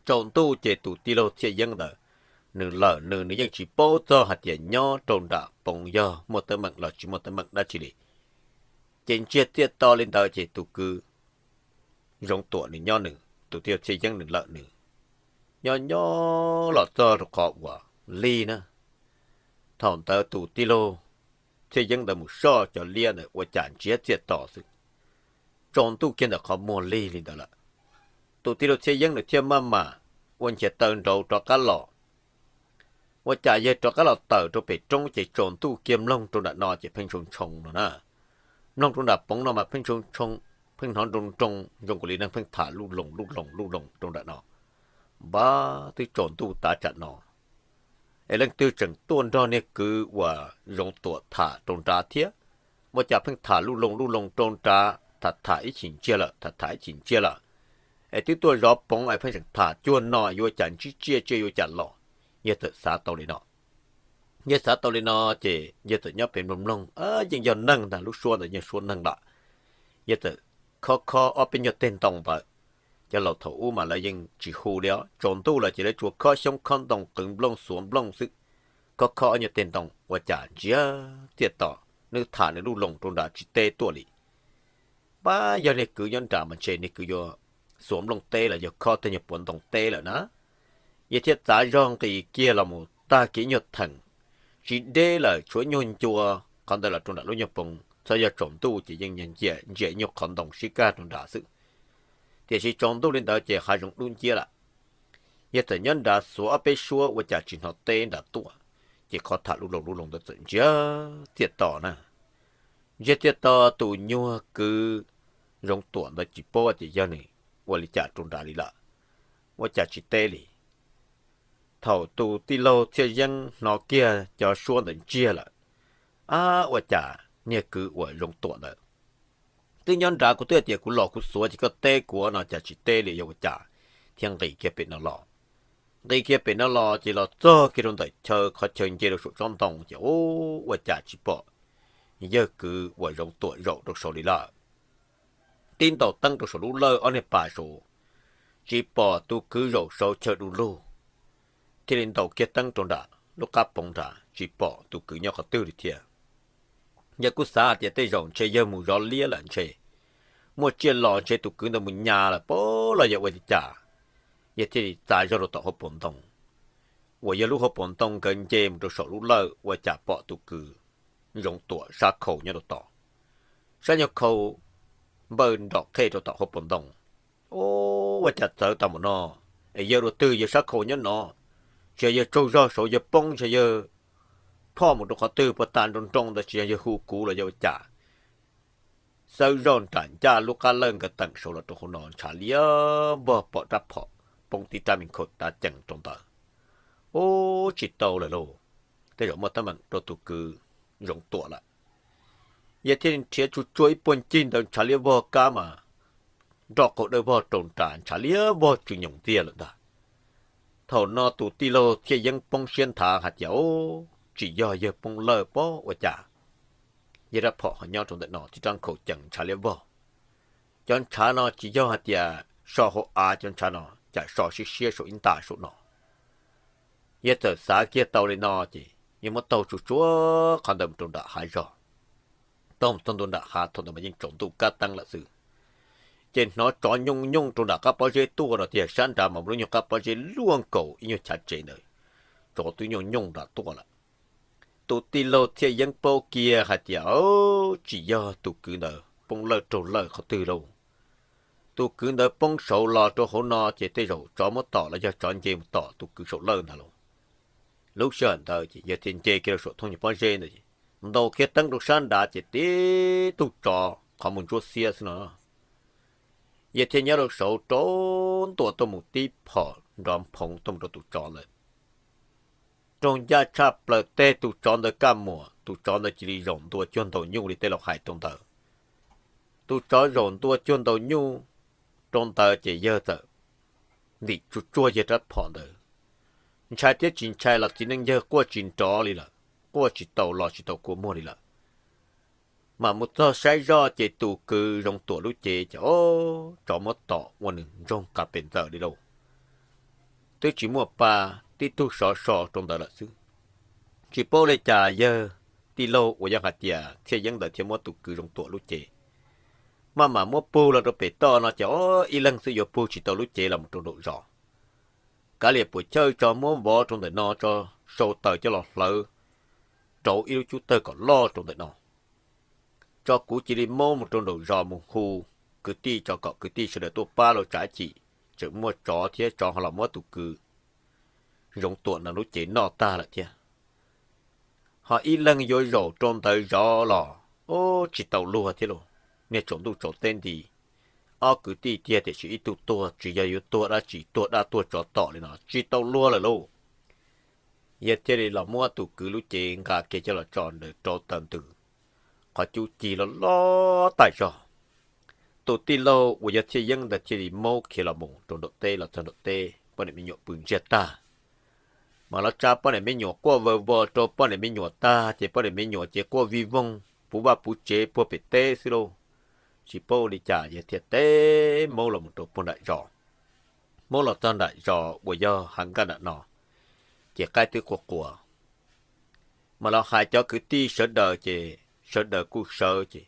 Tsaus ntuj ces tus tij laug Txhiaj Yeeb ntawd nws lawm, nws nws yeej tsis paub txog hais tias nyob rau nram poov yog muaj teeb meem los tsis muaj teeb meem dab tsi li. Ces ntsia txiaj tos li ntawd ces tus kwv Zoov Tuam nws nyob nws, tus tij laug Txhiaj Yeeb nws lawm nws, nyob nyob los txog rau qhov uas lig na. Thaum ntawd tus tij laug Txhiaj Yeeb ntawd mus soj cov liab ntawd ua cas ntsiav txiaj tos xwb, tsaus ntuj kiag ntawm qhov muag lig li ntawd lawm. Tus tij laug Txhiaj Yeeb nws thiaj maj mam ua nchiav taw nraud rov qab los. Ua cas yawg rov qab los tawm rau pem roob ces tsaus ntuj kiag mloog rau nram no ces pheej ntshoo ntshoo no na. Mloog rau nram poov no mas pheej ntshoo ntshoo, pheej hnov nroo nroo zoo nkaus li neeg pheej tham luj loos luj loos luj loos rau nram no. Npab twb tsaus ntuj tav tsam no, es leej twg tseem tuaj nrog niag kwv uas Zoov Tuam tham rau nrad thiab? Ua cas pheej tham luj loos luj loos rau nrad, tham tham ib chim ntsiag lawm, tham tham ib chim ntsiag lawm, es twb tuaj zov poov es pheej tseem tham cuag no, yuav cas ntsib tsiaj tsiaj yuav cas los. Yawg txawm xav tau li no. Yawg xav tau li no ces yawg txawm nyob pem mloog mloog, yeej yog neeg ntag, lub suab ntawd yog suab neeg lawm. Yawg txawm khob khob ob peb nyuag teg ntoo ntawd. Cov laus thaum ub mas lawv yeej tsis hu li os, tsaus ntuj lawm ces lawv tsuas khob xyoob khob ntoo qwv nplooj xuav nplooj xwb. Khob khob ob nyuag teg ntoo ua cas ntsiag txiaj to, nws tham nws luj loos rau nrad tsis teb tuaj li. Npab yog niag kwv nyob nrad mas ntshe niag kwv yuav xuav nplooj teb los yog khob tej nyuag puav ntoo teb lawm na. Yawg thiaj txav zog nqis kiag los mus tag kev nyuag theem, tsis deb lawm tshuav nyuag ncua qhov ntawd los rau nram lub nyuag poov, txhob yog tsaus ntuj ces yeej ntsia nyuag qhov ntoo sib kaj rau nrad xwb. Tiam sis tsaus ntuj li ntawd ces hav zoov dub nciab lawm. Yawg txawm nyob nrad xuav ob peb suab ua cas tsis hnov teb nrad tuaj, ces qhov tham luj loos luj loos ntawd txawm ntsiag txiaj to na. Ntsiag txiaj to, tus nyuag kwv Zoov Tuam ntawd tsis paub tias yog nws ua li cas rau nrad li lawm, ua cas tsis teb li. Thaum tus tij laug Txhiaj Yeeb hnov kiag cov suab ntawd ntsiag lawm, ab, ua cas niag kwv uas Zoov Tuam ntawd twb nyob nrad, kuv twb tias kuv los kuv xuav ces koj teb kuv no cas tsis teb li, yog ua cas? Thiaj nqis kiag pem no los. Nqis kiag pem no los ces los txog kiag rau ntawm chaw, qhov chaw nce rau saum tsob ntoo ces ua cas tsis pom yawg kwv uas Zoov Tuam zaum rau saud li lawm. Tib ntaus teeb rau saum lub lawj ob niag pas saud, tsis pom tus kwv zaum saud chaw du lug. Thiaj li ntaus kiag teeb rau nram lub qab poov nrad, tsis pom tus kwv nyob qhov twg li thiab. Yawg kuj xav hais tias tej zaum ntshe yawg mus zov liab lawm ntshe, muaj tsiaj los ntshe tus kwv ntawd mus nyas lawm pob los yog ua li cas. Yawg thiaj li txav zog rau tom hauv paus ntoo, uas yog lub hauv paus ntoo nkawd nce mus rau saum lub lawj ua cas pom tus kwv Zoov Tuam sab khau nyob rau tod. Sab nyuag khau npawj nrom qhej rau tom hauv paus ntoo. Ua cas txawv tag mus no, es yawg dua twg yawg sab khau nyob no? Tsis yog yawg tsaug zog saud yawg poob, tsis yog yawg phoj mus rau qhov twg puas tas nroo nroo ntawd, tsis yog yawg hu kuv los yog ua cas? Xawb zoj nram ncaj lub qab lawj nkawd teem saud los rau hauv no ntshav liab vog, pom rab phom poob tib rab me nkhaus tav cees rau ntawd. Ub, tsis tau lawm lauj, tej zaum muaj teeb meem rau tus kwv Zoov Tuam lawm. Yawg thiaj nrhiav tsuj tsuag ib puag ncig ntawd ntshav liab vog kab mas nroj qaug dawb vog rau nrad ntshav liab vog tsw nyoos ntxiag lawm ntag. Thaum no tus tij laug Txhiaj Yeeb poob siab nthav hais tias, Ub, tsis yog yawg poob lawj pob ua cas yawg rab phom ho nyob rau ntawm no tib rab nkhaus cees ntshav liab vog. Cov ntshav no tsis yog hais tias so hauv av, cov ntshav no cas so siab siab saum ib nta saum no. Yawg txawm xav kiag tau li no ces yawg muab taug tsuj tsuag qhov ntawd mus rau nram hav zog. Taug mus txog ntua nram hav thaum ntawd mas yeej tsaus ntuj kab teeb lawm xwb. Ces hnov tsov nyooj nyooj rau nram qab pob zeb tuaj no tiag, sab nrad mas muaj lub nyuag qab pob zeb luaj nkaus ib nyuag chav tsev ntawd, tsov twb nyooj nyooj nram tuaj lawm. Tus tij laug Txhiaj Yeeb paub kiag hais tias, Tsis yog tus kwv ntawd poob lawj raug lawj qhov twg lauj. Tus kwv ntawd poob saud los rau hauv no ces tej zaum tsov muab tom los yog tsov nce mus tom tus kwv saum lawj ntag lauj. Lub sij hawm ntawd ces yawg thiaj nce kiag rau saum thooj nyuag pob zeb ntawd, ntaus kiag teeb rau sab nrad ces tib tug tsov qhov muag ntsuab xiab xwb no. Yawg thiaj nyob rau saud rau ntua tuaj mus tib phom nrov nphoov tuaj mus rau tus tsov ntawd. Raug ncaj tshaj plaws tej, tus tsov ntawd kaj muam, tus tsov ntawd cia li zaum ntua cuag ntaus nyuj li tej laus hais rau ntawd. Tus tsov zaum ntua cuag ntaus nyuj rau ntawd ces yawg txawm ntim tsuj tsuag yawg rab phom ntawd. Ntshai thiab tsis ntshai los txiv neej yawg quaj tsis nrov li lawm, quaj tsis tau los tsis tau kua muag li lawm. Mam mus txog saib zoj ces tus kwv Zoov Tuam lub cev ces, o, tsov muab tom ua nws ntsoog qas pes ntxaws li lauj. Twb tsis muaj pa, tib tug sov so rau ntawd lawm xwb. Tsis paub li cas yawg tij laug uas yog hais tias Txhiaj Yeeb ntawd thiaj muab tus kwv Zoov Tuam lub cev maj mam muab pug los rau pem toj no ces, o, ib leeg xwb yuav pug tsis tau lub cev los mus rau nraum zos. Kav liam puas chawj tso, muab vov rau ntawm no tso, sau taws coj los hlawv rau ib lub cub tawg kom loj rau ntawm no tso, kuv cia li muab mus rau nraum zos mus hu kwv tij tso kom kwv tij sawv daws tuaj pab lauj, tsam ib chim tseem muaj tsov thiab tsov ho los muab tus kwv Zoov Tuam no lub cev noj tag lawm thiab. Ho ib leeg yuav zaum rau ntawd zov los, o, tsis tau luag thiab lauj, niag tsaus ntuj tsaus teb nti, ob kwv tij tiag tiam sis ib tug tuag, tsis yog yuav tuag dab tsi, tuag dab tuag tsov tom li no tsis tau luag lawm lauj. Yawg thiaj li los muab tus kwv lub cev nqa kiag coj los tso ntawm rau taws ntws, qhov cub cig loj loj tag zog. Tus tij laug uas yog Txhiaj Yeeb ntawd thiaj li maub khiav los mus rau nraum teb, los txog nraum teb poj niam me nyuam pw ntsiag tag. Mas los tsa poj niam me nyuam quaj vawg vos rau poj niam me nyuam tag ces poj niam me nyuam ces quaj vij voog puv vaj puv tsev puag pem teb xwb lauj. Tsis paub ua li cas yawg thiaj teb maub los mus rau puag nram zos. Maub los txog nram zos uas yog hav nkaj nram no, ces qaib twb qua qua. Mas los hais cov kwv tij sawv daws ces sawv daws kuj sawv ces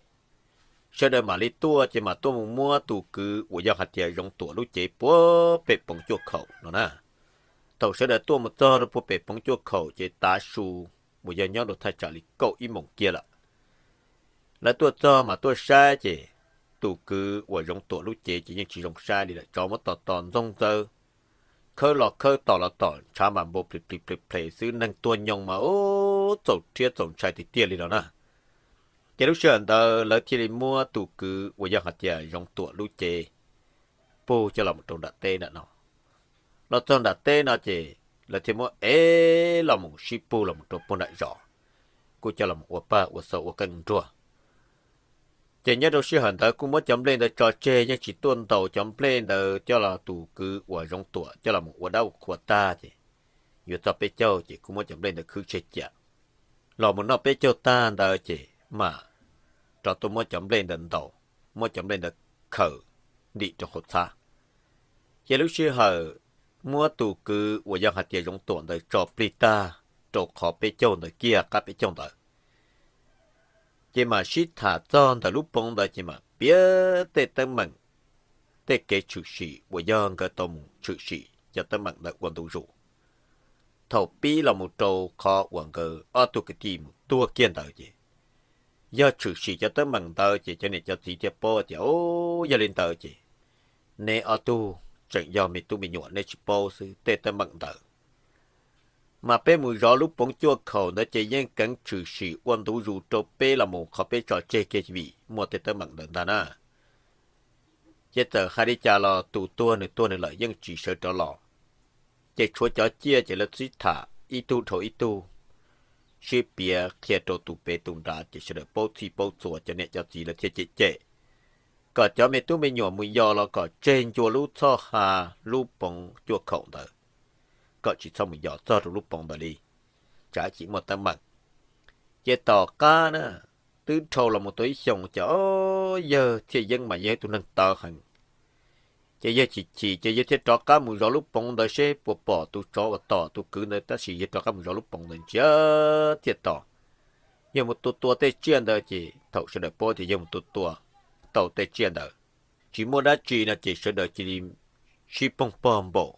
sawv daws mam li tuaj ces mam tuaj mus muab tus kwv uas yog hais tias Zoov Tuam lub cev puag pem Poov Cuaj Khaum no na. Thaum sawv daws tuaj mus txog rau puag pem Poov Cuaj Khaum ces tav su uas yog nyob rau thaj tsam li kaum ib moos kiag lawm. Lawv tuaj txog mas tuaj saib ces tus kwv uas Zoov Tuam lub cev ces yeej tsis zoo saib li lawm, tsov muab tos tos ntxoog ntxawv, khawb los khawb tom los tom, ntshav mas npau plis plis ples ples xwb, neeg tuag nyoos mas ub txaus rhiab txaus ntshai tiag tiag li no na. Ces lub sij hawm ntawd lawv thiaj li muab tus kwv uas yog hais tias Zoov Tuam lub cev pug coj los rau nram teb nram no. Los txog nram teb no ces lawv thiaj muab ev los mus sib pug los rau puag nram zos, kuj coj los ua paj ua xau ua qeej nruag. Ces nyob rau sij hawm ntawd kuj muab cov nplej ntawd tso tseg, yeej tsis tuaj ntaus cov nplej ntawd coj los tus kwv uas Zoov Tuam coj los ua dab ua qhua tag ces yuav txog peb caug ces kuj muab cov nplej ntawd khwb tseg cia, los mus noj peb caug tag ntawd ces mam rov tuaj muab cov nplej ntawd ntaus, muab cov nplej ntawd khaws ntim rau hauv txhab. Ces lub sij hawm muab tus kwv uas yog hais tias Zoov Tuam ntawd tso plig tag rau qhov peb caug ntawd kiag, qab peb caug ntawd, ces mam sib tham txog ntawm lub poov ntawd ces mam piav tej teeb meem, tej kev tshwm sim uas yog nkawd tau mus tshwm sim cov teeb meem ntawd ua ntu zus. Thaum pib los mus rau qhov uas nkawd ob tug kwv tij mus tuag kiag ntawd ces yog tshwm sim cov teeb meem ntawd ces cov niam cov txiv thiaj paub tias, o, yog li ntawd ces neb ob tug tseem yog me tub me nyuam neb tsis paub xwb tej teeb meem ntawd. Mas peb mus zov lub Poov Cuaj Khaum ntawd ces yeej keev tshwm sim ua ntu zus rau peb los mus qhov peb tso tseg kiag vim muaj tej teeb meem ntawd ntag na. Ces txawm hais li cas los tus tuag nws tuag nws lawm yeej tsis sawv rov los. Ces tshuav cov ciaj ces lawv sib tham ib tug dhau ib tug, sib piav qhia rau tus pem tus nrad ces sawv daws paub txhij paub txhua, cov niam cov txiv lawv thiaj cem cem kom cov me tub me nyuam mus yos los kom tseg ncua lub txhoj ha lub Poov Cuaj Khaum ntawd, kom tsis txhob mus yos txog rau lub poov ntawd li, tsam ib chim muaj teeb meem. Ces tom qab na, twb dhau los mus tau ib xyoos ces yawg Txhiaj Yeeb mas yog ib tug neeg tawv heev. Ces yawg chim chim ces yawg thiaj rov qab mus zov lub poov ntawd seb puas pom tus tsov uas tom tus kwv ntawd, tab sis yawg rov qab mus zov lub poov ntawd ntsia thiaj tos. Yawg mus tua tua tej tsiaj ntawd ces thaum sawv daws paub tias yawg mus tua tua tau tej tsiaj ntawd tsis muaj dab tsi no ces sawv daws cia li sib poog pog npaum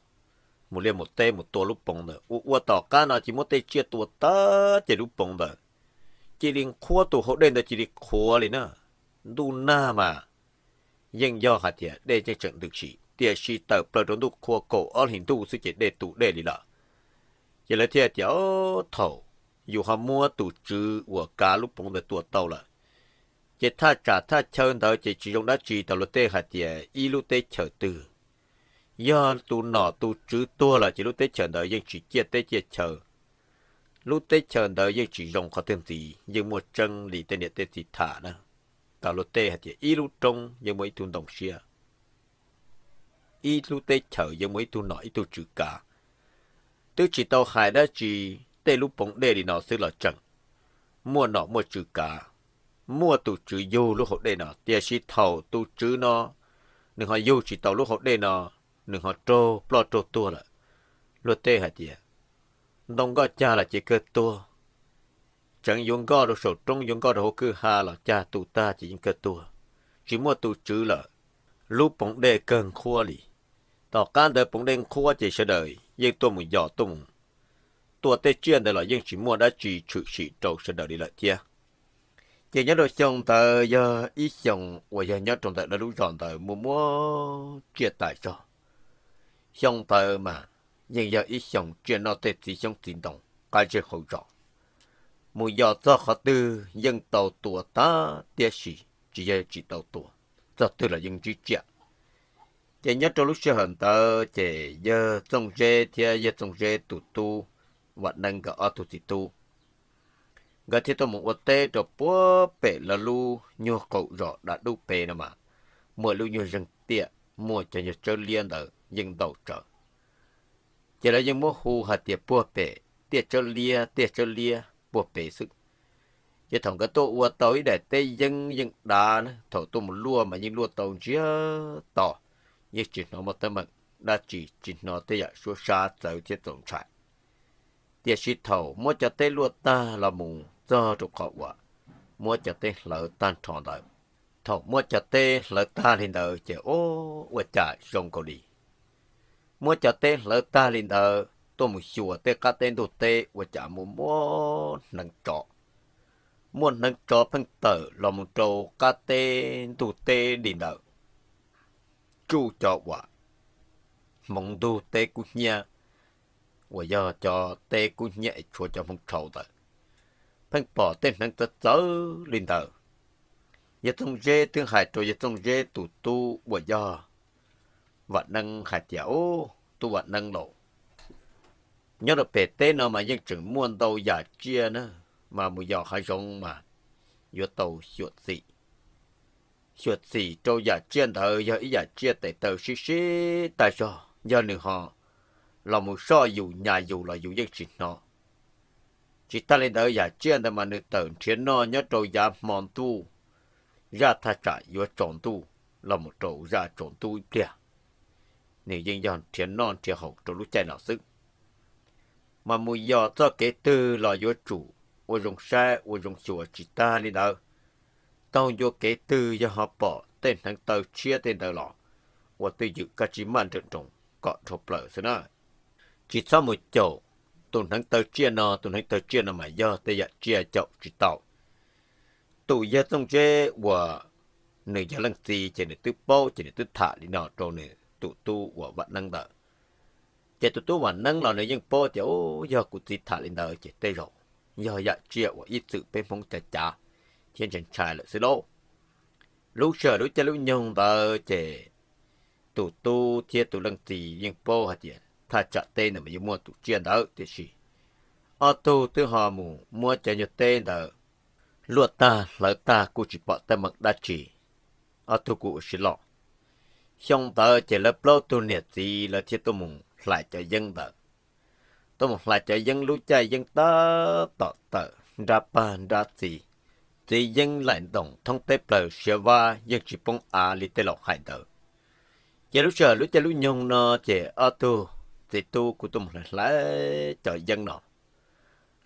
mus liaj mus teb mus tua lub poov ntawd. Ua ua tom qab no ces muab tej tsiaj tua tag ces lub poov ntawd cia li nqhuab, tus hauv dej ntawd cia li qhuav li na. Ntuj nag mas yeej yog hais tias dej yeej tseem ntws sim, tiam sis tawm plaws rau ntuj qhua kaum ob hlis ntuj xwb ces dej tu dej li lawm. Ces lawv thiaj tias, o, thaum yus ho muab tus tswv uas kav lub poov ntawd tua tau lawm, ces thaj tsam thaj chaw ntawd ces tsis zoo dab tsi. Tau luag tej hais tias ib lub teb chaws twg yog tus nom tus tswv tuag lawm ces lub teb chaws ntawd yeej tsis ciaj teb ciaj chaw, lub teb chaws ntawd yeej tsis zoo qhov twg ntxiv, yeej muaj tseeb li tej niam tej txiv tham na. Tau luag tej hais tias ib lub roob yeej muaj ib tug ntoo siab, ib lub teb chaws yeej muaj ib tug nom ib tug tswv kav. Twb tsis tau hais dab tsi, tej lub poov dej li no xwb los tseem muaj nom muaj tswv kav, muaj tus tswv yug lub hauv dej no, tiam sis thaum tus tswv no nws ho yug tsis tau lub hauv dej no, nws ho raug ploj raug tuag lawm, luag tej hais tias ntoo nkoj cag los ces kawg tuag, tseev yuav nkoj rau saum roob yuav nkoj rau hauv kwj ha los cag tu tag ces yeej kawg tuag. Tsis muaj tus tswv lawm, lub poov dej kawg nqhuab li. Tom qab ntawd poov dej nqhuab ces sawv daws yeej tuaj mus yos tuaj mus tua tej tsiaj ntawd los yeej tsis muaj dab tsi tshwm sim rau sawv daws li lawm thiab. Ces nyob rau xyoo ntawd yog ib xyoos uas yog nyob rau ntawm lawv lub zos ntawd muaj muaj tsiaj tas zog. Xyoo ntawd mas yeej yog ib xyoos tsiaj noj tej txiv xyoob txiv ntoo qab zej hauv zos. Mus yos txog qhov twg yeej tau tua tag tiam sis tsis yog tsis tau tua, txog twg los yeej ntsib tsiaj. Ces nyob rau lub sij hawm ntawd ces yawg Txooj Zeb thiab yawg Txooj Zeb tus tub Vam Neeb nkawd ob tug txiv tub, nkawd thiaj tuaj mus ua teb rau puag pem lawv lub nyuag qaum zos Dav Dub pem no mas, muaj lub nyuag zeeg tiaj muaj cov nyuag tsawb liab ntawd yeej ntau tsawv. Ces lawv yeej muab hu hais tias puag pem tiaj tsawb liab, tiaj tsawb liab puag pem xwb. Ces thaum nkawd tuaj ua tau ib daim teb yeeb yeej dav na, thaum tuaj mus luaj mas yeej luaj tau ntsiag to, yeej tsis hnov muaj teeb meem dab tsi, tsis hnov tej yam suab sab txawv thiab txaus ntshai. Tiam sis thaum muab cov teb luaj tag los mus txog rau qhov uas muab cov teb hlawv tag nrho ntawd, thaum muab cov teb hlawv tag li ntawd ces ua cas zoo nkaus li muab cov teb hlawv tag li ntawd tuaj mus xyuas tej qab teb ntug teb ua cas muaj muaj hneev tsov, muaj hneev tsov pheej tawm los mus rau qab teb ntug teb li ntawd, tsuj cov uas hmoov ntug teb kub hnyiab, uas yog cov teb kub hnyiab es tshuav cov hmoov tshau ntawd, pheej pom tej hneev txawv txawv li ntawd. Yawg Txooj Zeb twb hais rau yawg Txooj Zeb tus tub uas yog Vam Neeb hais tias, Ub, tub Vam Neeb lauj, nyob rau pem teb no mas yeej tseem muaj ntau yam tsiaj na, mas mus yos hav zoov mas yuav tau xyuam xim. Xyuam xim rau yam tsiaj ntawd yog ib yam tsiaj tes taw sib sib tag zog, yog nws ho los mus soj yus nyas yus los yus yeej tsis hnov. Tsis tag li ntawd yam tsiaj ntawd mas nws tawm nrhiav noj nyob rau yav hmo ntuj, zaj thaj tsam yuav tsaus ntuj los mus rau zaj tsaus ntuj ib pliag, nws yeej yog nrhiav noj nrhiav haus rau lub caij no xwb. Mas mus yos txoj kev twg los yuav tsum ua zoo saib ua zoo xyuas, tsis tag li ntawd taug ncua kev twg yog ho pom tej hneev taw tshiab tej ntawd los ua twj ywm koj tsis maj nrawm nroos kom dhau plaws xwb na. Tsis txhob mus caum tus hneev taw tsiaj no, tus hneev taw tsiaj no mas yog tej yam tsiaj caum tsis tau. Tus yawg Txooj Zeb uas nws yog leej txiv ces nws twb paub ces nws twb tham li no rau nws tus tub uas Vam Neeb ntawd. Ces tus tub Vam Neeb los nws yeej paub tias, Ub, yog kuv txiv tham li ntawd ces tej zaum yog yam tsiaj uas ib txwm peb Hmoob cav cav thiab ntshai ntshai lawm xwb lauj. Lub sij hawm lub caij lub nyoog ntawd ces tus tub thiab tus leej txiv yeej paub hais tias thaj tsam teb ntawd mas yeej muaj tus tsiaj ntawd, tiam sis ob tug twb ho mus muab cov nyuag teb ntawd luaj tag hlawv tag kuj tsis pom teeb meem dab tsi. Ob tug kuj ua si los. Xyoo ntawd ces lawv plaub tug niam txiv lawv thiaj tuaj mus hlais cov yeeb ntawd. Tuaj mus hlais cov yeeb, lub caij yeeb tab tom tawm nrab pag nrab txiv, txiv yeeb laim ntoos thoob teb plaws siav vab yeej tsis poob av li tej laus hais ntawd. Ces lub sij hawm lub caij lub nyoog no ces ob tug txiv tub kuj tuaj mus hlais hlais cov yeeb no.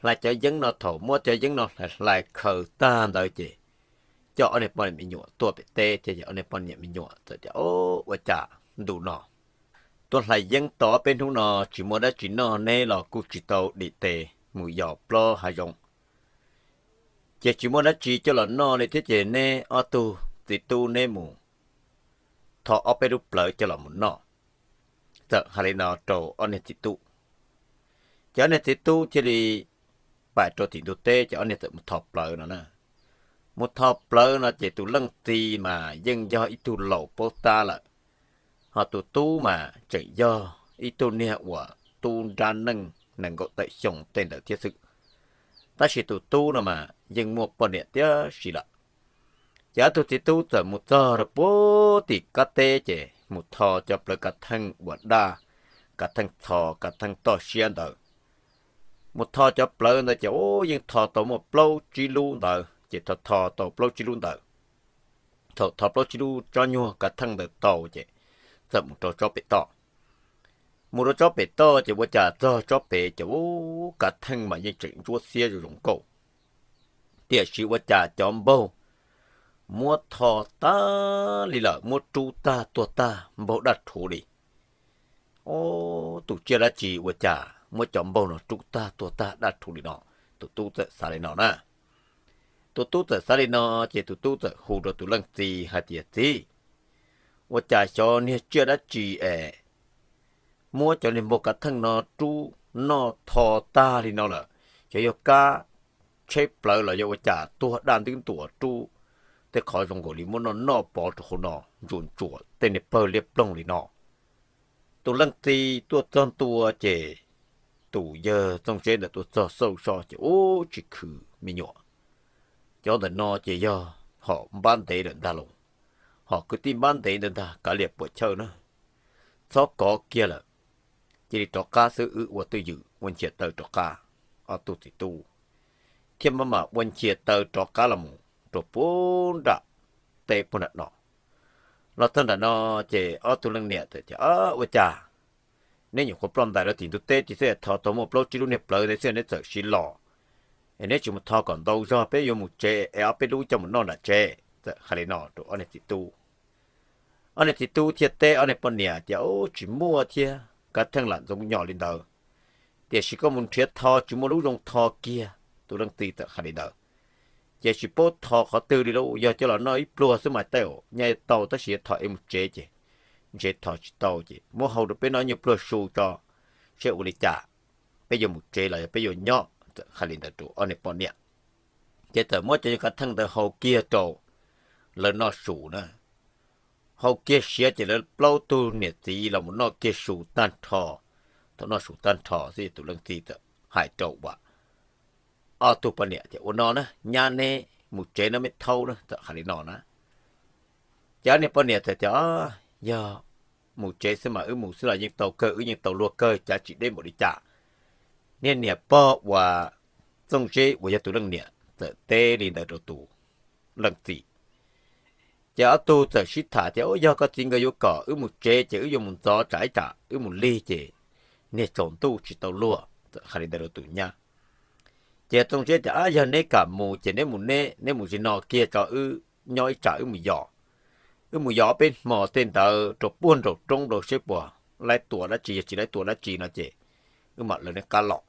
Hlais cov yeeb no, thaum muab cov yeeb no hlais hlais khaws tag ntawd ces coj ob niag poj niam me nyuam tuaj pem teb thiab. Ces ob niag poj niam me nyuam txawm tias, Ub, ua cas ntu no tuaj hlais yeeb tau ob peb hnub no tsis muaj dab tsi noj, neb los kuj tsis tau dim tes mus yos plob hav zoov, ces tsis muaj dab tsi coj los noj li thiab, ces neb ob tug txiv tub neb mus tho ob peb lub plawv coj los mus noj. Txawm hais li no rau ob niag txiv tub. Ces ob niag txiv tub thiaj li pais rau tim ntug teb, ces ob niag txawm mus tho plawv no na. Mus tho plawv no ces tus leej txiv mas yeej yog ib tug laus paub tab lawm, ho tus tub mas tseem yog ib tug niag uas tub nrab neej nees nkaum tawm xyoo tej ntawd thiab xwb. Tab sis tus tub no mas yeej muaj poj niam tiam sis lawm. Ces ob tug txiv tub txawm mus txog rau puag tim kab teb ces mus tho cov plawv kav theej uas daj, kav theej txho, kav theej toj siab ntawd. Mus tho cov plawv ntawd ces ub, yeej tho tau muaj plaub tsib lub ntawd, ces tho tho tau plaub tsib lub ntawd. Thaum tho plaub tsib lub tsob nyuag kav theej ntawd tau ces txawm mus rau tsob pem toj. Mus rau tsob pem toj ces ua cas txog tsob pem ces ub, kav theej mas yeej tseem ntsuab xiab zoo zoo nkauj, tiam sis ua cas cov npaug muab tho tag li lawm, muab rub tag tuag tag, npaug daj rhuv li. Ob, tus tsiaj dab tsi ua cas muab cov npaug no rub tag tuag tag daj rhuv li no? Tus tub txawm xav li no na. Tus tub txawm xav li no, ces tus tub txawm hu rau tus leej txiv hais tias, Txiv, ua cas xyov niag tsiaj dab tsi es muab cov niag npaug kav theej no rub noj tho tag li no lawm? Xyov yog kab tsheb plawv los yog ua cas tuag daj ntub ntuas rub tej qhov zoo nkaus li muab noj noj pov rau hauv no, ntsuas ntsuas tej niag pawg liab ploog li no. Tus leej txiv tuaj txog ntua ces tus yawg Txooj Zeb ntawd tuaj txog xauj zoj ces ub tsis khwv me nyuam. Cov ntawm no ces yog hom npab ntev lawm ntag lauj, hom kwv tij npab ntev ntawd ntag, kav liam puam chawj na. Txhob kov kiag lawm, cia li rov qab xwb, wb ua twj ywm ua nchias taw rov qab. Ob tug txiv tub thiaj maj mam ua nchias taw rov qab los mus rau puag nram teb puag nram no. Los txog nram no ces ob tug leej niam txawm tias, Ua cas neb nyuam qhuav ploj ntais rau tim ntug teb tib xwb, tho tau muaj plaub tsib lub niag plawv ntawd xwb neb txawm siv los, es neb tsis mus tho kom ntau zog, peb yuav mus tsev es ob peb lub coj mus noj nram tsev. Txawm hais li no rau ob niag txiv tub. Ob niag txiv tub thiaj teb ob niag poj niam tias, Ub, tsis muaj thiab, kav theej lam ntxoov nyom li ntawd, tiam sis koj mus nrhiav tho tsis muaj lub zoo tho kiag. Tus leej txiv txawm hais li ntawd, ces tsis paub tho qhov twg li lauj, yog coj los noj ib pluag xwb mas tej zaum nyaj tau, tab sis yog tho es mus tsev ces ntshe tho tsis tau, ces muab hau rau peb noj ib nyuag pluag su tso, seb ua li cas, peb yuav mus tsev los yog peb yuav nyob. Txawm hais li ntawd rau ob niag poj niam, ces txawm muab cov kav theej ntawd hau kiag rau lawv noj su na. Hau kiag siav ces lawv plaub tug niam txiv los mus noj kiag su tag nrho. Thaum noj su tag nrho xwb tus leej txiv txawm hais rau ob tug poj niam tias, Ua no na, nyab neb mus tsev no, me thaub na. Txawm hais li no na, ces ob niag poj niam txawm tias, Yog mus tsev xwb mas wb mus xwb los yeej tau kawg, wb yeej tau luag kawg, cav tsis deb npaum li cas. Niag niam pog uas Txooj Zeb uas yog tus leej niam txawm teb li ntawd rau tus leej txiv. Ces ob tug txawm sib tham tias, Ub, yog koj txiv nkawd yuav kom wb mus tsev ces wb yuav mus ntxov tsam ib tsam wb mus lig ces niag tsaus ntuj tsis tau luag. Txawm hais li ntawd rau tus nyab. Ces Txooj Zeb tias, Ab, yog neb kam mus ces neb mus neb, neb mus zim no kiag tso, wb nyob ib tsam wb mus yos. Wb mus yos ob peb hmo tej ntawd rau puag nraum roob rau seb puas laib tua dab tsi, yog tsis laib tua dab tsi no ces wb mam lawv neb qab los.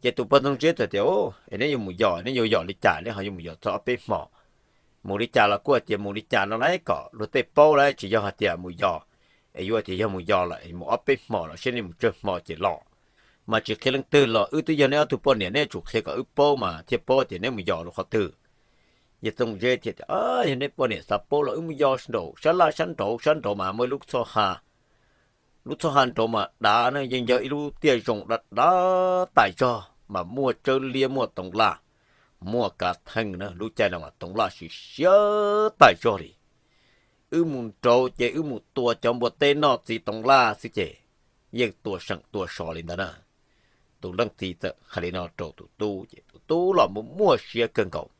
Ces tus pog Txooj Zeb txawm tias, Es neb yuav mus yos, neb yuav yos li cas neb ho yuav mus yos txog ob peb hmo? Mus li cas los kuj hais tias mus li cas no lauj, kom luag tej paub lauj, tsis yog hais tias mus yos es yuav tias yog mus yos lawm es mus ob peb hmo los seb neb mus tsawg hmo ces los. Mas tsis qhia leej twg los wb twb yog neb ob tug poj niam, neb yuav tsum qhia kom wb paub mas thiaj paub tias neb mus yos rau qhov twg. Yawg Txooj Zeb thiaj tias, Yog neb poj niam xav paub los wb mus yos nraum sab laj sab nraud, sab nraud mas muaj ib lub txhoj ha. Lub txhoj ha nraud mas dav na, yeej yog ib lub tiaj zoo dav dav tas zog mas muaj tsawb liab, muaj toov laj, muaj kav theej na. Lub caij no mas toov laj siav siav tas zog li. Wb mus nraud ces wb mus tua cov npua teb noj txiv toov laj xwb ces yeej tua seem tua so li ntawd na. Tus leej txiv txawm hais li no rau tus tub ces tus tub los mus muaj siab kawg nkaus.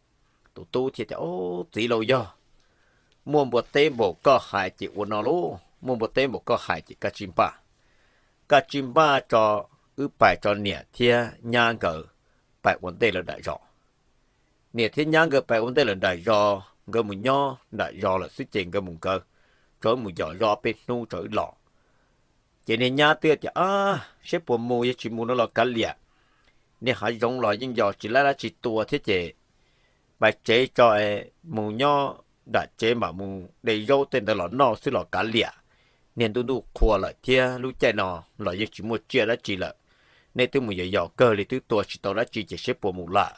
Tus tub thiaj tias, Txiv laus, yog muaj npua teb npaum koj hais ces ua no lauj, muaj npua teb npaum koj hais ces kaj tsij npaj, kaj tsij npaj tso, wb pais tso niam thiab nyab nkawd pais ua ntej lawv nram zos. Niam thiab nyab nkawd pais ua ntej lawv nram zos, nkawd mus nyob nram zos lawm xwb ces nkawd mus nkawd, tso wb mus yos zoj peb hnub tso wb los. Ces niag nyab twb tias, Ab, seb puas mus, yog tsis mus no los kav liam. Niag hav zoov los yeej yos tsis laib dab tsi tua thiab ces pais tsev tso, mus nyob nram tsev mam mus de zaub tej ntawd los noj xwb los kav liam. Niag ntuj ntuj qhua lawm thiab lub caij no los yeej tsis muaj tsiaj dab tsi lawm. Nej twb mus yos yos kawg li twb tua tsis tau dab tsi ces seb puas mus lawm.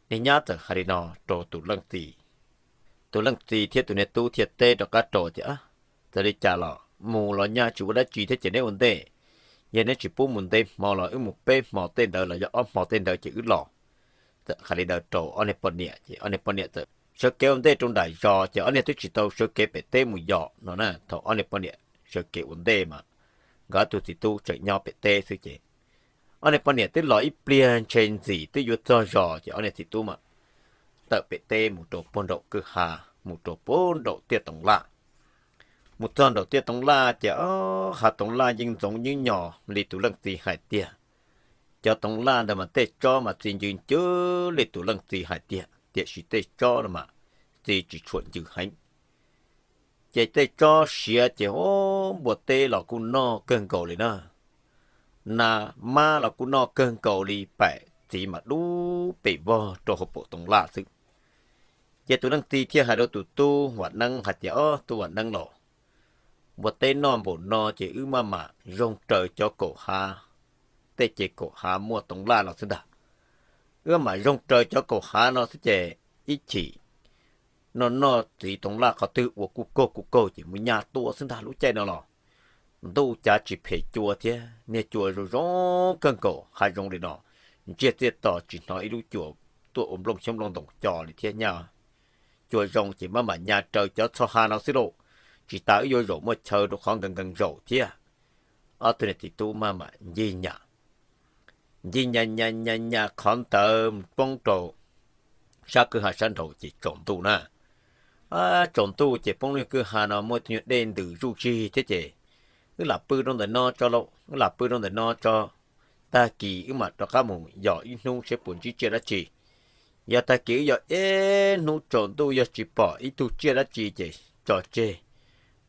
Niag nyab txawm hais li no rau tus leej txiv. Tus leej txiv thiab tus niag tub thiaj teb rov qab rau tias, Txawm li cas los mus los nyaj tsis ua dab tsi thiab ces neb ua ntej. Yog neb tsis pub mus ntev hmo los wb mus peb hmo tej ntawd los yog ob hmo tej ntawd ces wb los. Txawm hais li ntawd rau ob niag poj niam ces ob niag poj niam txawm sawv kev ua ntej rau nram zos ces ob niag twb tsis tau sawv kev pem teb mus yos no na. Thaum ob niag poj niam sawv kev ua ntej mas nkawd ob tug txiv tub tseem nyob pem teb xwb ces ob niag poj niam twb los ib pliag ntshe ntxim twb yuav txog zos ces ob niag txiv tub mas tawm pem teb mus rau puag nraum kwj ha, mus rau puag nraum tiaj toov laj. Mus txog nraum tiaj toov laj ces hav toov laj yeej ntxoov nywb nyos li tus leej txiv hais tiag. Cov toov laj ntawd mas tej tsob mas txi ncw ncwb li tus leej txiv hais tiag, tiam sis tej tsob no mas txi tsis tshuam ncw heev. Ces tej tsob siav ces npua teb los kuj noj kawg nkaus li na. Nas mab los kuj noj kawg nkaus li, pam txiv mas dub pes vog rau hauv paus toov laj xwb. Ces tus leej txiv thiaj hais rau tus tub Vam Neeb hais tias, Ob, tub Vam Neeb lauj, npua teb noj npaum no ces wb maj mam zoog raws cov kaum hav, tej ces kaum hav muaj toov laj no xwb ntag. Wb maj mam zoog raws cov kaum hav no xwb ces ib chim noj noj txiv toov laj qhov twg ua kuj kaug kuj kaug ces mus nyas tua xwb ntag lub caij no los. Ntuj cav tsis phem cua thiab niag cua zoo zoo kawg nkaus hav zoov li no, ntsiag txiaj to tsis hnov ib lub cua tuaj ua nplooj xyoob nplooj ntoos co li thiab nyaj. Cua zoo ces maj mam nyas raws cov txhoj ha no xwb lauj, tsis tas wb yuav zaum muaj chaw rau qhov nkees nkees zaum thiab. Ob tug niag txiv tub maj mam ncig nyas, ncig nyas nyas nyas nyas qhov ntawd mus poob rau sab kwj ha sab nraud ces tsaus ntuj na. Tsaus ntuj ces poob lub kwj ha no muaj ib tug nyuag dej ntws zuj zig thiab ces wb lam pw rau ntawm no tso lauj, wb lam pw rau ntawm no tso. Tag kis wb mam rov qab mus yos ib hnub seb puas ntsib tsiaj dab tsi. Yog tag kis wb yos ib hnub tsaus ntuj yog tsis pom ib tug tsiaj dab tsi ces tso tseg,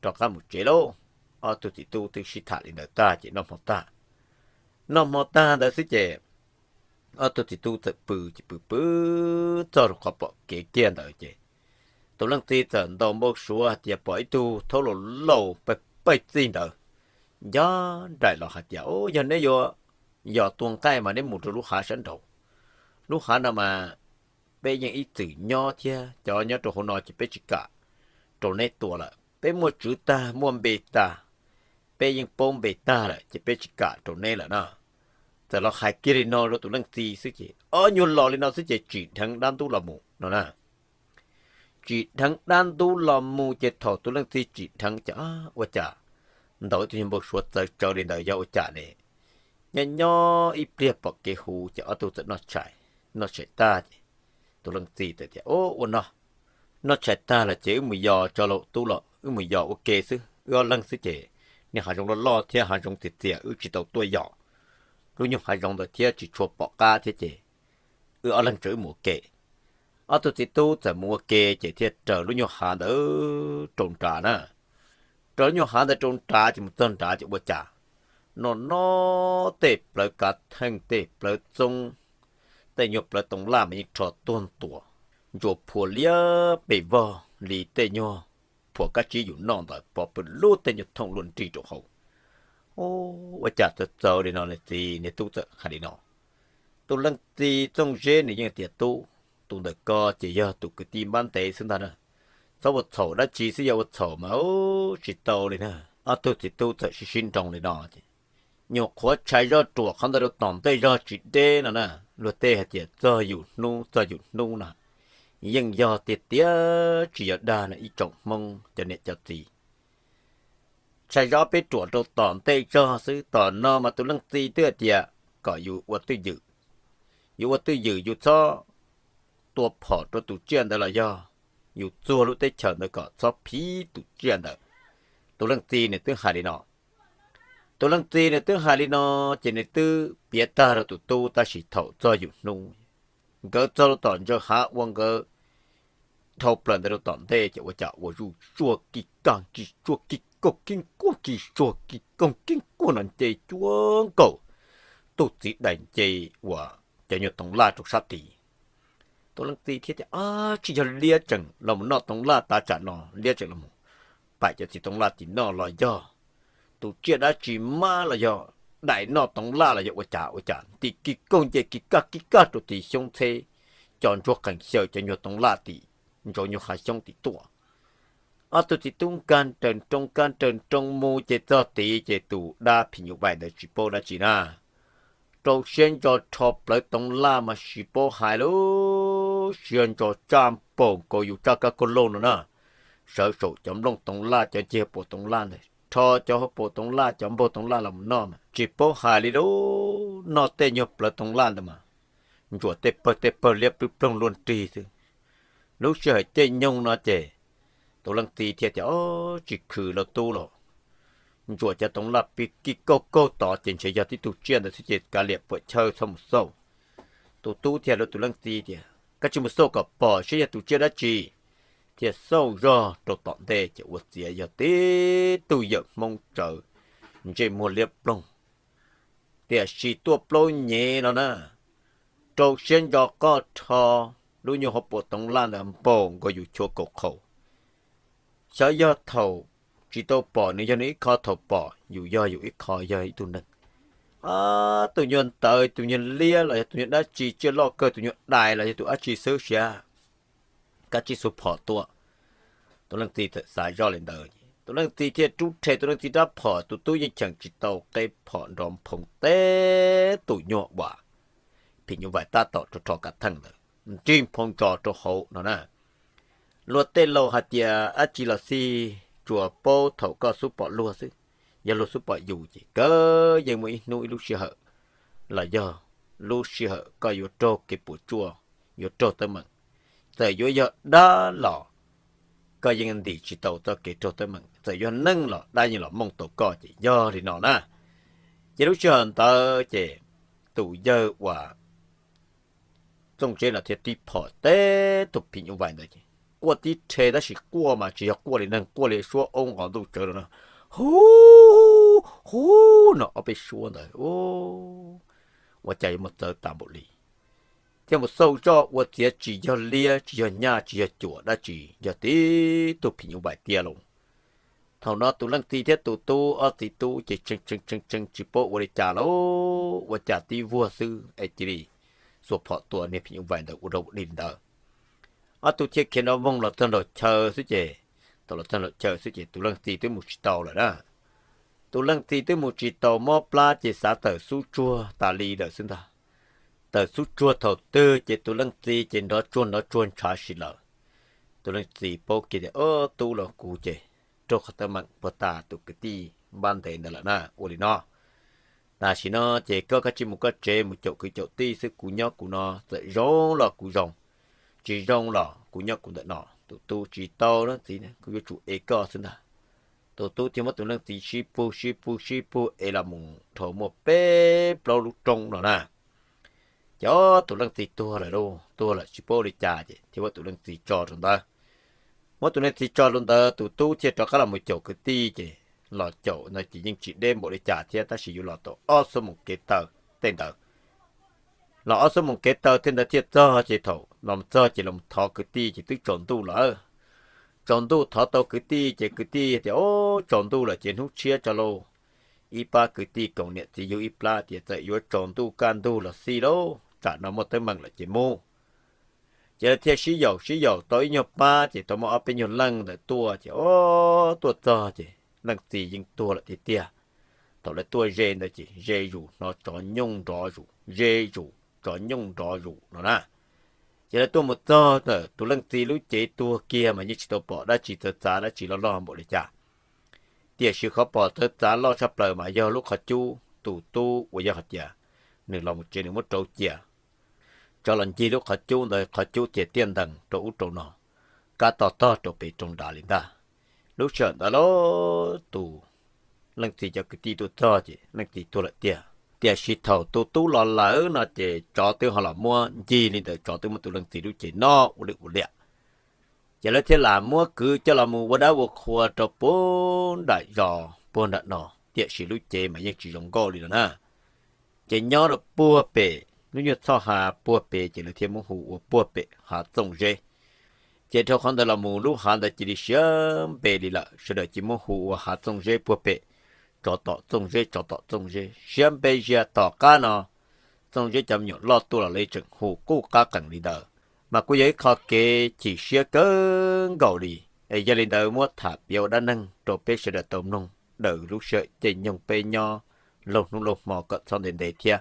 rov qab mus tsev lauj. Ob tug txiv tub twb sib tham li ntawd tag ces noj hmo tag. Noj hmo tag ntawd xwb ces ob tug txiv tub txawm pw ces pw pw txog rau qhov pom kev kiag ntawd ces tus leej txiv txawm ntaus npau suav hais tias pom ib tug thaub laus laus paj paj txij ntawd nco nraim los hais tias, Yog neb yuav yos tua nqaij mas neb mus rau lub hav sab nraud. Lub hav no mas peb yeej ib txwm nyob thiab cov nyob rau hauv no ces peb tsis kam rau neb tua lawm. Peb muaj tswv tag muaj npe tag, peb yeej paub npe tag lawm ces peb tsis kam rau neb lawm na. Txawm los hais kiag li no rau tus leej txiv xwb ces ob nyuag los li no xwb ces tsim dheev dab ntub los mus no na. Tsim dheev dab ntub los mus ces thaum tus leej txiv tsim dheev ces ua cas ntaus ib tug nyuag npau suav txawv tsawv li ntawd yog ua cas ne? Nyob nyob ib pliag pom kev huv ces ob tug txawm noj tshais. Noj tshais tag ces tus leej txiv txawm tias, Ua no, noj tshais tag lawm ces wb mus yos tso lauj tub los, wb mus yos ua ke xwb, wb ob leeg xwb ces niag hav zoov loj loj thiab hav zoov txias txias wb tsis tau tuaj yos lub nyuag hav zoov ntawd thiab tsis tshua pom qab thiab ces wb ob leeg tso wb mus ua ke. Ob tug txiv tub txawm mus ua ke ces thiaj raws lub nyuag hav ntawd rau nrad na. Raws lub nyuag hav ntawd rau nrad ces mus txog nrad ces ua cas noj noj tej plawv kav theej tej plawv txoob, tej nyuag plawv toov laj mas yeej rho tuag ntuas, ntsuas phua liab pes vog li tej nyuag phua kab tsib yus noj ntawd pov pw lub tej nyuag thooj luaj nrig rau hauv. Ua cas txawv txawv li no ne txiv? Niag tub txawm hais li no. Tus leej txiv Txooj Zeb nws yeej tias, Tub, tus ntawm ko ces yog tus kwv tij npab ntev xwb ntag na. Txhob ua txhaum dab tsi xwb, yog ua txhaum mas tsis tau li na. Ob tug txiv tub txawm sib sib nroo li no ces nyuam qhuav tshais zoj ruam qhov ntawd rau tom ntej zog tsis deb no na. Luag tej hais tias txog yus hnub txog yus hnub no yeej yog tiag tiag tsis yog dag no ib tsoom Hmoob cov niam cov txiv. Tshais zoj peb ruam rau tom ntej zog xwb, tom no mas tus leej txiv twb hais tias kom yus ua twj ywm. Yus ua twj ywm yus txhob tua phom rau tus tsiaj ntawd los yog yus txuag lub teb chaws ntawd kom txhob phiv tus tsiaj ntawd. Tus leej txiv nws twb hais li no. Tus leej txiv nws twb hais li no ces nws twb piav tag rau tus tub tab sis thaum txog yus hnub nkawd txog rau tom ntsaws hav ua nkawd dhau plaws ntawd rau tom ntej ces ua cas ua zuj zuag kis kaj kis zuag kis kaug kis nkuaj kis zuag kis kaug kis nkuaj no nce cuab nkaus tus txiv daim nce uas cov nyuag toov laj rau sab tid. Tus leej txiv thiaj tias, Ab, tsis yog liab tseem los mus noj toov laj tav tsam no, liab tseem los mus pam cov txiv toov laj tim noj los yog tus tsiaj dab tsi mab los yog daim noj toov laj los yog ua cas ua cas nti kis kaug nce kis kaj kis kaj rau tim xyoob txheb, cov ntsuag qees xyaw cov nyuag toov laj tim ntsaum nyuag hav xyoob tim tuaj. Ob tug txiv tub nkag nraws nroo nkag nraws nroo mus ces txog tid ces tus dab phim nyuj vais ntawd tsis paub dab tsi na, rau siab ntso rho plawv toov laj mas tsis paub hais lub siab ntso tsaj npaum nkaus yus tsaj kab kauj lauj no na. Sawv saum cov nplooj toov laj cov ncig hauv paus toov laj ntawd, rho cov hauv paus toov laj cov npaug toov laj los noj mas tsis paub hais li lub noj tej nyuag plawv toov laj ntawd mas ntsuas tej pawg tej pawg liab ploog ploog luaj nrig xwb. Lub sij hawm caij nyoog no ces tus leej txiv thiaj tias, Ob, tsis khwv los tub los, ntsuas cov toov laj pib kij kaug kaug tod ces ntshe yog tib tug tsiaj ntawd xwb ces kav liam puam chawj txhob mus xauj. Tus tub thiaj hais rau tus leej txiv tias, Koj tsis mus xauj kom pom seb yog tus tsiaj dab tsi. Thiaj xauj zog rau tom ntej ces ua ciav yog tib tug yawm Hmoob tsawv, ntsej muag liab ploog, tiam sis tuaj plaub nyev no na. Rau siab ntso qoj rho lub nyuag hauv paus toov laj ntawd npaum nkaus yus chua kaus qhaus. Xyov yog thaum tsis tau pom nws yog nws ib qho, thaum pom yus yog yus ib qho, yog ib tug neeg. Tus nyuag ntawd tus nyuag liab los yog tus nyuag dab tsi, tsiaj loj kawg tus nyuag dais los yog tus dab tsi xwb siab. kab tsib xuab phom tuaj. Tus leej txiv txawm xav zoj li ntawd, tus leej txiv thiaj rub rhe tus leej txiv rab phom, tus tub yeej cheem tsis tau qe phom nrov nphoo teb tus nyuag uas phim nyuj vais tab tom rho rho kav theej ntawd nrig nphoo ntso rau hauv no na. Luag tej laus hais tias dab tsi los xij, tsuas paub thaum koj xub pom luag xwb. Yog luag xub pom yus ces kawg yeej muaj ib hnub ib lub sij hawm los yog lub sij hawm koj yuav raug kev puas tsuaj, yuav raug teeb meem. Txawm yuav yog dab los koj yeej ntim tsis tau txoj kev raug teeb meem, txawm yog neeg los dab yeej los mooj tau koj. Ces yog li no na, ces lub sij hawm ntawd ces tus yawg uas Txooj Zeb no thiaj tib phom teb tus phim nyuj vais ntawd ces quaj tib rhe, tab sis quaj mas tsis yog quaj li neeg, quaj li suab ob nqos ntuj tsawv los na. Hu, hu, no ob peb suab ntawd ua cas yuav mus txawv tas npaum li. Thiaj mus xauj zoj ua ciav tsis yog liab, tsis yog nyaj, tsis yog cuam dab tsi, yog tib tug phim nyuj vais tiag lauj. Thaum no tus leej txiv thiab tus tub ob txiv tub ces tseem tseem tseem tseem tsis paub ua li cas lauj, ua cas tib vuag xwb es cia li xuas phom tua niag phim nyuj vais ntawd ua rau ua dig li ntawd. Ob tug thiaj khiav nrov voog los txog nraum chaw xwb ces, thaum los txog nraum chaw xwb ces tus leej txiv twb mus tsis tau lawm na. Tus leej txiv twb mus tsis tau mob plab ces xav tawm xub tsuag tas li lawm xwb ntag. Tawm xub tsuag thaum twg ces tus leej txiv ces nrov tsuag nrov tsuag ntshav si lawm. Tus leej txiv paub kiag tias, Ob, tub los kuv ces raug qhov teeb meem puag ta tus kwv tij npab ntev ntawd lawm na, ua li no. Tam sim no ces koj kav tsij mus koj tsev mus caum kwv caum tij xwb, kuv nyob kuv no, txawm zoo los kuv zoo, tsis zoo los kuv nyob kuv ntawm no. Tus tub, Tsis tau, leej txiv, kuv yuav tsum ev koj xwb ntag. Tus tub thiaj muab tus leej txiv sib pug sib pug sib pug ev los mus dhau muaj peb plaub lub roob no na. Ces tus leej txiv tuag lawm lauj, tuag lawm tsis paub li cas ces thiaj muab tus leej txiv tso rau ntawd. Muab tus leej txiv tso rau ntawd, tus tub thiaj rov qab los mus caum kwv tij ces los caum ntawd ces yeej tsis deb npaum li cas thiab, tab sis yuav los tau ob xuab moos kev taw tej ntawd. Los ob xuab moos kev taw tej ntawd thiaj txog ces thaum los txog ces los thov kwv tij ces twb tsaus ntuj lawm. Tsaus ntuj thov tau kwv tij ces kwv tij tias, Ob, tsaus ntuj lawm ces hnub tshiab tso lauj. Ib pab kwv tij koom niam txiv yug ib plab tias, Txawm yuav tsaus ntuj kaj ntug los xij lauj, tsam no muaj teeb meem lawm ces mus. Ces lawv thiaj sib yaum sib yaum tau ib nyuag pab ces tau muaj ob peb nyuag leej ntawd tuaj ces, ob, tuaj txog ces leej txiv yeej tuag lawm tiag tiag. Thaum lawv tuaj ze ntawd ces ze zus hnov tsov nyooj nrov zus, ze zus tsov nyooj nrov zus no na. Ces lawv tuaj mus txog ntawm tus leej txiv lub cev tuag kiag mas yeej tsis tau pom dab tsi txawv txav dab tsi loj loj npaum li cas. Tiam sis qhov pom txawv txav loj tshaj plaws mas yog lub qhov cub tus tub uas yog hais tias nws los mus tsev nws muab rau cia, tsov los ncig lub qhov cub ntawd, qhov cub ces tiaj ntees rau ub rau no, kab to tog rau pem rau nrad li ntag. Lub sij hawm ntawd los tus leej txiv cov kwv tij tuaj txog ces leej txiv tuag lawm tiag. Tiam sis thaum tus tub los lawm no ces tsov twb ho los muab ncig li ntawd, tsov twb muab tus leej txiv lub cev noj ua lwj ua liam. Ces lawv thiaj lam muab kwv coj los mus ua dab ua qhua rau puag nram zos puag nram no, tiam sis lub cev mas yeej tsis zoo nkauj li no na. Ces nyob rau puag pem lub nyuag txhoj hav puag pem ces lawv thiaj muab hu ua puag pem hav txooj zeb. Ces dhau qhov ntawd los mus lub hav ntawd cia li siab npe li lawm, sawv daws cia muab hu ua hav txooj zeb puag pem, tsov tom txooj zeb, tsov tom txooj zeb. Siab npe zias tom qab no txooj zeb cov me nyuam loj tuaj los lawv tseem hu quj qab qees li ntawd, mas kuj yog ib qho kev chim siab kawg nkaus li. Es yog li ntawd muab tham piav ua dab neeg rau peb sawv daws tau mloog daws lub sij hawm caij nyoog peb nyob laug hnub laug hmo kom txhob ntev ntev thiab.